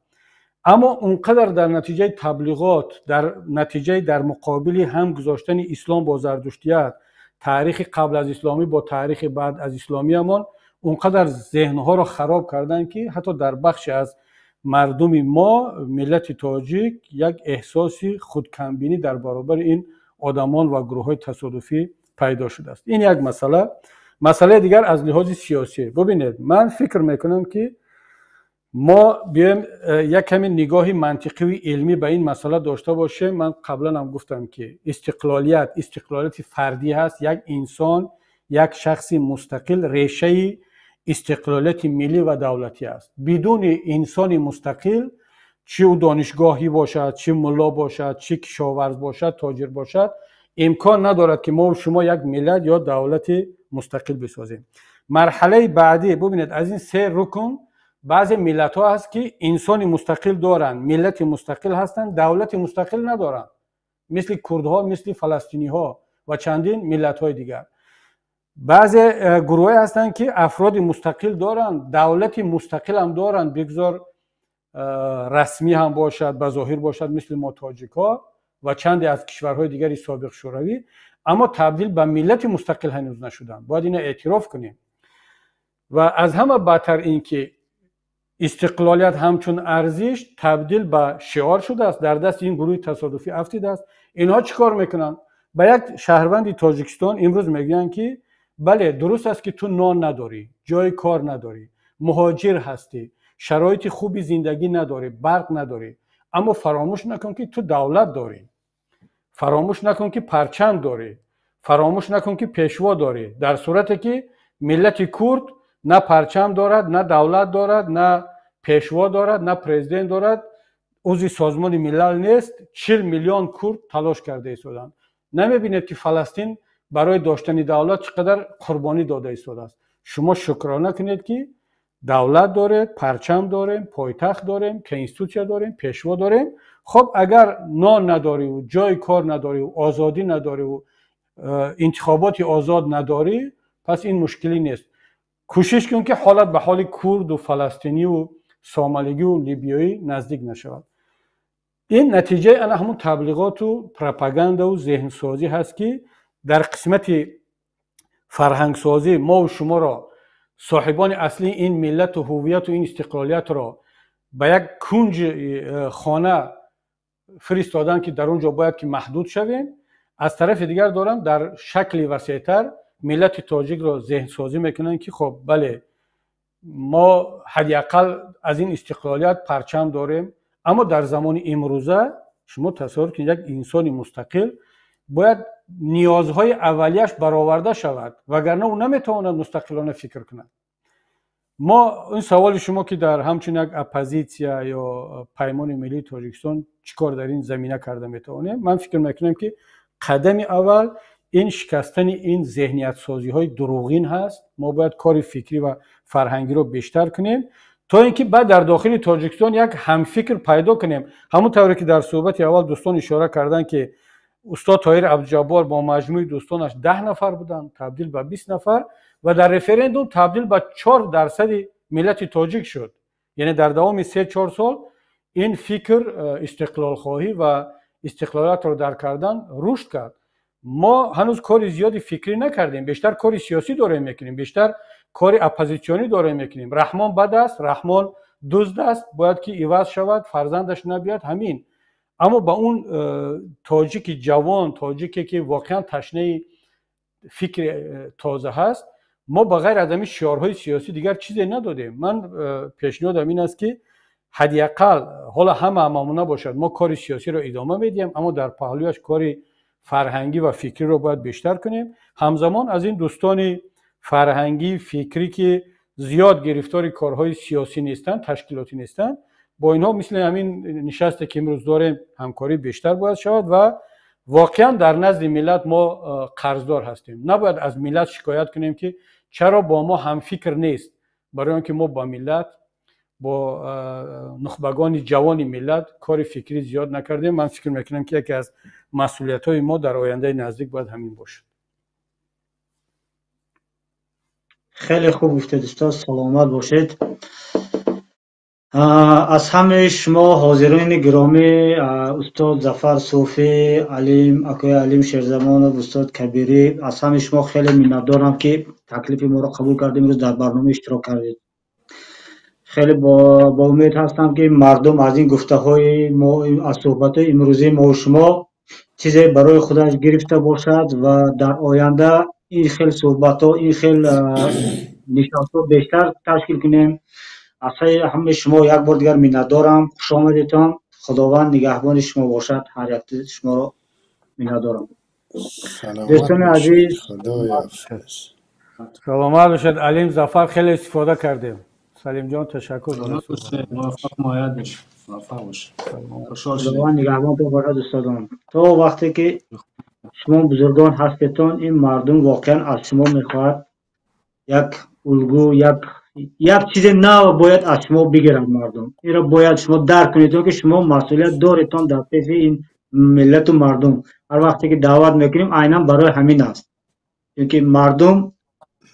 Аммо он қадар дар натиҷаи таблиғот, дар натиҷаи дар муқобили ҳам гузоштани ислом бо зардуштият, таърихи қабл аз исломӣ бо таърихи баъд аз исломиямон, он қадар зеҳнҳоро хароб карданд, ки ҳатто дар бахше аз мардуми мо, миллати тоҷик, як эҳсоси худкамбинӣ дар баробари ин одамон ва гурӯҳҳои тасодуфӣ пайдо шудааст. Ин як масъала. Масъалаи дигар аз лиҳози сиёсӣ. Бубинед, ман фикр мекунам, ки мо биёем як каме нигоҳи мантиқиву илмӣ ба ин масъала дошта бошем. Ман қаблан ҳам гуфтам, ки истиқлолият истиқлолияти фардӣ ҳаст. Як инсон, як шахси мустақил решаи истиқлолияти миллӣ ва давлатӣ аст. Бидуни инсони мустақил, чӣ ӯ донишгоҳӣ бошад, чӣ мулло бошад, чӣ кишоварз бошад, тоҷир бошад, имкон надорад, ки мо шумо як миллат ё давлати мустақил бисозем. Марҳалаи баъдӣ, бубинед, аз ин се рукн баъзе миллатҳо ҳаст, ки инсони мустақил доранд, миллати мустақил ҳастанд, давлати мустақил надоранд, мисли курдҳо, мисли фаластиниҳо ва чандин миллатҳои дигар. Баъзе гурӯҳое ҳастанд, ки афроди мустақил доранд, давлати мустақилам доранд, бигзор расмӣ ҳам бошад, ба зоҳир бошад, мисли мо тоҷикҳо ва чанде аз кишварҳои дигари собиқ шӯравӣ, аммо табдил ба миллати мустақил ҳанӯз нашуданд. Бояд ина эътироф кунем. Ва аз ҳама бадтар ин ки истиқлолият ҳамчун арзиш табдил ба шиор шудааст, дар дасти ин гурӯҳи тасодуфӣ афтидааст. Инҳо чӣ кор мекунанд? Ба як шаҳрванди Тоҷикистон имрӯз мегӯянд ки бале, дуруст аст ки ту нон надорӣ, ҷои кор надорӣ, муҳоҷир ҳастӣ, шароити хуби зиндагӣ надорӣ, барқ надорӣ, аммо фаромӯш накун ки ту давлат дорӣ, фаромӯш накун ки парчам дорӣ, фаромӯш накун ки пешво дорӣ. Дар сурате ки миллати курд на парчам дорад, на давлат дорад, на пешво дорад, на президент дорад, узви Созмони Милал нест, 40 миллион курд талош карда истоданд. Намебинед ки Фаластин барои доштани давлат чӣ қадар қурбонӣ дода истодааст? Шумо шукрона кунед ки давлат доред, парчам дорем, пойтахт дорем, конститутсия дорем, пешво дорем. Хоб, агар нон надориву ҷои кор надориву озодӣ надориву интихоботи озод надорӣ, пас ин мушкилӣ нест. Кӯшиш кун ки ҳолат ба ҳоли курду фаластиниву сомалигиву либиёӣ наздик нашавад. Ин натиҷаи ана ҳамун таблиғоту пропагандаву зеҳнсозӣ ҳаст, ки дар қисмати фарҳангсозӣ мову шуморо, соҳибони аслии ин миллату ҳувияту ин истиқлолиятро, ба як кунҷи хона фиристоданд, ки дар он ҷо бояд ки маҳдуд шавем. Аз тарафи дигар доранд дар шакли васеътар миллати тоҷикро зеҳнсозӣ мекунанд, ки хоб, бале, мо ҳадди ақал аз ин истиқлолият парчам дорем. Аммо дар замони имрӯза шумо тасаввур кунед, як инсони мустақил бояд ниёзҳои аввалияш бароварда шавад, вагарна ӯ наметавонад мустақилона фикр кунад. Мо ин саволи шумо, ки дар ҳамчун як оппозитсия ё Паймони миллии Тоҷикистон чӣ кор дар ин замина карда метавонем, ман фикр мекунам, ки қадами аввал ин шикастани ин зеҳниятсозиҳои дурӯғин ҳаст. Мо бояд кори фикрӣ ва фарҳангиро бештар кунем, то ин ки баъд дар дохили Тоҷикистон як ҳамфикр пайдо кунем. Ҳамон тавре ки дар суҳбати аввал дӯстон ишора карданд, ки устод Тоҳир Абдуҷаббор бо маҷмӯи дӯстонаш 10 нафар буданд, табдил ба 20 нафар ва дар референдум табдил ба 4 дарсади миллати тоҷик шуд. Яъне дар давоми 3-4 сол ин фикр, истиқлолхоҳӣ ва истиқлолиятро дарк кардан рушд кард. Мо ҳанӯз кори зиёди фикрӣ накардем, бештар кори сиёсӣ дорем мекунем, бештар кори оппозитсионӣ дорем мекунем. Раҳмон бад аст, Раҳмон дузд аст, бояд ки иваз шавад, фарзандаш набиёд, ҳамин. Аммо ба он тоҷики ҷавон, тоҷике ки воқеан ташнаи фикри тоза ҳаст, мо ба ғайр аз ҳамин шиорҳои сиёсӣ дигар чизе надодем. Ман пешниҳодам ин аст, ки ҳадди ақал ҳоло ҳама ҳамамон набошад, мо кори сиёсиро идома медиҳем, аммо дар паҳлӯяш кори фарҳангӣ ва фикриро бояд бештар кунем. Ҳамзамон аз ин дӯстони фарҳангӣ, фикрӣ, ки зиёд гирифтори корҳои сиёсӣ нестанд, ташкилотӣ нестанд, бо инҳо мисли ҳамин нишасте ки имрӯз дорем ҳамкорӣ бештар бояд шавад. Ва воқеан дар назди миллат мо қарздор ҳастем. Набояд аз миллат шикоят кунем, ки чаро бо мо ҳамфикр нест, барои он ки мо ба миллат, бо нухбагони ҷавони миллат кори фикрӣ зиёд накардем. Ман фикр мекунам, ки яке аз масъулиятҳои мо дар ояндаи наздик бояд ҳамин бошад. Хеле хуб гуфтед, устод, саломат бошед. Аз ҳамаи шумо ҳозирони гиромӣ, устод Зафар Суфӣ, Алим, акои Алим Шерзамонов, устод Кабирӣ, аз ҳамаи шумо хеле миннатдорам, ки таклифи моро қабул кардед, имрӯз дар барнома иштирок кардед. Хеле бо умед ҳастам, ки мардум аз ин гуфтаҳои мо, аз суҳбатҳои имрӯзии мову шумо чизе барои худаш гирифта бошад ва дар оянда ин хел суҳбатҳо, ин хел нишастҳо бештар ташкил кунем. Аз ҳамаи шумо як бор дигар миннатдорам. Хушомадедтон, Худованд нигаҳбони шумо бошад. Ҳар якти шуморо миннатдорам, дӯстони азиз. Саломат бошед, Алим, Зафар, хеле истифода кардем. Салимҷон, ташаккур. Худованд нигаҳбонтон бошад, устодон. То вақте ки шумо бузургон ҳастедтон, ин мардум воқеан аз шумо мехоҳад як улгӯ, як чизи нав бояд аз шумо бигирад мардум. Инро бояд шумо дарк кунедон, ки шумо масъулият доредтон дар пеши ин миллату мардум. Ҳар вақте ки даъват мекунем, айнан барои ҳамин аст, чунки мардум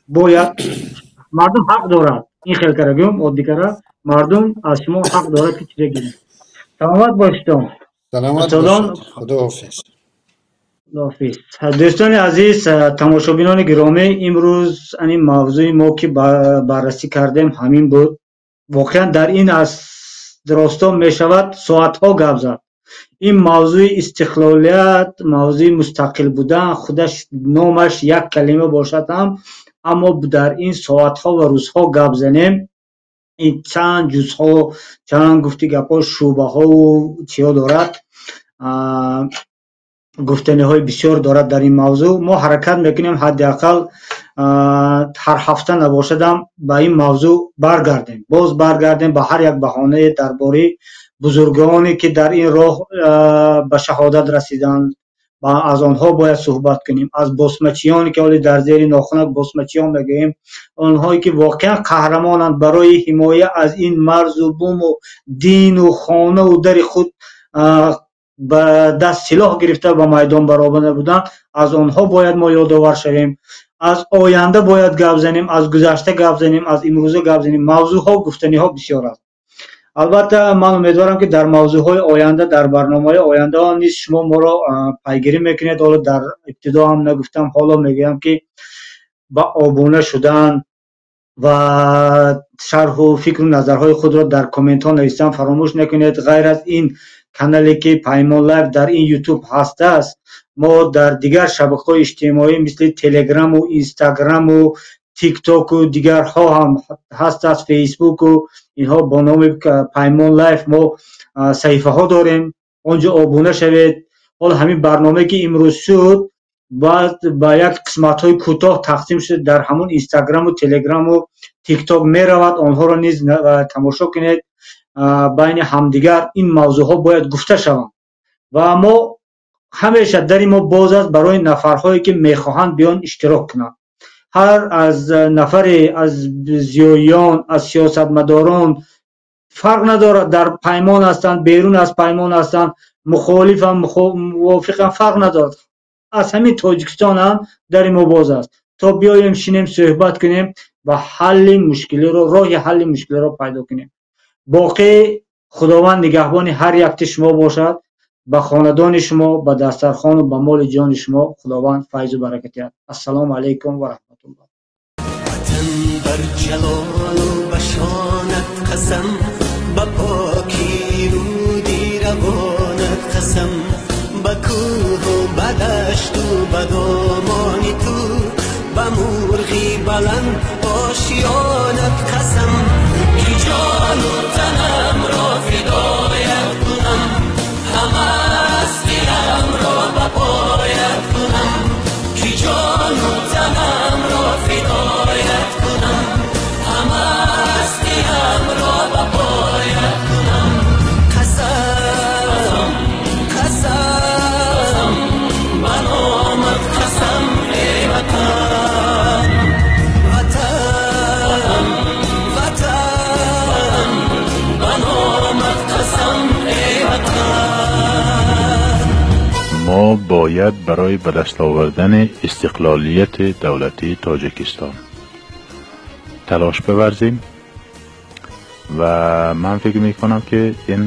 бояд, мардум ҳақ дорад. Ин хел кара гӯм, оддӣ кара, мардум аз шумо ҳақ дорад ки чизе гирад. Саломат бошед. Саломат бошед. Худоҳофиз. Худоҳофиз. Дӯстони азиз, тамошобинони гиромӣ, имрӯз ани мавзӯи мо ки баррасӣ кардем ҳамин буд. Воқеан дар ин аз росто мешавад соатҳо гап зад. Ин мавзӯи истиқлолият, мавзӯи мустақил будан, худаш номаш як калима бошад ҳам, аммо дар ин соатҳо ва рӯзҳо гап занем, ин чанд ҷузҳо, чанд гуфти гапҳо, шӯъбаҳову чиҳо дорад, гуфтаниҳои бисёр дорад дар ин мавзӯъ. Мо ҳаракат мекунем ҳадди ақал ҳар ҳафта набошадам ба ин мавзӯъ баргардем, боз баргардем ба ҳар як баҳонае дар бораи бузургоне ки дар ин роҳ ба шаҳодат расиданд, аз онҳо бояд суҳбат кунем, аз босмачиёне ки ҳоле дар зери нохунак босмачиён мегӯем, онҳое ки воқеан қаҳрамонанд барои ҳимоя аз ин марзу буму дину хонаву дари худ ба даст силоҳ гирифта ба майдон баромада буданд, аз онҳо бояд мо ёдовар шавем. Аз оянда бояд гап занем, аз гузашта гап занем, аз имрӯза гап занем. Мавзӯъҳо, гуфтаниҳо бисёр аст. Албатта ман умедворам ки дар мавзӯъҳои оянда, дар барномаҳои оянда низ шумо моро пайгирӣ мекунед. Ҳоло дар ибтидо ҳам нагуфтам, ҳоло мегӯям ки ба обуна шудан ва шарҳу фикру назарҳои худро дар комментҳо навистан фаромӯш накунед. Ғайр аз ин канале ки Паймон Лайв дар ин Ютуб ҳастааст, мо дар дигар шабакаҳои иҷтимоӣ мисли Телеграму Инстаграму Тиктоку дигарҳо ҳам ҳастааст, Фейсбуку инҳо бо номи Паймон Лайв мо саҳифаҳо дорем, онҷо обуна шавед. Ҳоло ҳамин барномае ки имрӯз шуд, баъд ба як қисматҳои кӯтоҳ тақсим шуд, дар ҳамон Инстаграму Телеграму Тикток меравад, онҳоро низ тамошо кунед. Байни ҳамдигар ин мавзӯъҳо бояд гуфта шаванд ва мо ҳамеша дари мо боз аст барои нафарҳое ки мехоҳанд биён иштирок кунанд. Ҳар аз нафаре аз зиёиён, аз сиёсатмадорон фарқ надорад, дар паймон ҳастанд, берун аз паймон ҳастанд, мухолифам, мувофиқам, фарқ надорад. Аз ҳамин Тоҷикистон ҳам дари мо боз аст то биёем, шинем, суҳбат кунем ва ҳалли мушкилиро, роҳи ҳалли мушкилиро пайдо кунем. Боқӣ Худованд нигаҳбони ҳар якти шумо бошад, ба хонадони шумо, ба дастархону ба моли ҷони шумо Худованд файзу баракат диҳад. Ассалому алайкум ва раҳматуллоҳ. Ватан бар ҷалолу ба шонат қасам, ба покӣ руди равонат қасам, ба кӯҳу ба дашту ба домони ту, ба мурғи баланд ошиёнат қасам, ки ҷону танамро фидоят кунам, ҳама ҳастиамро ба поят кунам, ки ҷону танамро фидоят кунам, ҳама ҳастиамро ба поят кунам. Қасам, қасам, ба номат қасам, эй ватан, ватан, ватан, ба номат қасам, эй ватан. Мо бояд барои ба даст овардани истиқлолияти давлатии Тоҷикистон талош биварзем ва ман фикр мекунам ки ин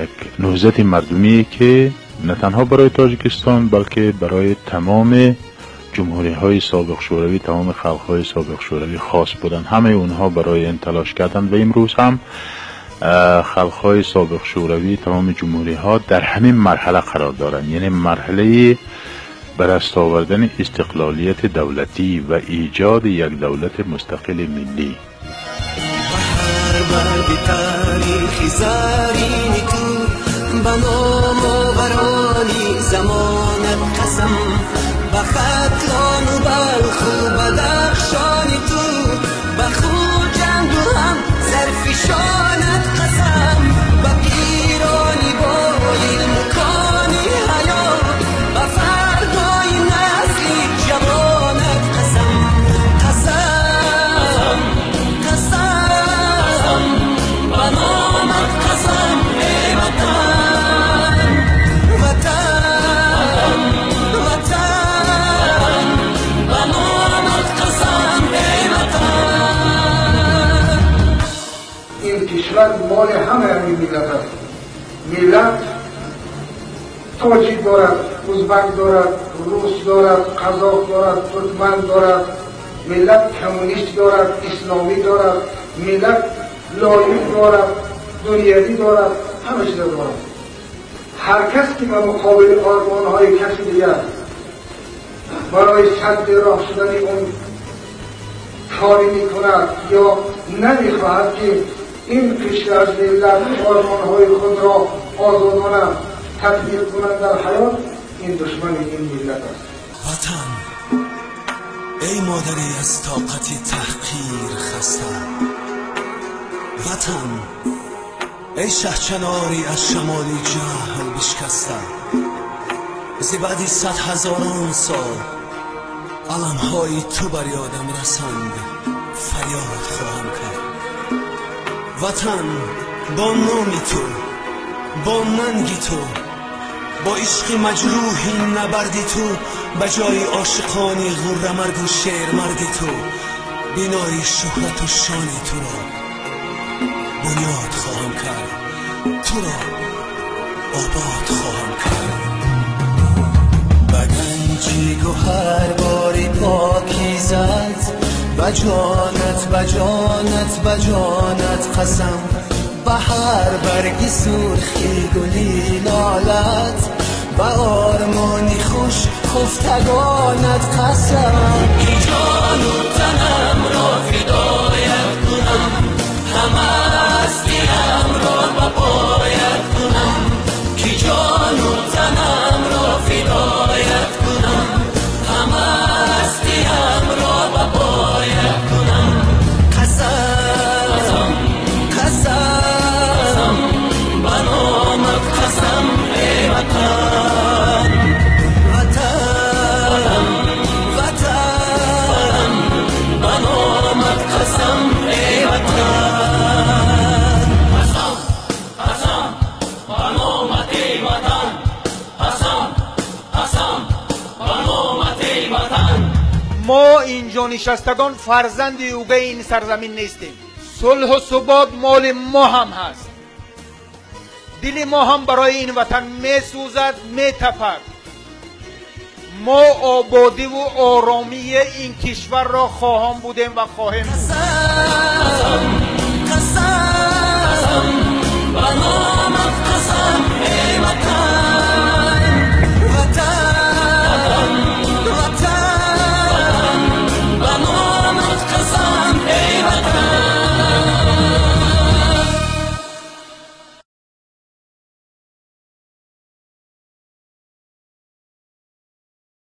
як наҳзати мардумие ки на танҳо барои Тоҷикистон, балки барои тамоми ҷумҳуриҳои собиқ шӯравӣ, тамоми халқҳои собиқ шӯравӣ хос буданд. Ҳамаи онҳо барои ин талош карданд ва имрӯз ҳам халқҳои собиқ шӯравӣ, тамоми ҷумҳуриҳо дар ҳамин марҳала қарор доранд, яъне марҳалаи ба даст овардани истиқлолияти давлатӣ ва эҷоди як давлати мустақили миллӣ. Ба ҳар барги таърихи зарини ту, ба номоварони замонат қасам, ба Хатлону Балху Бадахшони ту, ба Хуҷанду ҳам зарфишонат қасам, ба пирони боилмукони ҳаёт, ба фардои насли ҷавонат қасам. Қасам, қасам, ба номат қасам, эй ватан, ватан, ватан, ба номат қасам, эй ватан. این کشور مال همه همین ملت است. ملت تاجیک دارد، ازبک دارد، روس دارد، قزاق دارد، ترکمن دارد، ملت کمونیست دارد، اسلامی دارد، ملت لایق دارد، دنیوی دارد، همه چیز دارد. هر کس که به مقابل آرمان‌های کسی دیگر برای سد راه شدن اون کاری میکند یا نمیخواهد که این قشر از ملت آرمان‌های خود را آزادانه تطبیق کنند در حیات، این دشمن این ملت است. وطن ای مادری از طاقت تحقیر خسته، وطن ای شهچناری از شمال جهل بشکسته، ز بعد 100,000 سال علمهای تو بر یادم رسند، فریاد خواهم کرد. وطن با نامی تو، با ننگی تو، با عشق مجروحی نبردی تو، به جای عاشقانی غره مرد و شیر مردی تو، بینای شهرت و شان تو را بنیاد خواهم کرد، تو را آباد خواهم کرد. به گنجی گوهر باری پاکیزت، به جانت به جانت به جانت قسم، به هر برگ سرخی گلی لالت، به آرمانی خوش خفتگانت قسم. که جان و تنم را فدایت کنم، همه هستیم را به پایت کنم، که جان و تنم را فدایت کنم، همه هستیم را به پایت کنم. قسم قسم به نامت قسم ای وطن، وطن وطن به نامت قسم ای وطن. قسم قسم به نامت ای وطن، قسم قسم به نامت ای وطن. ما اینجا نشستگان فرزند اوگه این سرزمین نیستیم. صلح و ثبات مال ما هم هست. دل ما هم برای این وطن میسوزد، میتپد. ما آبادی و آرامی این کشور را خواهان بودیم و خواهیم بود. قسم قسم